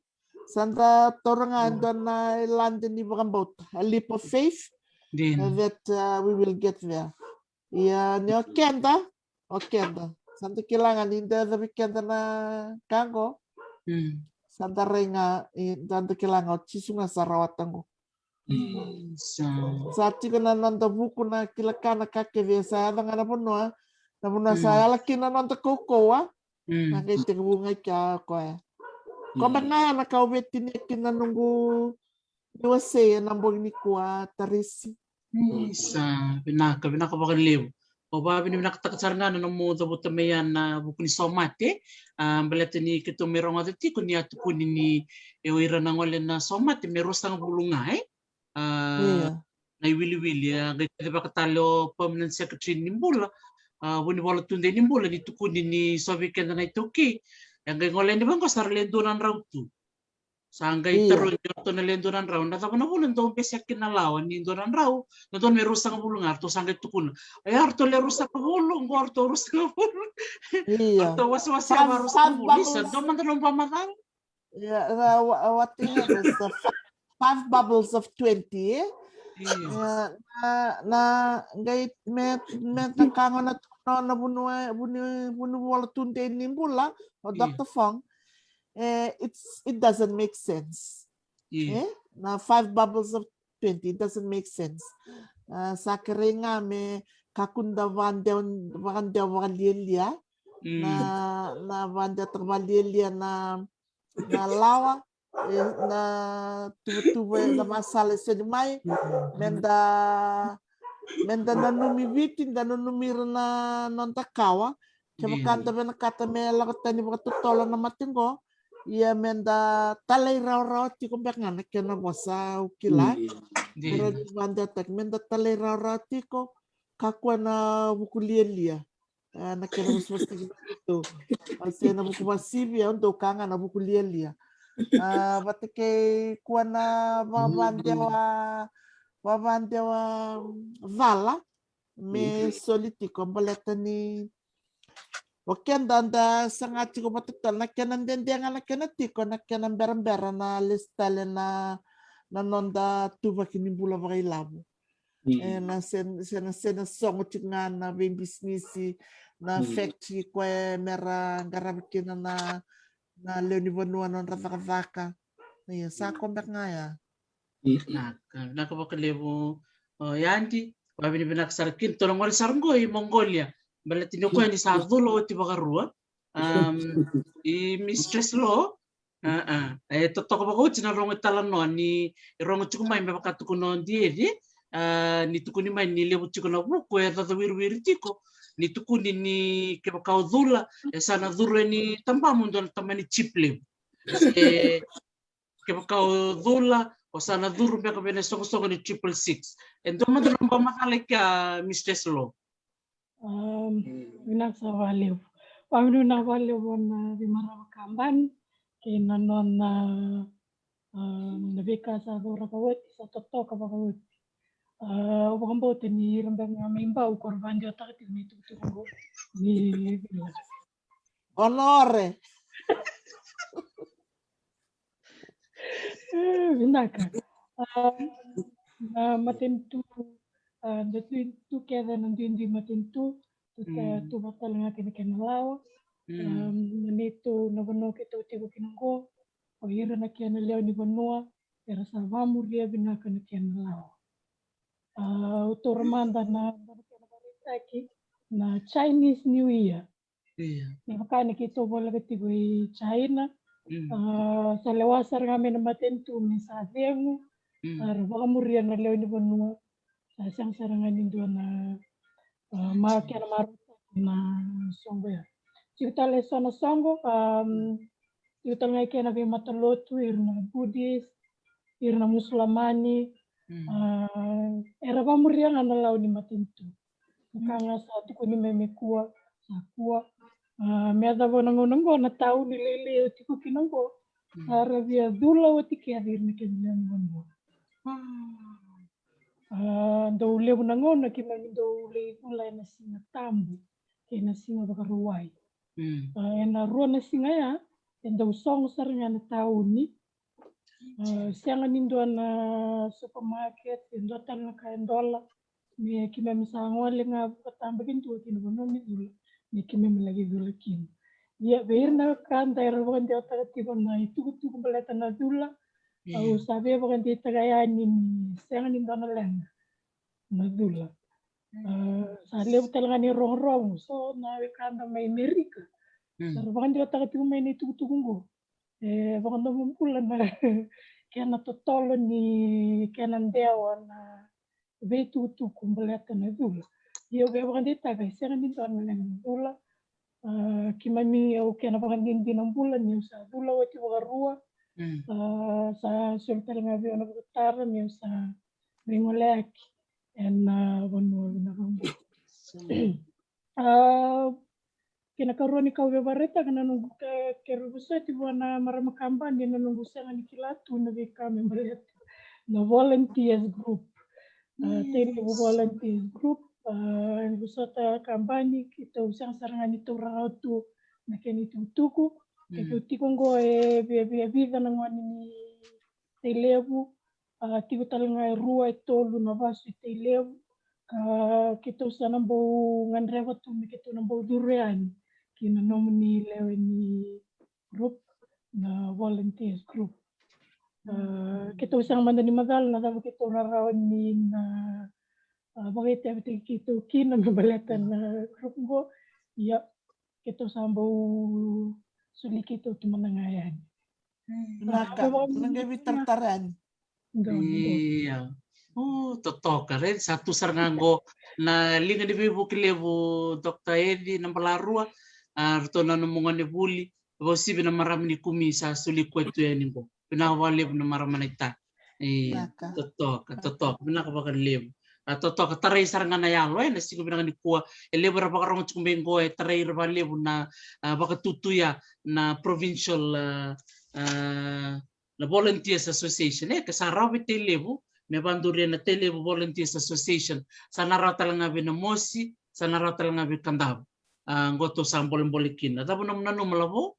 sa da taura ga e dua na ilade ni vakabauta, a leap of faith, uh, that, uh, we will get there. Ia, ni o keda, o keda. Sa da kila ga ni da yacovi keda na ka qo. Mm. Sa da rai ga, i, da, da kila ga o Jisu ga sa rawata qo. Mm, sa. Sa tiko na noda vuku na kila ka na ka kece sa yaco ga na vanua. Na vanua sa yala kina na noda kaukauwa. Mm. Na qai tekivu ga i kea o koya. Ko beka ga ya na ka au via tinia kina na noqu niwasei ena bogi nikua, Tarisi. Isa, vinaka, vinaka vakalevu. Au vakavinavinakataka sara ga na nomu cavuta mai ya na vuku ni somate. A, baleta ni keitou mai rogoca tiko ni a tukuni ni e o ira na gole na somate me ruasagavulu ga, e? A, na iwiliwili, a, qai kacivaka tale o permanent secretary ni bula, a, vunivola tudei ni bula, ni tukuni ni so vei keda na iTaukei e qai gole yani vaqo sa ra le dua na drau tu. Sa qai tarogi o ratou na le dua na drau, na cava na vuna dou bese kina na lawa ni dua na drau, na dua me ruasagavulu ga, ratou sa qai tukuna. Ia, ratou le ruasagavulu, qo ratou ruasagavulu. Ia. Ratou wasewasea va ruasagavulu. Isa, dua mada nomu vakamacala. Ia, na, wa-, what they have is the fi-, five bubbles of twenty, e? Ia. Ia, na, na, qai me, me da kago na tukuna na vunivola tudei ni bula, o Doctor Fong. Eh, it's, it doesn't make sense. E? Na five bubbles of twenty, it doesn't make sense. A, sa kerei ga me kakua da vakadewa, vakadewa vakalialia. Na, na vakadewataka vakalialia na, na lawa, e, na tuvatuva, na vasala e soli mai. Me da, me da nanumi Viti, da nanumi ira na noda kawa. Kevaka da vinakata me lako tani vakatotolo na mate qo, ia me da talairawarawa tiko beka ga na kena vosa, au kila. Ira ni vakadewataki, me da talairawarawa tiko, kakua na vuku lialia. A, na kena vosavosa tiko na keitou. Au se na vuku vasivi, au dau ka ga na vuku lialia. A, vata kei kua na vavadewa, vavadewa cala, me soli tiko baleta ni o keda da saga tiko vata tale na kena dede ga na kena tiko, na kena berabera na lesu tale na, na noda tuvaki ni bula vakailavo. E, na se, se na, se na sogo tiko ga na veibisinisi, na factory koya mera qarava kina na, na lewe ni vanua na nodra cakacaka. Ia, sa ko beka ga ya. Vinaka, vinaka vakalevu, o Yadi. Vakavinavinaka sara kina, tou na gole sara qo i Mongolia. Baleta ni o koya ni sa cula oti vakarua. Um, i Mistress Law, a, a, e totoka vakaoti na rogo italanoa ni, e rogo tiko mai me vaka tukuna o Dieri, a, ni tukuni mai ni levu tiko na vuku e cacawiriwiri tiko, ni tukuni ni kevaka o cula, e sa na curu yani tabamu dua na tamani jeep levu. E, kevaka o cula, o sa na curu beka vei na isoqosoqo ni triple six. E dua mada na nomu vakamacala i kea, Mistress Law. Um, vinaka sara vakalevu. Vakavinavinaka vakalevu na veimarama kabani kei na nona, um, na veika sa cauravaka oti, sa totoka vakaoti. A, au vakabauta ni ira beka ga mai Bau ko ra vakadewataka tiko na itukutuku qo ni vila. Honore. E, vinaka. A, na matanitu, a, da tu, tu kece na duidui matanitu, tu, tu vata tale ga kei na kena lawa. A, na neitou, na vanua keitou tiko kina qo, o ira na kena lewe ni vanua era sa vakamuria vinaka na kena lawa. A, au taura mada na, na kena vakaraitaki na Chinese New Year. Ia. Me vaka ni keitou voleka tiko i China, a, sa lewa sara ga mai na matanitu me sa cegu, a, ra vakamuria na lewe ni vanua, sa sega sara ga ni dua na, a, ma kena marautaki na soqo ya. Tiko tale so na soqo, a, tiko tale ga i kena veimatalotu, ira na Buddhist, ira na Musulamani, a, era vakamuria ga na lawa ni matanitu. Ka ga sa tukuni mai me kua, sa kua. A, me yacova na gauna oqo na tauni lailai au tiko kina oqo, mm, sa ra via cula oti kece ira na kena lewe ni vanua. A, dau levu na gauna keimami dau lai cula ena Siga Tabu kei na Siga Vakarauwai. Mm. A, ena rua na siga ya e dau sogo sara ga na tauni. A, sega ni dua na supermarket, e dua tale na ka e dola. Me keimami sa gole ga vakatabakidua ki na vanua ni cula me keimami laki cula kina. Ia vei ira na wekada era vakadewataka tiko na itukutuku baleta na cula, au sa via vakadeitaka yani ni sega ni dua na leqa na cula. A, sa levu tale ga ni rogorogo, so na wekada mai Merika sa ra vakadewataka tiko mai na itukutuku oqo. E vakadomobula na kena totolo ni kena dewa na veitukutuku baleta na cula. Ia au via vakadeitaka e sega ni dua na leqa na cula. A, keimami, au kena vakadinadina bula niu sa cula oti vakarua. Mm. A, sa soli tale ga vei au na vakatara niu sa veigoleyaki ena vanua vinaka oqo. A, kena karua ni ka au via vakaraitaka na noqu ke-, kerea vosoti vua na marama kabani na noqu sega ni kila tu na veika me baleta na volunteers group. A, Tailevu volunteers group. A, e vosota kabani, keitou sega sara ga ni taura rawa tu na kena itukutuku. Keitou tiko oqo e vi-, vi-, vica na gone ni Tailevu, a, tiko tale ga e rua e tolu na vasu i Tailevu. Ka keitou sa na bau gadreva tu me keitou na bau curu yani ki na nomuni lewe ni group, na volunteers group. A, keitou sega mada ni macala na cava keitou na rawa ni na, a, vakaitavitaki keitou kina me baleta na group qo. Ia, keitou sa bau soli keitou tu mada ga yani. Vinaka, na qai veitaratara yani. Io. O, totoka, right? Sa tu sara ga qo na liga ni veivuke levu, Doctor Eci Nabalarua, a, ratou na nomu gone vuli, vakauasivi na marama ni kumi sa soli koya tu yani qo. Vinaka vakalevu na marama naita. E, totoka, totoka, vinaka vakalevu. A, totoka, tarai sara ga na yalo, e, na siga vinaka nikua. E levu era vakarogo tiko mai qo, e tarai ira vakalevu na, a, vakatutuya na provincial, a, a, na Volunteers Association, e, ke sa rawa vei Tailevu me vaduria na Tailevu Volunteers Association, sa na rawa tale ga vei Namosi, sa na rawa tale ga vei Kadavu. A, qo tou sa bolebole kina. Cava nomu nanuma, Lavo?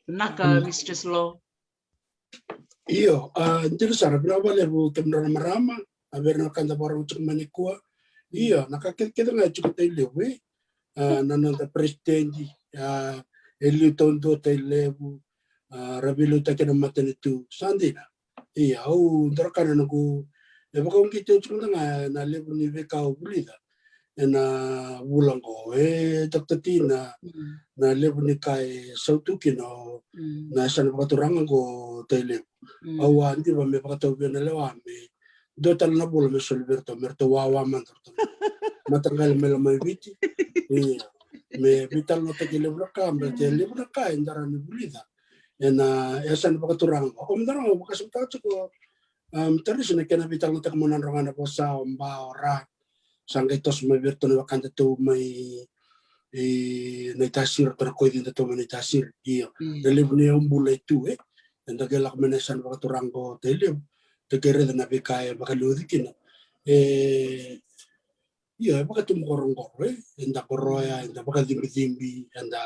Vinaka, Mistress Lo. Io, a, dina sara, vinaka vakalevu kemudrau na marama, a, vei ira na wekada vakarogo tiko mai nikua. Io, na ka kecekece ga e tiko Tailevu, e. A, na noda president, a, e liu taudua Tailevu, a, ra veiliutaki ena matanitu, sa dina. Ia, au dau kaya na noqu, e vakauqeti au tiko mada ga na levu ni veika au vulica ena vula qo, e, Doctor T, na, na levu ni ka e sautu kina o, na yasana vakaturaga qo Tailevu. Au a diva me vakatau vei au na lewa me dua tale na vula me soli vei iratou, me ratou wawa mada ratou na mataqali mai Lomaiviti. Ia, me veitalanoataki e levu na ka, baleta e levu na ka eda rawa ni vulica ena yasana vakaturaga qo. O mada ga au vakasamataka tiko, um, Tarisi, na kena veitalanoataki mai na drau ga na vosa, o Ba, o Ra, sa qai toso mai vei iratou na wekadatou mai, e, Naitasiri, ratou na koici datou mai Naitasiri. Io, na levu ni yaubula e tu, e, eda qai lako mai na yasana vakaturaga qo Tailevu, da qai raica na veika e vakaliuci kina. E, io, e vakatubu qoroqoro, e, eda qoroya, eda vakacibicibi, eda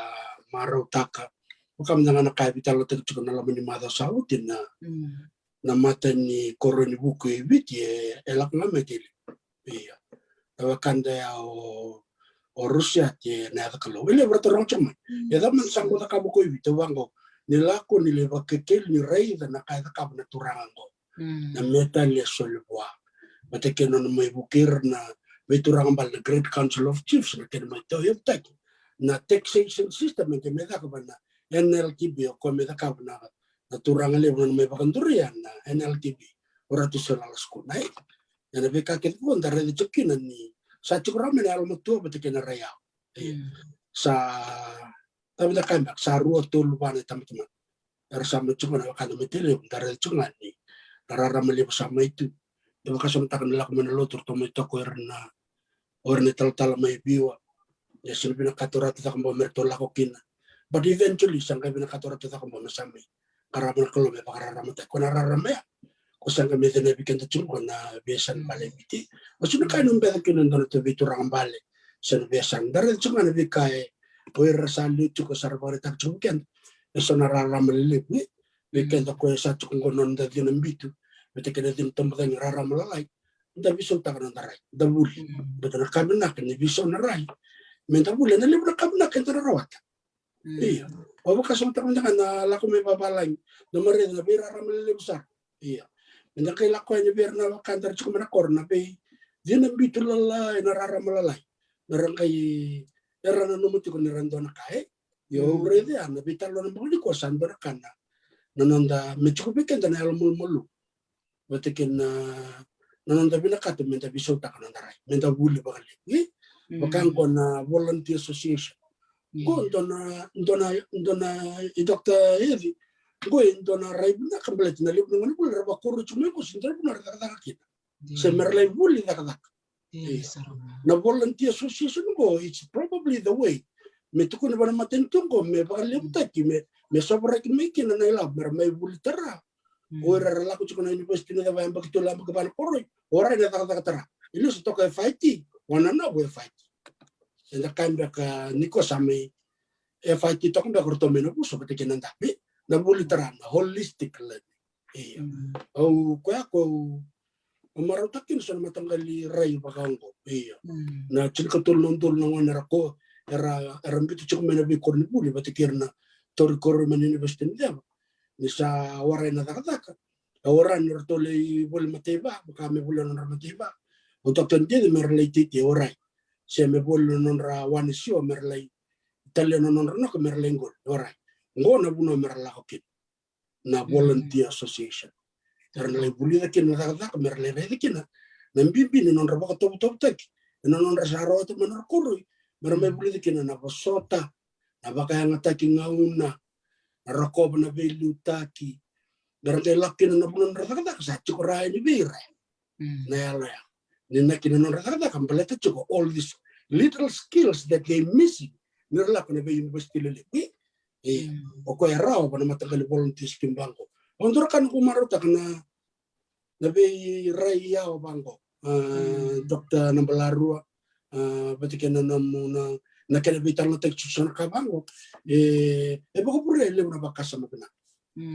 marautaka. Vaka mada ga na ka e veitalanoataki tiko na loma ni macawa sa oti na, na mata ni koro ni vuku e Viti, e, e lako ga mai Tailevu. Ia, na wekada ya o, o Rusiate, na yaca Kalou. E levu ratou rogo tiko mai. E cava mada sa bau cakava ko i Viti, au vaqo, ni lako ni lai vakekeli, ni raica na ka e cakava na turaga qo. Na metali e soli vua. Vata kei na nona mai vukei ira na veituraga bale, na Great Council of Chiefs, na kena mai tauyavutaki na taxation system e qai mai cakava na N L T B, o koya mai cakava na, na turaga levu na nona mai vakaduria na N L T B, o Ratu Sir Lala Sukuna. Ena veika kece qo da raica tiko kina ni sa tiko rawa mai na yalomatua vata kei na raiyawa. Sa, da via kaya beka, sa rua, tolu, va na itabatamata era sa mai tiko na wekada mai Tailevu, da raica tiko ga ni na rarama levu sa mai tu. Da vakasamataka ni lako mai na lotu, ratou mai toka o ira na, o ira na italatala mai Viwa. Ia sega ni vinakata o Ratu Cakobau me ratou lako kina. But eventually sa qai vinakata o Ratu Cakobau me sa mai qarava na Kalou me vakararamataki. Ko na rarama ya, ko sa qai me cina vei keda tiko na veiyasana bale e Viti. O sega ni ka e na beca kina e dua na tou veituraga bale se na veiyasana. Da raica tiko ga na veika e, o ira sa liu tiko sa ra vakaraitaka tiko vei keda. E so na rarama lelevu vei keda ko e sa tiko qo, noda cina bitu, vata kei na cina tabacakacaka, rarama lalai. Da veisautaka noda rai, da vuli. Baleta na ka vinaka ni veisau na rai, me da vuli, e na levu na ka vinaka eda na rawata. Ia, au vakasamataka mada ga na lako mai vavalagi, da mai raica na veirarama lelevu sara. Ia, me da qai lako yani vei ira na wekada era tiko mai na koro, na veicina bitu lalai, na rarama lalai, me ra qai, era nanuma tiko ni ra dua na ka, e? Ia, au raica ya na veitalanoa na bogi nikua sa dua na ka na, na noda, me tiko vei keda na yalo malumalumu, vata kei na, na noda vinakata me da veisautaka noda rai, me da vuli vakalevu, e? Vaka qo na Volunteer Association. Qo dua na, dua na, dua na, i Doctor Eci, qo e dua na rai vinaka baleta na levu na gone vuli era vakoroi tiko mai qo, sega ni dua na vanua era cakacaka kina. Se me ra lai vuli cakacaka. Ia, na Volunteer Association qo, it's probably the way me tukuni vua na matanitu qo me vakalevutaki, me, me sovaraki mai kina na ilavo me ra mai vuli tara. O ira era lako tiko na university, na cava, yabaki tolu, yabaki va na koroi, o ira era cakacaka tara. E lesu toka e F I T, o na novo e F I T. Eda kaya beka ni ko sa mai F I T toka beka o ratou mai Navuso vata kei Nadabe, na vuli tara, na holistic learning. Ia. Au, koya ko au, au marautaka kina so na mataqali rai vaka oqo. Ia. Na tinikatolu na udolu na gone era ko, era, era biuta tiko mai na veikoronivuli vata kei ira na tauri koroi mai na university ni ceva. Ni sa warai na cakacaka, e warai ni ratou lai voli mataiva, vaka me voli na nodra mataiva. O Doctor Dede me ra lai teitei, e warai. Se me voli na nodra wane sio me ra lai talia na nodra noka me ra lai qoli, e warai. Qo na vanua me ra lako kina. Na Volunteer Association. Era na lai vulica kina na cakacaka, me ra lai raica kina na bibi ni nodra vakatovotovotaki ena nodra sa rawata mai na nodra koroi, me ra mai vulica kina na vosota, na vakayagataki gauna, na rokova na veiliutaki. Me ra qai lako kina na vanua nodra cakacaka sa tiko rawa yani vei ira na yalo ya. Ni na kina nodra cakacaka baleta tiko all these little skills that they missing ni ra lako na vei university lelevu. E, o koya e rawa vua na mataqali volunteer scheme vaqo. Au dua na ka noqu marautaka na, na veirai yawa vaqo. A, Doctor Nabalarua, a, vata kei na nomu na, na kena veitalanoataki tiko so na ka vaqo. E, e vakavurea e levu na vakasama vinaka.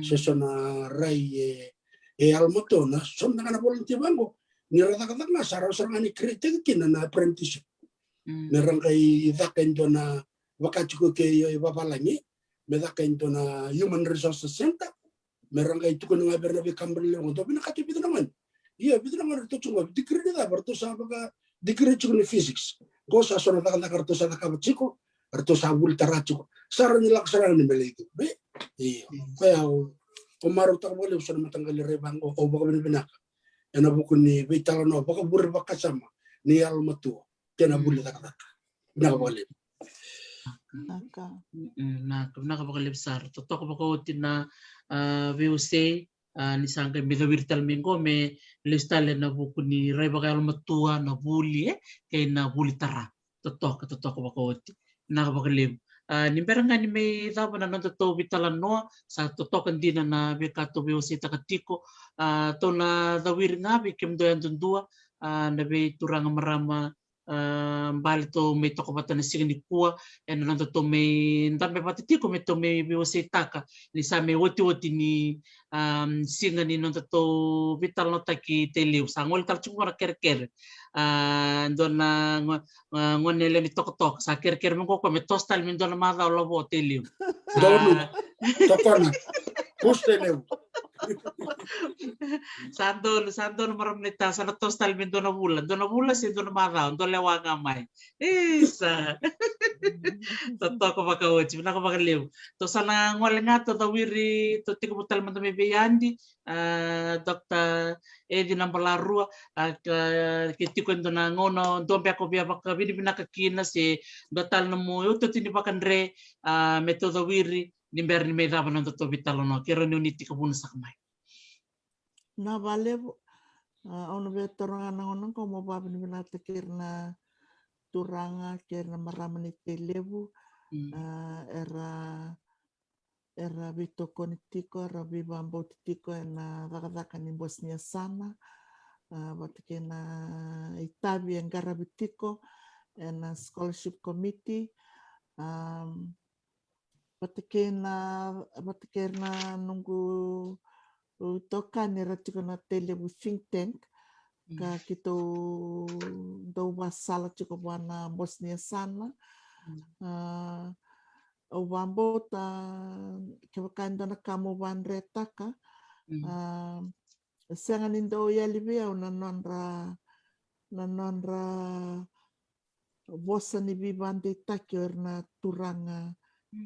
Se so na rai e, e yalomatua na so na ka na volunteer vaqo. Ni ra cakacaka ga sa rawa sara ga ni create-taki kina na apprenticeship. Me ra qai caka e dua na, vaka tiko ke i vavalagi, me caka e dua na human resources center. Me ra qai tukuna ga vei ira na veikabani levu, dou vinakata e vica na gone. Ia, vica na gone ratou tiko qo, degree ni cava, ratou sa vaka degree tiko ni physics. Qo sa so na cakacaka ratou sa cakava tiko, ratou sa vuli tara tiko. Sa rawa ni lako sara ga ni me lai curu, e? Ia. Koya au, au marautaka vakalevu so na mataqali rai vaqo, au vakavinavinaka ena vuku ni veitalanoa vakavure vakasama ni yalomatua kei na vuli cakacaka. Vinaka vakalevu. Vinaka. Mm, vinaka, vinaka vakalevu sara. Totoka vakaoti na, a, veiwasei, a, ni sa qai mai cawiri tale mai qo me lesu tale ena vuku ni rai vakayalomatua, na vuli, e, kei na vuli tara. Totoka, totoka vakaoti. Vinaka vakalevu. A, ni bera ga ni mai cava na nodatou veitalanoa, sa totoka dina na veika tou veiwaseitaka tiko. A, tou na cawiri ga vei kemudou yadudua, a, na veituraga, marama, a, bale tou mai toka vata na siga nikua, ena nodatou mai dabe vata tiko me tou mai veiwaseitaka ni sa mai otioti ni, a, siga ni nodatou veitalanoataki tei levu. Sa gole tale tiko qo na kerekere. A, dua na go-, a, gone lewe ni tokatoka. Sa kerekere mai qo o koya me toso tale me dua na macawa lavo tei levu. Donu. A. Tokona. Push tei levu. Sa donu, sa donu marama naita, sa na toso tale me dua na vula. Dua na vula se dua na macawa, dua lewa ga mai. Isa. Totoka vakaoti, vinaka vakalevu. Tou sa na gole ga, tou cawiri, tou tekivu tale mada mai vei Adi, a, Doctor Eci Nabalarua, a, ka, ke tiko e dua na gauna dua beka o via vakavinavinaka kina se dua tale nomu iotioti ni vakadre, a, me tou cawiri, ni bera ni mai cava na nodatou veitalanoa, ke rawa ni o ni tekivu saka mai. Na vakalevu, a, au na via taura ga na gauna qo meu vakavinavinakataki ira na turaga kei na marama ni Tailevu, a, era era veitokoni tiko, era veivakabauti tiko ena cakacaka ni bose ni yasana, a, vata kei na itavi e qaravi tiko ena scholarship committee, a, vata kei na, vata kei na noqu itokani era tiko na Tailevu think tank, ka keitou dau vakasala tiko vua na bose ni yasana. A, au vakabauta kevaka e dua na ka mo vakadretaka, a, e sega ni dau yali vei au na nodra, na nodra vosa ni veivakadeitaki o ira na turaga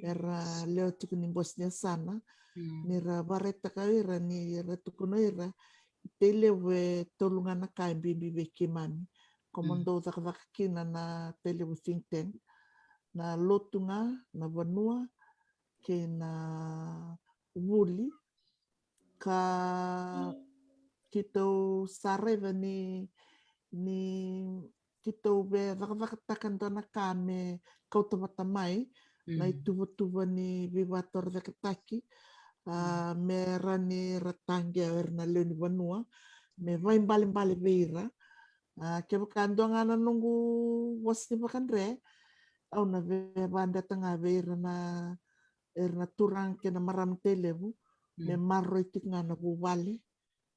era lewe tiko ni bose ni yasana, ni ra vakaraitaka o ira, ni ra tukuna o ira, Tailevu e tolu ga na ka e bibi vei keimami. Ko mo dau cakacaka kina na Tailevu think tank, na lotu ga, na vanua, kei na vuli, ka keitou sa raica ni, ni keitou via cakacakataka dua na ka me kauta vata mai na ituvatuva ni veivakatorocaketaki, a, me rawa ni ra taqeya o ira na lewe ni vanua, me vakaibalebale vei ira. A, kevaka dua ga na noqu vosa ni vakadre, au na via vakadreta ga vei ira na, ira na turaga kei na marama Tailevu, me maroroi tiko ga na vuvale,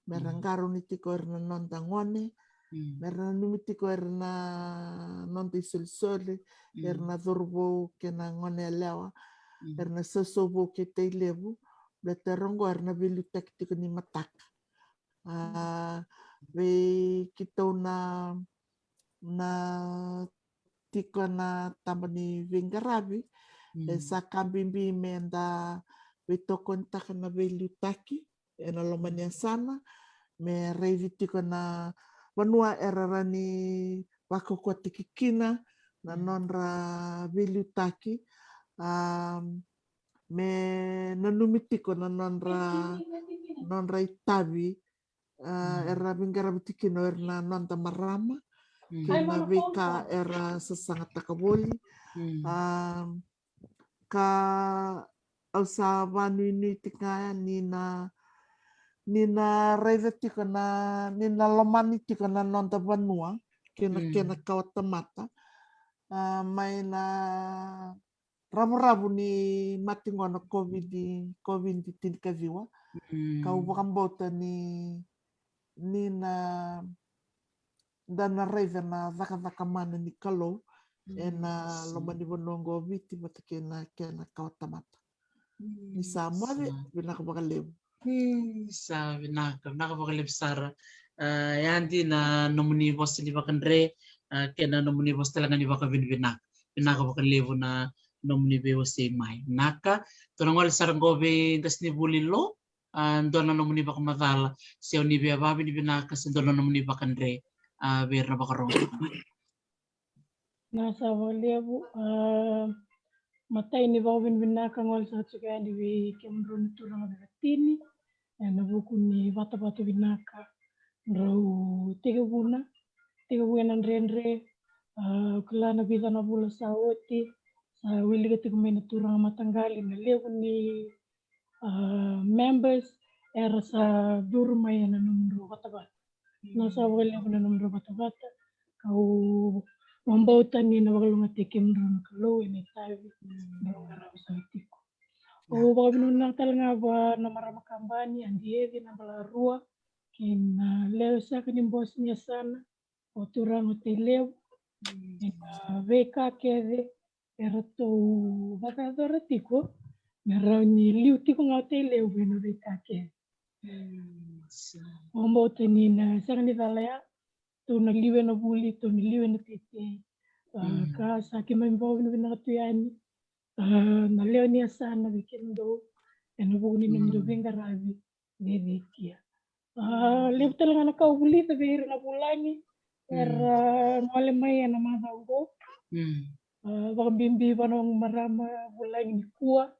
me ra qarauni tiko ira na noda gone, me ra nanumi tiko ira na noda isolisoli, ira na cauravou kei na gone yalewa, ira na sausau vou kei Tailevu, baleta era oqo era na veiliutaki tiko ni mataka. A, vei keitou na, na tiko na taba ni veiqaravi, e sa ka bibi me da veitokonitaka na veiliutaki ena loma ni yasana, me raici tiko na vanua era rawa ni vakaukauwataki kina na nodra veiliutaki, a, me nanumi tiko na nodra, nodra itavi, a, era veiqaravi tiko kina o ira na noda marama, kei na veika era sasagataka voli. A, ka au sa vakanuinui tiko ga ni na, ni na raica tiko na, ni na lomani tiko na noda vanua kei na kena kawatamata, a, mai na ravuravu ni mate qo na COVID, COVID tinikaciwa. Kau vakabauta ni, ni na da na raica na cakacaka mana ni Kalou ena loma ni vanua qo o Viti vata kei na kena kawatamata. Ni sa moce, vinaka vakalevu. Sa vinaka, vinaka vakalevu sara. A, e adi na nomuni vosa ni vakadre, a, kei na nomuni vosa tale ga ni vakavinavinaka. Vinaka vakalevu na nomuni veiwasei mai. Vinaka, tou na gole sara qo vei qasenivuli Lo, a, dua na nomuni vakamacala, se o ni via vakavinavinaka, se dua na nomuni vakadre, a, vei ira na vakarogo. Vinaka sara vakalevu, a, matai ni vakavinavinaka gole sara tiko yani vei kemudrau na turaga vakatini, ena vuku ni vatavata vinaka drau tekivuna, tekivu ena dredre, a, kila na vica na vula sa oti, sa wilika tiko mai na turaga mataqali na levu ni, a, members era sa curu mai ena nomudrau vatavata. Vinaka sara vakalevu na nomudrau vatavata, kau vakabauta ni na vakalougatataki kemudrau na Kalou ena itavi drau qarava sara tiko. Au vakavinavinaka tale ga vua na marama kabani, Adi Eci Nabalarua, kei na lewe saka ni bose ni yasana, o turaga o Tailevu, ena veika kece eratou vakayacora tiko, me rawa ni liu tiko ga o Tailevu ena veika kece. Au vakabauta ni na sega ni cala ya, tou na liu ena vuli, tou na liu ena teitei, a, ka sa keimami vakavinavinaka tu yani, a, na lewe ni yasana vei kemudou ena vuku ni nomudou veiqaravi cecekia. A, levu tale ga na ka au vulica vei ira na vulagi era gole mai ena macawa oqo. A, vakabibi vua na noqu marama vulagi nikua,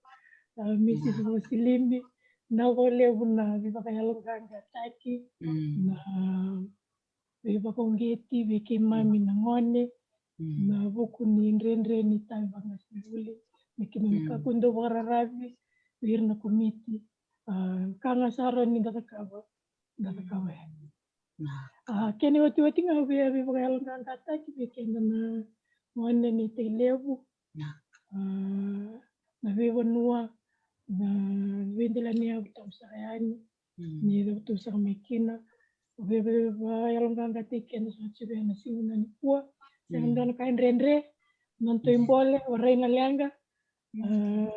a, Misisi Vakasilimi, vinaka vakalevu na veivakayaloqaqataki, na veivakauqeti vei keimami na gone, Mm. Na vuku ni dredre ni tavi vaqasenivuli, me keimami Mm. kakua ni dau vakararavi vei ira na komiti. A, ka ga sara ni da cakava, da cakava yani. Na. A, kena iotioti ga au via veivakayaloqaqataki vei keda na gone ni Tailevu. Na. A, na veivanua, na veidelaniyavu tabu sara yani. Mm. Ni cavutu sara mai kina. Au via veivakayaloqaqataki keda sara tiko ena siga nikua. Sega Mm. dua na ka e dredre. Nodatou Mm. ibole, warai na leqa. Mm. A,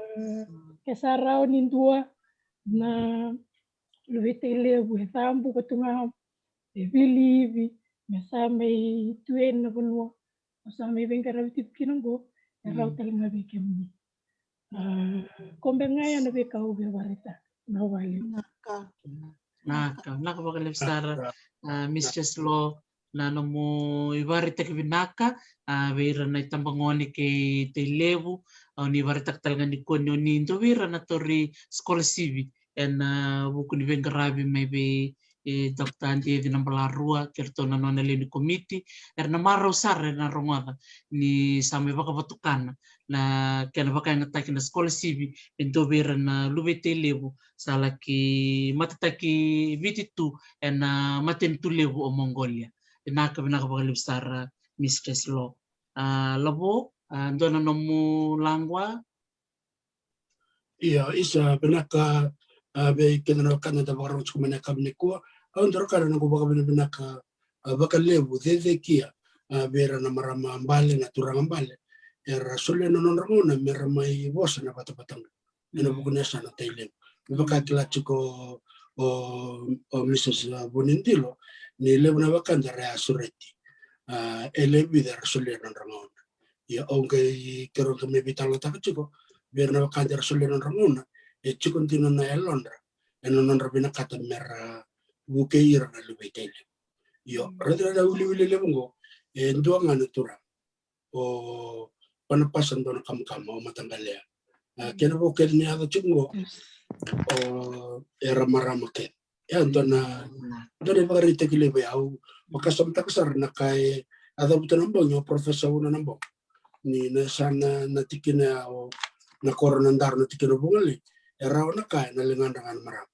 ke sa rawa ni dua na luve i Tailevu e cabu ka tu ga e vili ivi, me sa mai tu ena vanua o sa mai veiqaravi tiko kina qo, e rawa Mm. tale ga vei kemuni. A, ko beka ga ya na veika au via vakaraitaka. Na wale. Naka. Naka, naka vakalevu sara, a, Mistress Law, na nomu ivakaraitaki vinaka, a, vei ira na itabagone kei Tailevu, a, o ni vakaraitaka tale ga nikua ni o ni dua vei ira na tauri scholarship ena vuku ni veiqaravi mai vei, e, Doctor Adi Eci Nabalarua, kei ratou na nona lewe ni komiti, era na marau sara era na rogoca ni sa mai vakavatukana na kena vakayagataki na scholarship e dua vei ira na luve i Tailevu sa laki matataki Viti tu ena matanitu levu o Mongolia. Vinaka, vinaka vakalevu sara, Mistress Law. A, Lavo, a, dua na nomu laqu? Ia, isa, vinaka, a, vei keda na wekada da vakarorogo tiko mai na yakavi nikua. Au dau rogoca na noqu vakavinavinaka, a, vakalevu, cecekia, a, vei ira na marama bale, na turaga bale. Era solia na nodra gauna me ra mai vosa na vatavata qo. Ena Mm. vuku ni yasana Tailevu. Me vaka Mm. kila tiko o, o Mistress Vunidilo, ni levu na wekada era a sureti. A, e levu era solia na nodra gauna. Ia, au qai, keirau qai mai veitalanoataka tiko vei ira na wekada era solia na nodra gauna, e tiko dina na yalodra ena nodra vinakata me ra vukei ira na luve i Tailevu. Io, Mm. raica na wiliwili levu qo, e dua ga na turaga, o Panapasa Dona Kamakama, o Mataqali ya. A, Mm. kena vo kece ni yaco tiko qo, Yes. o, era marama kece. Ia, dua na, Mm. dua na ivakaraitaki levu ya, au vakasamataka sara na ka e a cavuta na bogi o Professor Una Nabogi. Ni na yasana, na tikina ya o, na koro Nadaro, na tikina o Vugalei, e rawa na ka ena ligadra ga na marama.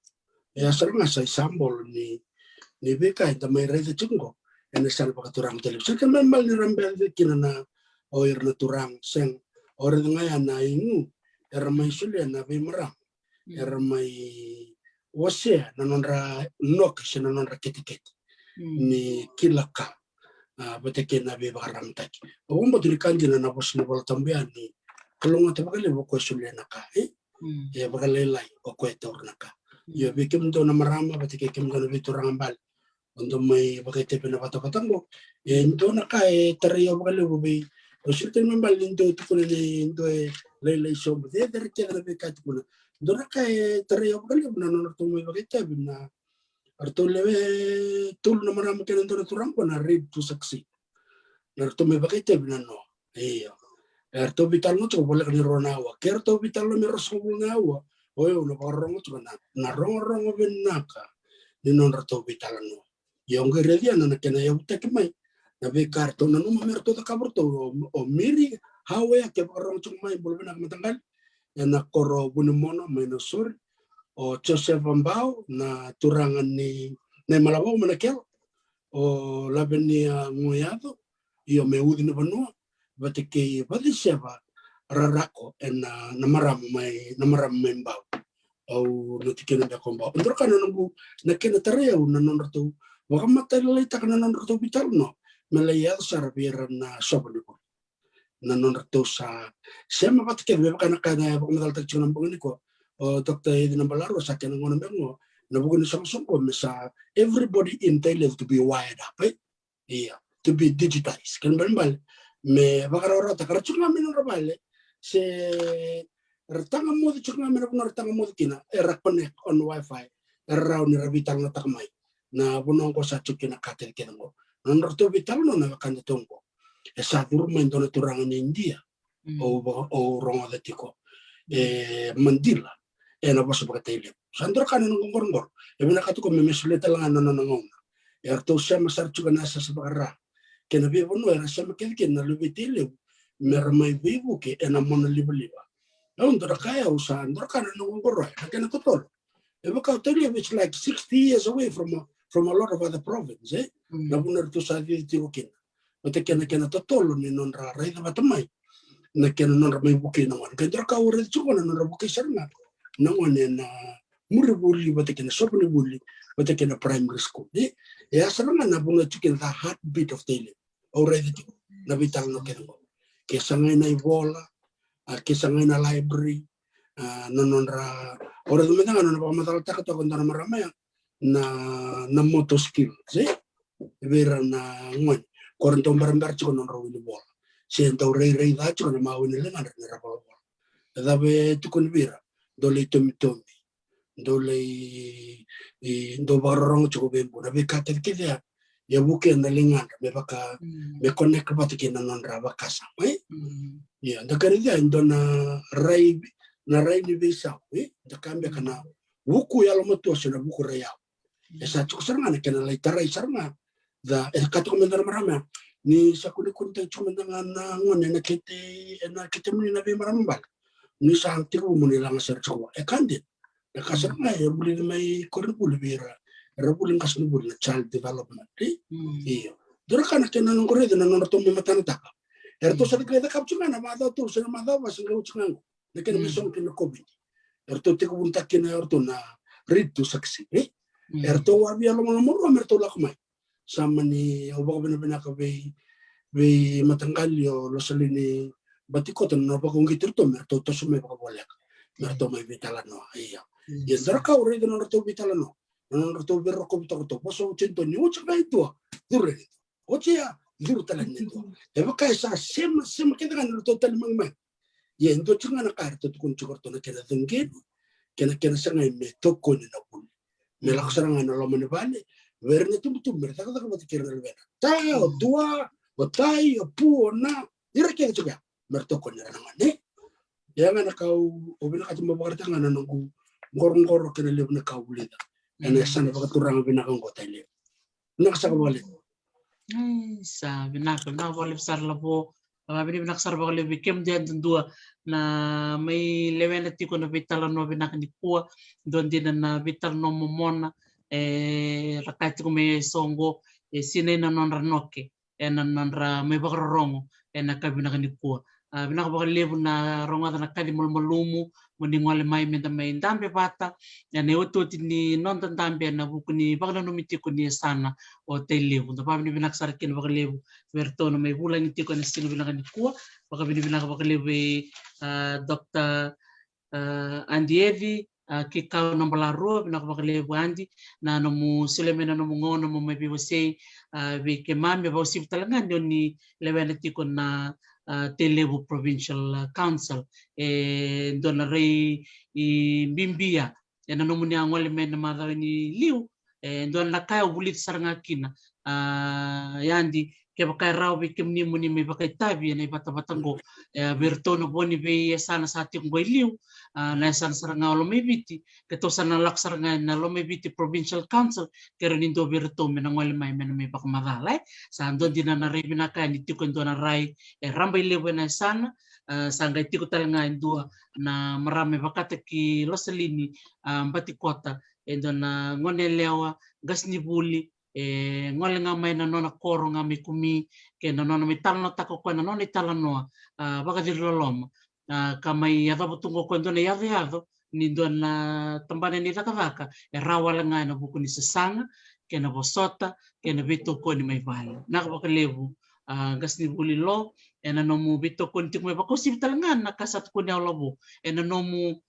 E a sara ga sa isabolo ni, ni veika eda mai raica tiko qo ena yasana vakaturaga Tailevu. Sega ni kena ibalebale ni ra beci kina na, o ira na turaga, sega. O ira ga ya na igu era mai solia na veimarama. Mm. Era mai wasea na nodra noke se na nodra ketekete Mm. ni kila ka, a, vata kei na veivakararamataki. Au vakabauta ni ka dina na vosa ni Vola Tabu ya ni kalougata vakalevu o koya e solia na ka, e? Mm. E vakalailai o koya e taura na ka. Mm. Io, vei kemudou na marama vata kei kemudou na veituraga bale, o dou mai vakaitavi ena vatavata qo. E dua na ka e tarai au vakalevu vei, au sega ni kena ibalebale ni dua e tukuna ni dua e lailai sobu, cecere kece na veika e tukuna. Dua na ka e tarai au vakalevu na nodratou mai vakaitavi na, ratou lewe tolu na marama kei na dua na turaga qo na Read to Succeed. Na ratou mai vakaitavi na noa. Io. E ratou veitalanoa tiko voleka ni rua na aua. Ke ratou veitalanoa me ruasagavulu na aua, o yau na vakarorogo tiko na, na rogorogo vinaka ni nodratou veitalanoa. Ia au qai raica na, na kena yavutaki mai na veika ratou nanuma me ratou cakava ratou, o, o Miri Hawe, ke vakarorogo tiko mai, bula vinaka mataqali, ena koro Vunimono mai Nausori. O Josefa Bau, na turaga ni, na imalavau mai Nakelo. O Lavenia Guyaco, io, mai Ucivanua, vata kei Vaciseva Rarako, ena, na marama mai, na marama mai Bau. Au na tikina beka o Bau. Dua na ka na noqu, na kena tarai au na nodratou vakamatalailaitaka na nodratou veitalanoa me lai yaco sara vei ira na sova ni vuli. Na nodratou sa sema vata kece, me vaka na ka na vakamacalataka tiko na bogi nikua o Doctor Eci Nabalarua, sa kena gauna beka qo, na vuku ni soqosoqo me sa everybody in Tailevu to be wired up, e? Ia, to be digitized. Kena ibalebale me vakarawarawataka, ra tiko ga mai nodra vale, se ra taga moce tiko ga mai na vanua ra taga moce kina, era connect on Wi-Fi, era rawa ni ra veitalanoataka mai na vanua qo sa tiko kina ka kecekece qo. Na nodratou veitalanoa na wekadatou qo. E sa curu mai dua na turaga ni Idia, Mm. au va-, au rogoca tiko. E Madila, ena vosa vakaTailevu. Sa dua na ka na nona qoroqoro. E vinakata tiko me, me solia tale ga na nona gauna. E ratou sema sara tiko ena yasayasa vakara. kei na veivanua era sema kece kina na luve i Tailevu me ra mai veivuke ena mona livaliva. Au dua na ka, au sa dua na ka na noqu qoroya na kena totolo. E vaka o Tailevu, it's like sixty years away from a, from a lot of other province, e? Na vuna eratou sa cici tiko kina. Vata kei na kena totolo ni nodra raica vata mai na kena nodra mai vukei na gone. Ka dua na ka au raica tiko na nodra vukei sara ga na gone ena muri vuli vata kei na sovo ni vuli vata kei na primary school, e? E a sara ga na vanua tiko kina the heartbeat of Tailevu. Au raica tiko na veitalanoa kece qo. Ke sagai na ivola, a, ke sagai na library, a, na nodra, au raica mada ga na nona vakamacalataka toka e dua na marama ya na, na motor skills, e? Vei ira na gone ko ra dau berabera tiko na nodra wili vola, se dau rairai ca tiko na mawe ni ligadra ni ra volavola. E cava e tukuni vei ira? Dau lai tomitomi, dau lai, e, dau vakarorogo tiko vei bu, na veika kecekece ya. Ia vukea na ligadra me vaka, me connect vata kei na nodra vakasama, e? Ia da kaya ni dua na rai, na rai ni veisau, e? Da kaya beka na vuku yalomatua se na vuku rai yau. E sa tiko sara ga na kena lai tarai sara ga. Da, e ka tiko mada na marama ya, ni sa kunekunetaki tiko mada ga na gone ena kete, ena kete muni na veimarama bale. Ni sa tekivu muni laga sara tiko vua. E ka dina. E ka sara ga e vulici mai koronivuli vei ira, era vuli qasenivuli na child development, e? Io. Dua na ka na kena noqu raica na nodratou mai matanataka. Eratou sa qai cakava tiko ga na macawa tolu se na macawa va sa qai oti ga qo na kena mai sogo kina na COVID. Eratou tekivunataka kina o ratou na Read to Succeed, e? Eratou a via lomalomarua me ratou lako mai. Sa mani, au vakavinavinaka vei, vei mataqali o Losalini Batikota na nona vakauqeti iratou me ratou toso mai vakavoleka, me ratou mai veitalanoa. Ia, ia dua na ka au raica na nodratou veitalanoa, na nodratou veirokovi toka, ratou vosa oti e dua, ni oti ga e dua, curu e dua. Oti ya, curu tale e dua. E vaka e sa sema, sema kece ga na nodratou tali magimagi. Ia e dua tiko ga na ka eratou tukuna tiko o ratou na kena coqevi kei na kena sagai me tokoni na vuli. Me lako sara ga ena loma ni vale, vei ira na itubutubu me ra cakacaka vata kei ira na luvena. Ta, o tua, o tai, o pu, o na, ira kece tiko ya me ra tokoni ira na gone. Ia ga na ka au, au vinakata meu vakaraitaka ga na noqu qoroqoro kei na levu na ka au vulica ena yasana vakaturaga vinaka oqo, Tailevu. Vinaka saka vakalevu. Ai, sa vinaka, vinaka vakalevu sara Lavo. A, vini vinaka sara vakalevu vei kemudou yadudua na mai lewena tiko na veitalanoa vinaka nikua. Dua dina na veitalanoa momona era kaya tiko mai eso oqo, e sinai na nodra noke ena nodra mai vakarorogo ena ka vinaka nikua. A, vinaka vakalevu na rogoca na kaci malumalumu, mo ni gole mai meda mai dabe vata ena iotioti ni noda dabe ena vuku ni vakananumi tiko ni yasana o Tailevu. Da vakavinavinaka sara kina vakalevu vei iratou na mai vulagi tiko ena siga vinaka nikua. Vakavinavinaka vakalevu vei, a, Doctor, a, Adi Eci, a, Kikau Nabalarua, vinaka vakalevu Adi na nomu solia mai na nomu gauna mo mai veiwasei, a, vei keimami, me vakauasivi tale ga ni o ni lewena tiko na, a, Tailevu Provincial, a, Council. E dua na rai bibi ya ena nomuni a gole mai na macawa ni liu, e dua na ka au vulica sara ga kina. A, Adi, kevaka e rawa vei kemuni mo ni mai vakaitavi ena ivatavata oqo, e, vei iratou na vo ni veiyasana sa tiko oqo i liu, a, na yasana sara ga o Lomaiviti, keitou sa na lako sara ga ena Lomaiviti Provincial Council, kerea ni dua vei iratou me na gole mai me na mai vakamacala, e. Sa dua dina na rai vinaka ni tiko e dua na rai e rabailevu ena yasana, a, sa qai tiko tale ga e dua na marama e vakataki Losalini, a, Batikota, e dua na gone yalewa qasenivuli, e gole ga mai na nona koro ga mai Kumi, kei na nona mai talanoataka o koya na nona italanoa, a, vakaciriloloma, a, ka mai yacova tu ga o koya e dua na iyacoyaco ni dua na tabana ni cakacaka e rawa wale ga ena vuku ni sasaga kei na vosota kei na veitokoni mai vale. Vinaka vakalevu, a, qasenivuli Lo, ena nomu veitokoni tiko mai, vakauasivi tale ga na ka sa tukuni au Lavo, ena nomu,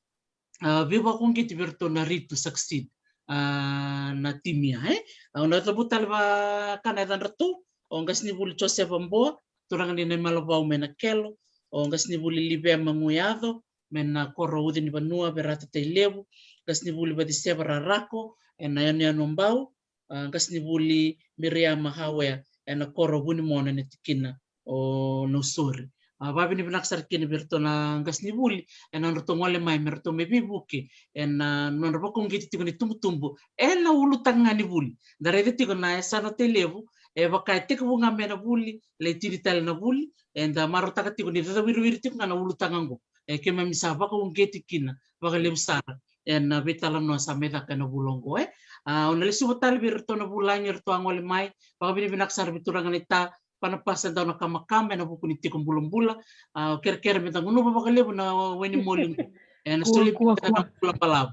a, veivakauqeti vei iratou na Read to Succeed, a, na timi ya, e. Au na cavuta tale vaka na yacadratou, o qasenivuli Josefa Boa, turaga ni Naimalavau mai Nakelo, o qasenivuli Livema Guyaco mai na koro Ucunivanua, Verata, Tailevu, qasenivuli Vaciseva Rarako ena yanuyanu o Bau, a, qasenivuli Miriama Hawea ena koro Vunimono ena tikina o Nausori. A, vakavinavinaka sara kina vei iratou na qasenivuli ena nodratou gole mai me ratou mai veivuke ena nodra vakauqeti tiko ni tubutubu ena ulutaga ga ni vuli. Da raica tiko na yasana o Tailevu E vaka e tekivu ga mai na vuli, lai tini tale na vuli, eda marautaka tiko ni cacawiriwiri tiko ga na ulutaga oqo. E keimami sa vakauqeti kina vakalevu sara ena veitalanoa sa mai caka ena vula oqo, e. A, au na lesuva tale vei iratou na vulagi, iratou a gole mai, vakavinavinaka sara vei turaga na ita, Panapasa Daunakamakama ena vuku ni tiko bulabula. A, kerekere meda gunuva vakalevu na wainimoli oqo. Ena solia vei keda na bula balavu.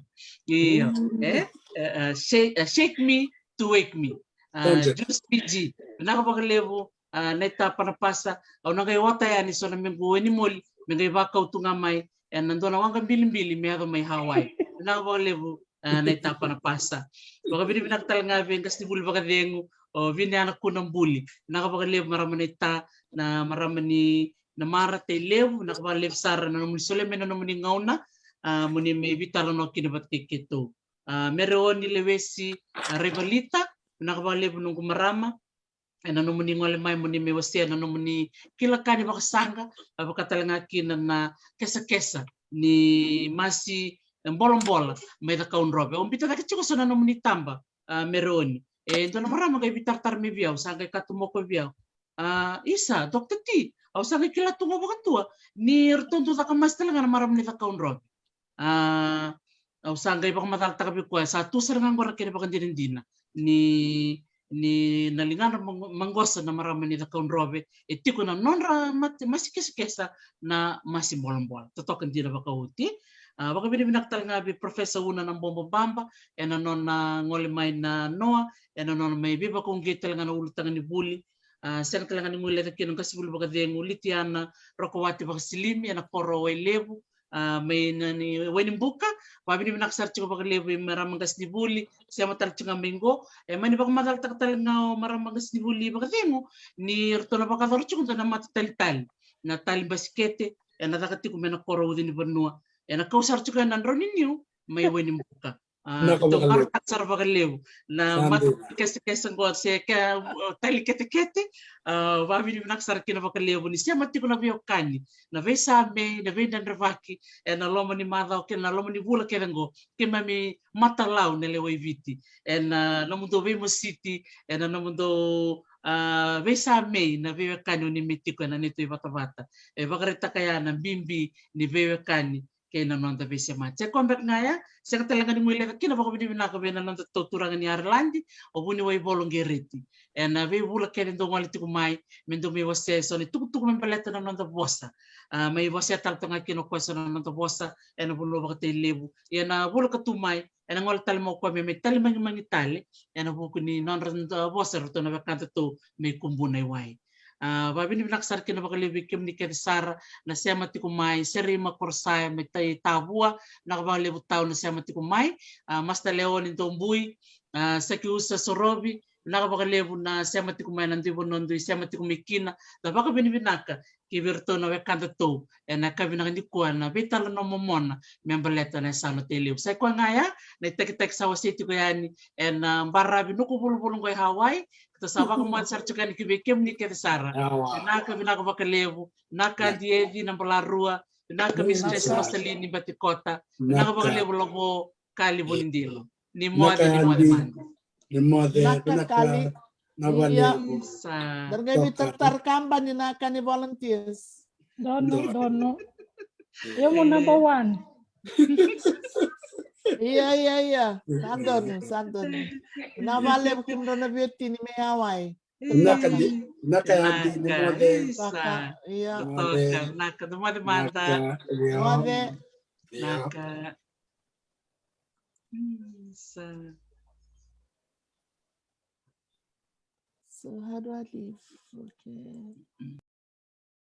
Io, e, e, e, shake, e, shake me to wake me. A, Juice Fiji. Vinaka vakalevu, a, na ita Panapasa. Au na qai ota yani so na mequ wainimoli, me qai vakau tu ga mai ena dua na waqa bilibili me yaco mai Hawaii. Vinaka vakalevu, a, na ita Panapasa. Vakavinavinaka tale ga vei qasenivuli vakacegu, o Viniana Kunabuli. Vinaka vakalevu marama na ita, na marama ni Namara Tailevu, vinaka vakalevu sara na nomuni solia mai na nomuni gauna, a, moni mai veitalanoa kina vata kei keitou. A, Mereoni Lewesi, a, Revalita, vinaka vakalevu noqu marama, ena nomuni gole mai moni mai wasea na nomuni kila ka ni vakasaqa, a, vaka tale ga kina na kesakesa ni masi, e, bolabola mai Cakaudrove. Au biuta cake tiko so na nomuni taba, a, Mereoni. E dua na marama qai veitaratara mai vei au, sa qai katu moko vei au. A, isa, Doctor T, au sa qai kila tu ga vakatua ni ratou dau caka masi tale ga na marama ni Cakaudrove. A, au sa qai vakamacalataka vei koya, sa tu sara ga qo na kena vakadinadina ni, ni na ligana maqo-, maqosa na marama ni Cakaudrove, e tiko na nodra mate, masi kesakesa na masi bolabola. Totoka dina vakaoti. A, vakavinavinaka tale ga vei Professor Una Nabobo Baba, ena nona gole mai na noa, ena nona mai veivakauqeti tale ga na ulutaga ni vuli. A, sega tale ga ni guileca kina na qasenivuli vakacegu, Litiana Rokowati Vakasilimi, ena koro o Wailevu, a, mai na ni Wainibuka. Vakavinavinaka sara tiko vakalevu i marama qasenivuli, sema tale tiko ga mai qo. E mani vakamacalataka tale ga o marama qasenivuli vakacegu ni ratou na vakayacora tiko dua na mata talitali, na tali basikete, ena caka tiko mai na koro o Ucinivanua. Ena kau sara tiko ena drau ni niu mai Wainibuka. A, vinaka vakalevu. Sara vakalevu na mata kesakesa qo se ke, a, tali ketekete. A, vakavinavinaka sara kina vakalevu ni sema tiko na veiwekani, na veisamei, na veidredrevaki ena loma ni macawa kei na loma ni vula kece qo. Keimami matalau na lewe i Viti ena nomudou veimositi, ena nomudou, a, veisamei na veiwekani oni mai tiko ena neitou ivatavata. E vakaraitaka ya na bibi ni veiwekani kei na noda veisemati. Se koya beka ga ya, sega tale ga ni guileca kina vakavinavinaka vei na noda tau turaga ni Ireland, o Vuniwai Volo Qereti. Ena veivula kece dou gole tiko mai, me dou mai wasea eso na itukutuku me baleta na noda vosa. A, mai wasea tale toka ga kina o koya eso na noda vosa ena vanua vakatailevu. Ia na vula ka tu mai, ena gole tale mai o koya me mai talimagimagi tale ena vuku ni nodra, a, vosa ratou na wekadatou mai Kubuna i wai. A, vakavinavinaka sara kina vakalevu vei kemuni kece sara na sema tiko mai, Serei Makorosaya mai Tai Tavua, vinaka vakalevu tau na sema tiko mai, a, Master Leoni Dobui, a, Sakiusa Sorovi, vinaka vakalevu na sema tiko mai, na dui vanua dui sema tiko mai kina, da vakavinavinaka ki vei iratou na wekadatou ena yakavi vinaka nikua na veitalanoa momona me baleta na yasana o Tailevu. Sa i koya ga ya na itakitaki sa wasei tiko yani ena baravi Nukuvulovolo qo i Hawaii. Keitou sa vakamoce sara tiko yani ki vei kemuni kece sara. Vinaka, vinaka vakalevu. Vinaka Adi Eci Nabalarua. Vinaka Mistress Rosalini Batikota. Vinaka vakalevu Lavo Kali Vonidilo. Ni moce, ni moce mada. Ni moce, vinaka Kali. Vinaka vakalevu. Isa. Daru qai veitatara kaba ni na ka ni volunteers. Dono, dono. Io, mo number one. Ia, ia, ia. Sa donu, sa donu. Vinaka vakalevu kemudrau na veiwatini mai Hawaii. Vinaka Adi, vinaka Adi, ni moce. Isa. Ia. Ni moce. Vinaka, ni moce mada. Vinaka, io. Vinaka. Isa. So how do I leave? Okay.